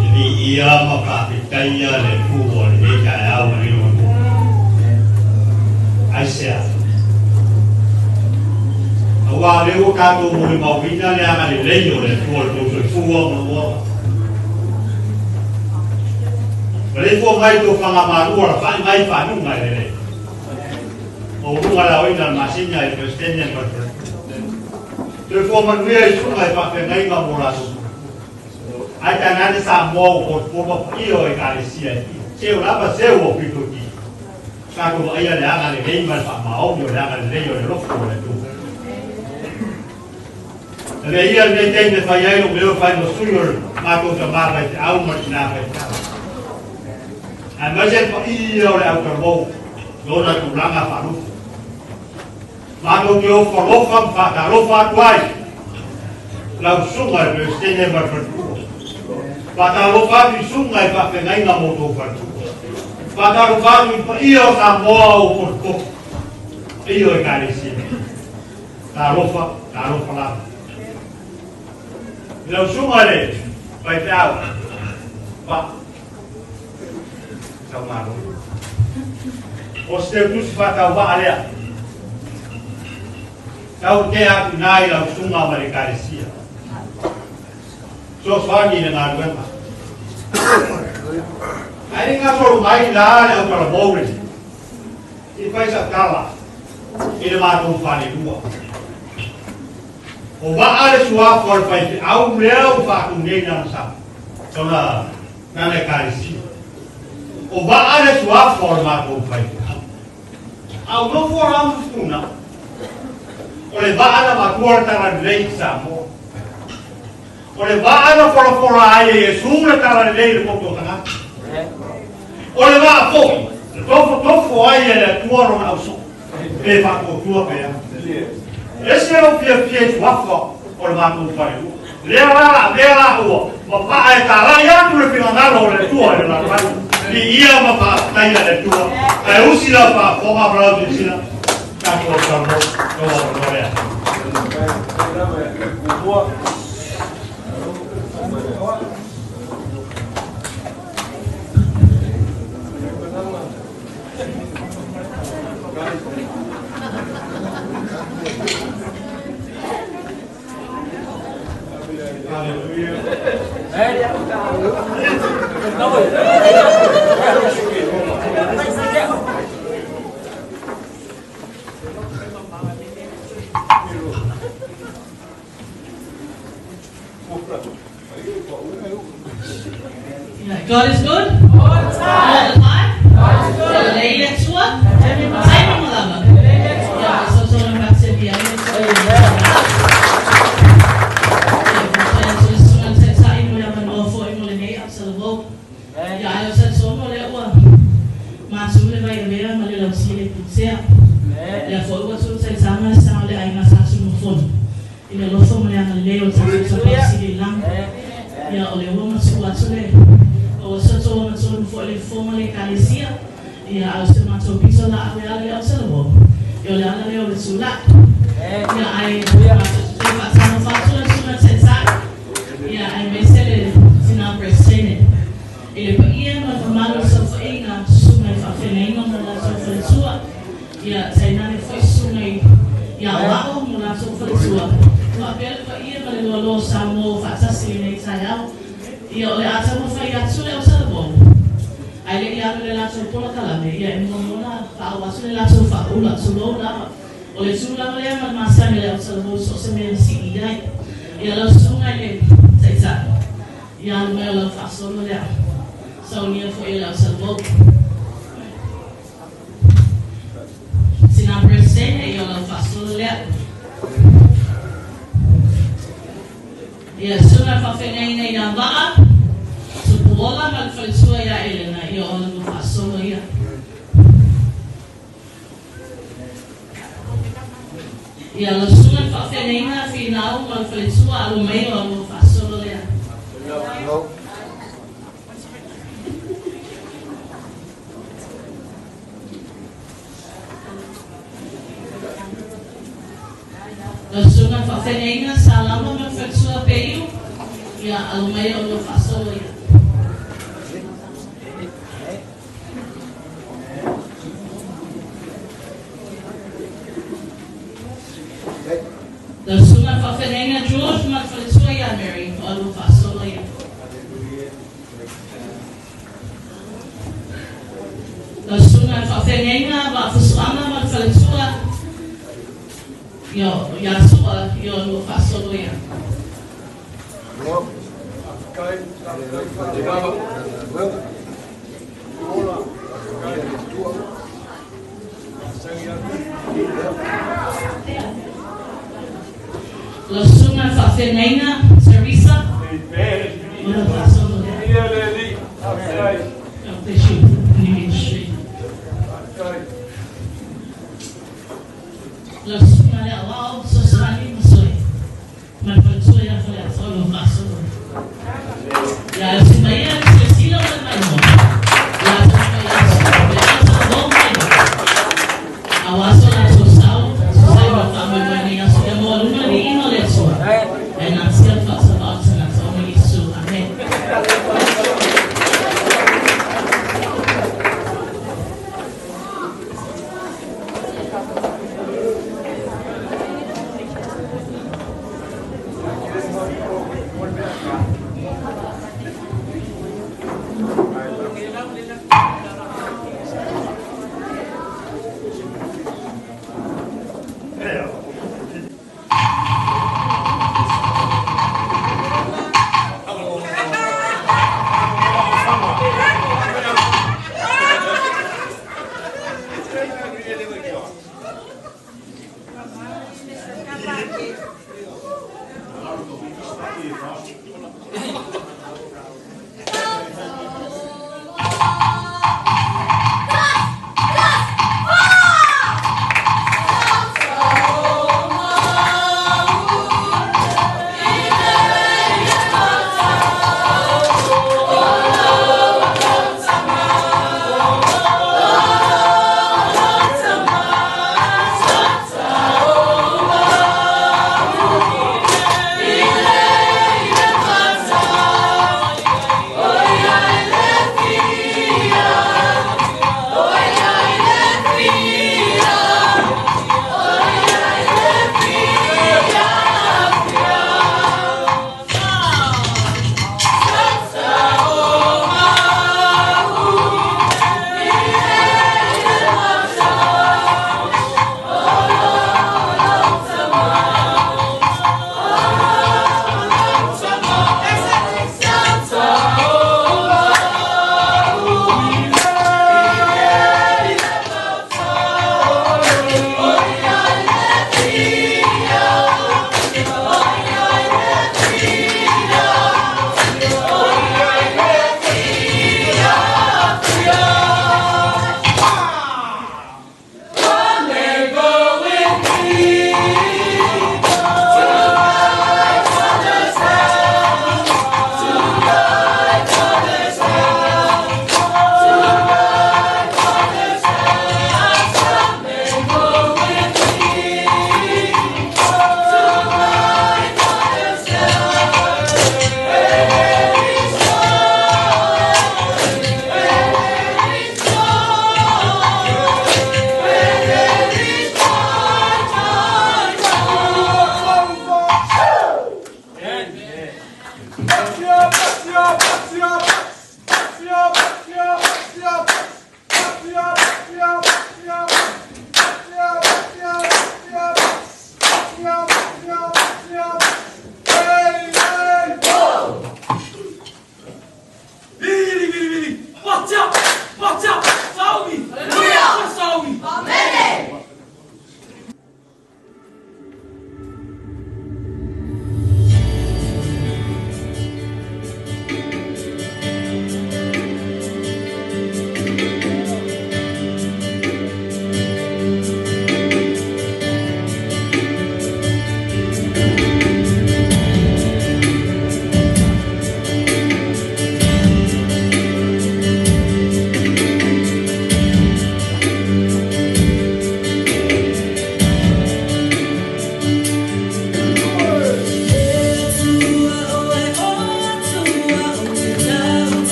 E viia ma faafetaia le Atua o lenei taeao ma lenei atunuu. Aisea? Aua o lea ua tatou molimauina le agalelei o le Atua i le tou soifua ma lou ola. Maleifua mai tou fagamalu alafai mai fanuga e lelei. Maualuga le aoina o le masina i le Peresetene ma le Faletua. Soifua manuia i susuga i faafeagaiga mo latou faletua. Ae tainane Samoa ua potupolu ma paia o Ekalesia e fia. Seu lava seu o pito ki. Tatou vaaia le agalelei ma le faamaoni o le agalelei o le alofa o le Atua. Avea ia lenei taimi e fai ai lou leo e fai ma sui o le matou tama faifeau ma le tina faifeau. Aemaise le paia o le autalavou i ona tulaga faalupe. Matou te ofo alofa ma faatalofa atu ai lau susuga i le Peresetene ma le faletua. Faatalofa atu i susuga i faafeagaiga ma outou faletua. Faatalofa atu i le paia o Samoa o potopoto, paia o Ekalesia. Talofa, talofa lava. I lau susuga i le faifeau, pa, taumalo. O se teutusi faatauvaa lea, tau tea atu i ina i lau susuga ma le Ekalesia. Fesoasoani i le galuega. Ae le gasolo mai la le autalavou lenei i fai sau tala i le matou falelua. O vaa le suafa o le faifeau lea ua faatu nei lana sa, lona, lana ekalesia. O vaa le suafa o le matou faifeau. A ua nofo la ma fetuunai. O le vaa na avatua le talalelei i Samoa. O le vaa na folafola ai e Iesu le talalelei i le poto o tagata. O le vaa foi na tofotofo ai e le Atua lona ausoo, pe faatuatua pe a. Ese lou fiafia i suafa o le matou falelua. Lea la avea laua ma paa e talai atu le finagalo o le Atua i le lalolagi. Viia ma faafetaia le Atua, ae usi lau faafofoga ma lau silasila, tatou autalavou, lou avanoa lea. Yeah, God is good. All the time. All the time. God is good. Lei le tua. Tai mo lava. Yeah, so so na ba se bia.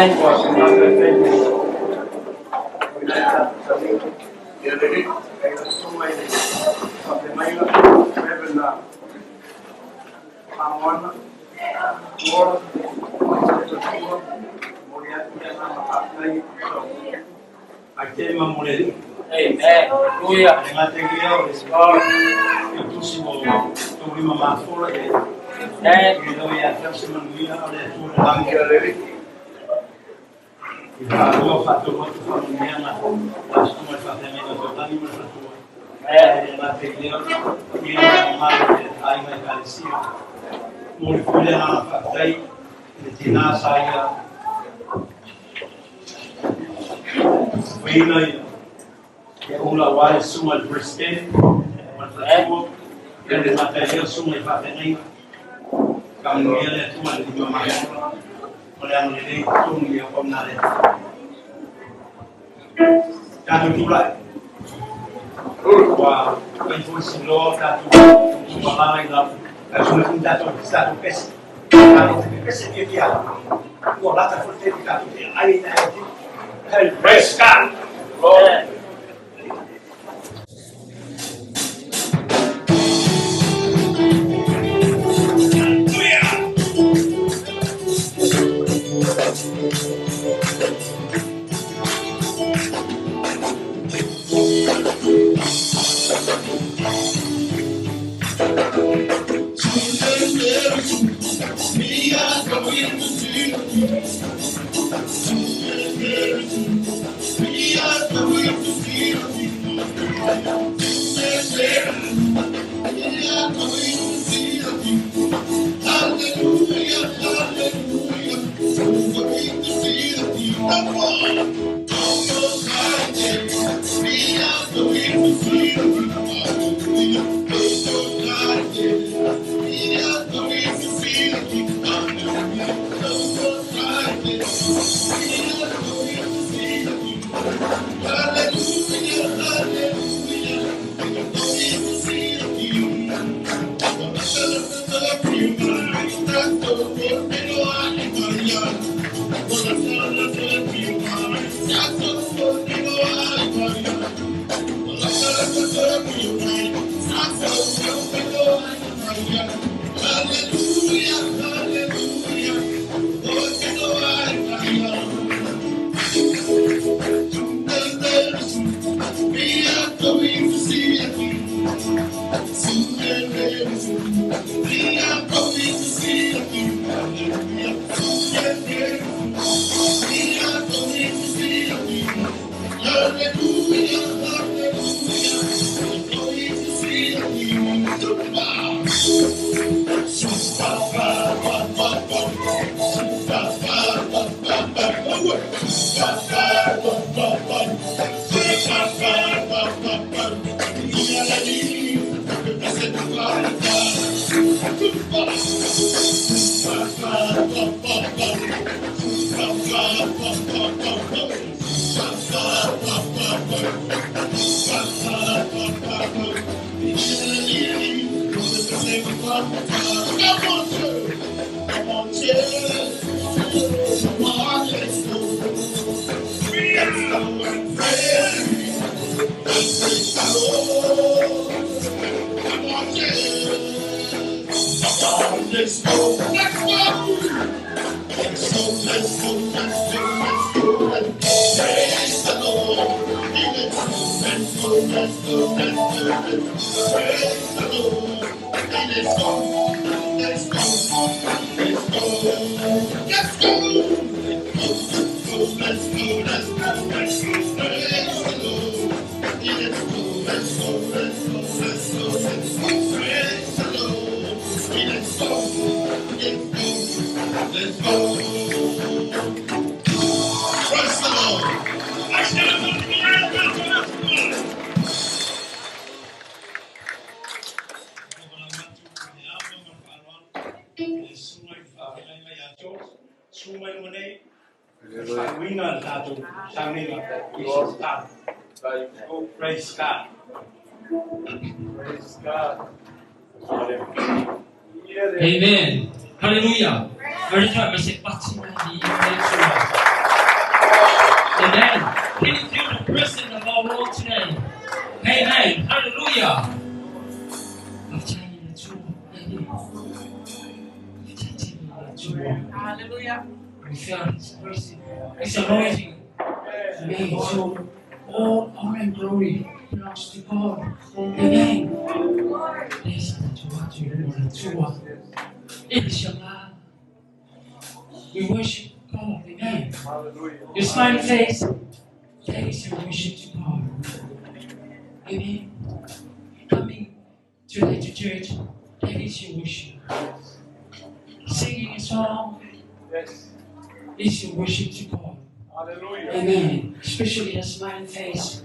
Ua se gata i taimi o i ai tatou taliga. E i susuga i le faafeagaiga, Reverend Famoana, Tuola, aemaise le faletua, e momoli atu le agaga faafetai e tusa o faitema mo le Alii. Amen. Hallelujah. E le gata i lea o le tusi ua outou lima mafola i ai. Amen. E le ia te au se manuia a o le Atua i le lagi. I faalua faatolu atu faamanuiaga a susuga i le faafeagaiga o Taulagi ma le faletua. E le gata i lea, ia ma le mamalu o le aiga Ekalesia. Momoli foi le agaga faafetai i le tina sa ia uiga ia ula aua le susuga i le President ma le faletua. Ia le gata i lea o susuga i faafeagaiga. Faamanuia le Atua i le lima mamola ma le agalelei i totonu i auauna a le Atua. Tatou tulai. Ua fai foi si loa tatou tumalala i lau. Tatou tatou tatou pese. Tatou pese fia fia. Ua lata foi te tatou te ai na e. Praise God. Lord. Susu mai luma nei, faauiga le tatou sauniga i se tatalo. Praise God. Praise God. Amen. Hallelujah. Every time I say, "Pati na ni Yesu." Amen. Can you feel the presence of our Lord today? Amen. Hallelujah. Hallelujah. We felt His presence, His anointing. Amen. So all honor and glory belongs to God. Amen. We worship God. Amen. Your smiling face, that is your worship to God. Amen. Coming today to church, that is your worship. Singing a song is your worship to God. Hallelujah. Amen. Especially a smiling face.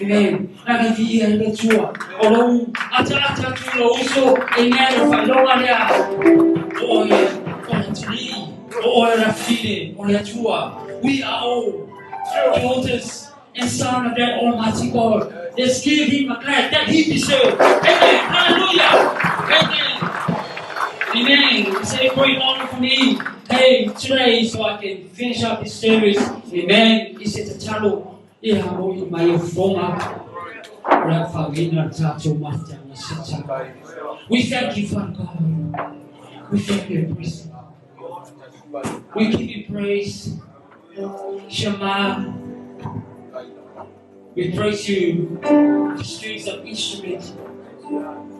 Amen. Nagi via le tua. O lou ata ata tu lo uso. Amen. O whailonga lea. O e o le tini. O e rafine. O le tua. We are all daughters and sons of that Almighty God. Let's give him a clap that he deserves. Amen. Hallelujah. Amen. Amen. It's a great honor for me. Hey, today, so I can finish up this service. Amen. It's a tatalo. Ia mo i mai o fonga. Ora whawina tātou matanga sita. We thank you, Father God. We thank you, praise. We give you praise. Shema. We praise you. The strings of instruments.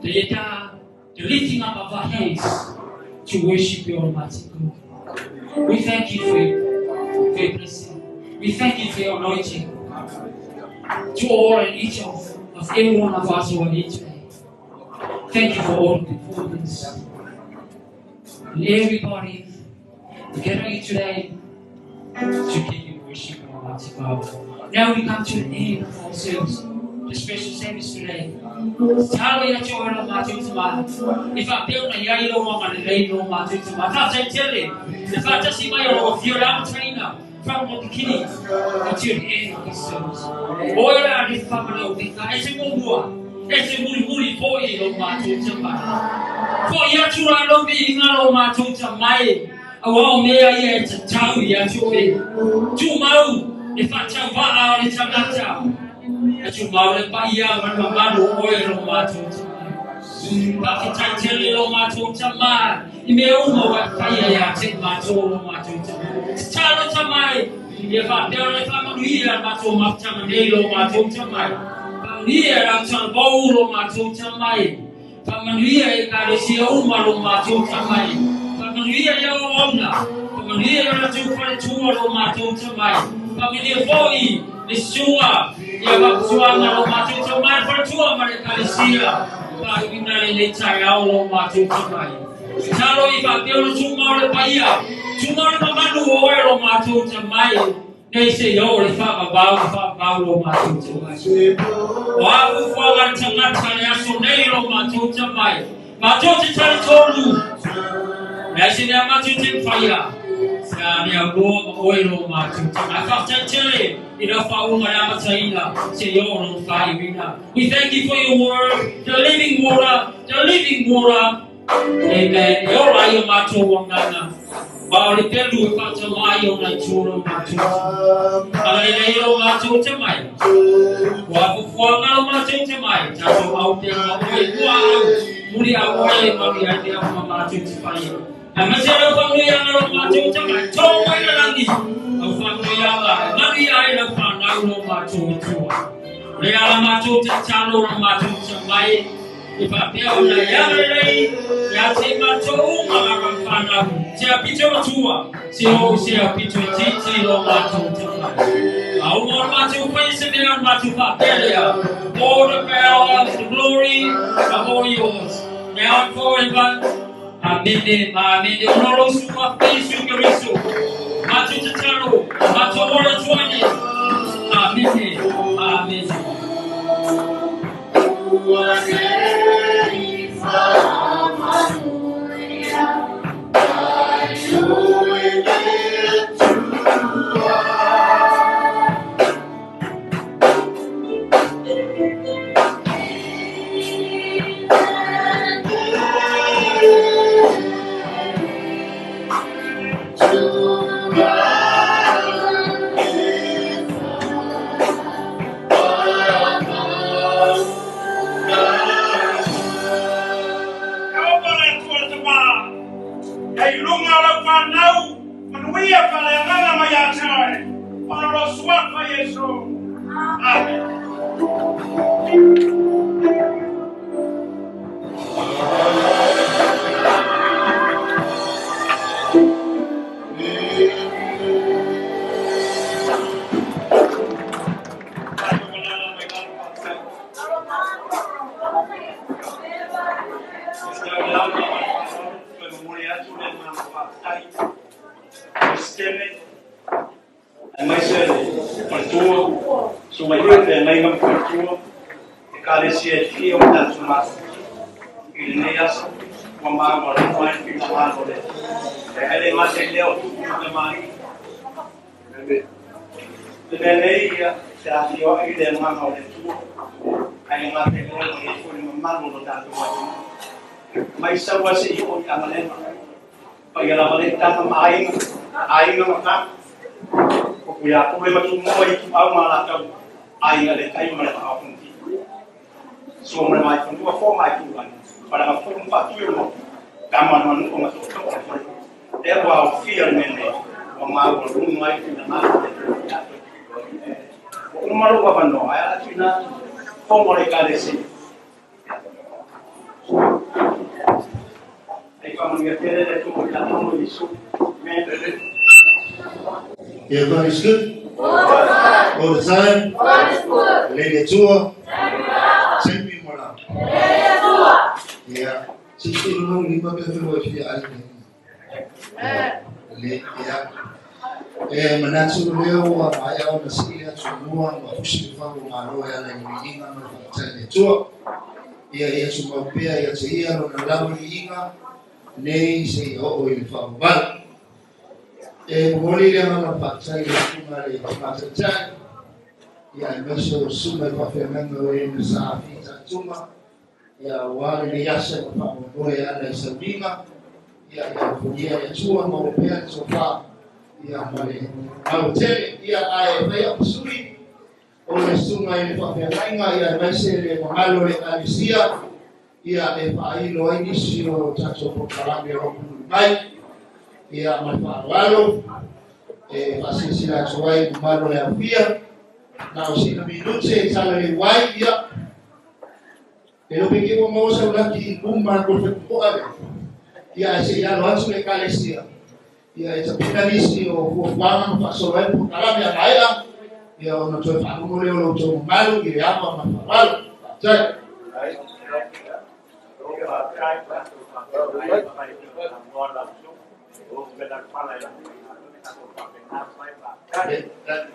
The yada, the lifting up of our hands to worship you, Almighty God. We thank you for your blessing. We thank you for your anointing. To all and each of every one of us who are here today. Thank you for all the performance. And everybody gathering today to give you worship, Almighty God. Now we come to the end of our service, the special service today. Talo ia te oe mātou te maha. I whapeo na iai lo mama le lei lo mātou te maha. Tā te tele, te whātasi mai o lo whio la mataina from the beginning until the end of this service. Oe la re whamana o te ka, e te mōmua, e te muri muri po i lo mātou te maha. Fo ia tura lo mi inga lo mātou te mai, a wao mea ia e te tau ia te oe. Tū mau, e whātau waa o le tangata. E tū mau le pa ia manu manu oe lo mātou te mai. Whawhitai tele lo mātou te mai. I mea uma wa whaia ia te mātou lo mātou te mai. Te talo te mai. Ia whapea le whamanu ia mātou mafutanga nei lo mātou te mai. Whamanu ia rau tana bau lo mātou te mai. Whamanu ia e kāresia uma lo mātou te mai. Whamanu ia ia o auna. Whamanu ia ia rātou whare tua lo mātou te mai. Whamanu ia fōi le sua ia wakutuanga lo mātou te mai. Whare tua ma le kāresia. Whāiwina le le tai ao lo mātou te mai. Talo i whapeo le tūmau le paia. Tūmau le mamanu o e lo mātou te mai. Nei se iau le whaabau lo mātou te mai. O a ufuaga le tangata le aso nei lo mātou te mai. Mātou te tari tōnu. Nei se nea mātou te whaia. Ia nea loa ma oe lo mātou te mai. Whaatai tele i rau whaunga le amataina se iau lo whaiwina. We thank you for your word, the living water, the living water. Amen. E ora ia mātou wangana. Ma o le pelu e whata mai o nai tūro mātou. Ala e nei o mātou te mai. Kua fufuanga o mātou te mai. Tātou au te au oe kua au. Muri au oe mauri ai te au ma mātou te whai. A mate rau whanui anga o mātou te mai. Tō mai na rangi. Au whanui anga. Mari ai rau whanau o mātou tua. Le ala mātou te talo o mātou te mai. I whapea o nai agarerei, ia te mātou unga ngā whanau, te apito matua, te o se apito e titi lo mātou te mai. A unga o mātou whai se mea o mātou whapelea, all the power, the glory, are all yours, now and forever. Amene, amene, onoro sua Yesu Kristo. Mātou te talo, mātou ora tuane. Amene, amene. To God. Ekalesia e fia o tatou mafuta i lenei aso ua maualuga ai le finagalo o le Atua. Ae le gata i lea o tupu ma tamalii. Le mea nei ia te afioai le agaga o le Atua, ae le gata i lea ua i ai foi le mamalu o lo tatou atunuu. Mai Saua seia oo i Agalega, paia lava le tama ma aiga, aiga ma tama, upu ia Pule ma Tumua, Ituau ma Alataua, aiga le tai ma le vaa o Fonoti. Sua ma le Vaifanua, Fo ma Aitulagi, Falagafulu ma Faatui o le Motu, Tama a Manu'a ma Tootoo o le Faleula. Lea ua aofia le mea nei, ua maualuga ai le finagalo o le Atua ia tatou. Ua uma lou avanoa, ae a tuuina atu fono a le Ekalesia. Hei faamanuia tele le Atua i tatou i Iesu. Amen. Yeah, God is good. All the time. Lei le Atua. Taimi ma la. Yeah. Sisi lo lima pe fe wa fia ai. Le ia. E manatu lea ua maea ona sii le atumua ma fusi le fau o malo e ala i le viiga ma le faafetai i le Atua. Ia ia tumau pea ia te ia lona lava viiga nei seia oo i le faavavau. E momoli le agaga faafetai i le susuga i le Tama Taitai, ia aemaise o susuga i faafeagaiga o e na sa fitaituga, ia aua lenei aso ma faamoemoe e ala i sauniga, ia ia alofagia e le Atua maua pea le tofa, ia ma le malo tele, ia ae fai au ma sui o le susuga i le faafeagaiga, ia aemaise le mamalu o le Ekalesia, ia e faailo ai nisi o tatou polokalame o lo o mulimuli mai, ia ma le faaaloalo e faasilasila atu ai i mamalu o le aofia, na o sina minute e talaleu ai, ia e le o pe ua maua sau laki i luma o le falepoa lea, ia ae se i alo atu le Ekalesia, ia e tapena nisi o fuafuaga ma faasolo ai polokalame a maea, ia ona toe faalogo lea o lo outou mamalu i le ava ma le faaaloalo. Faafetai.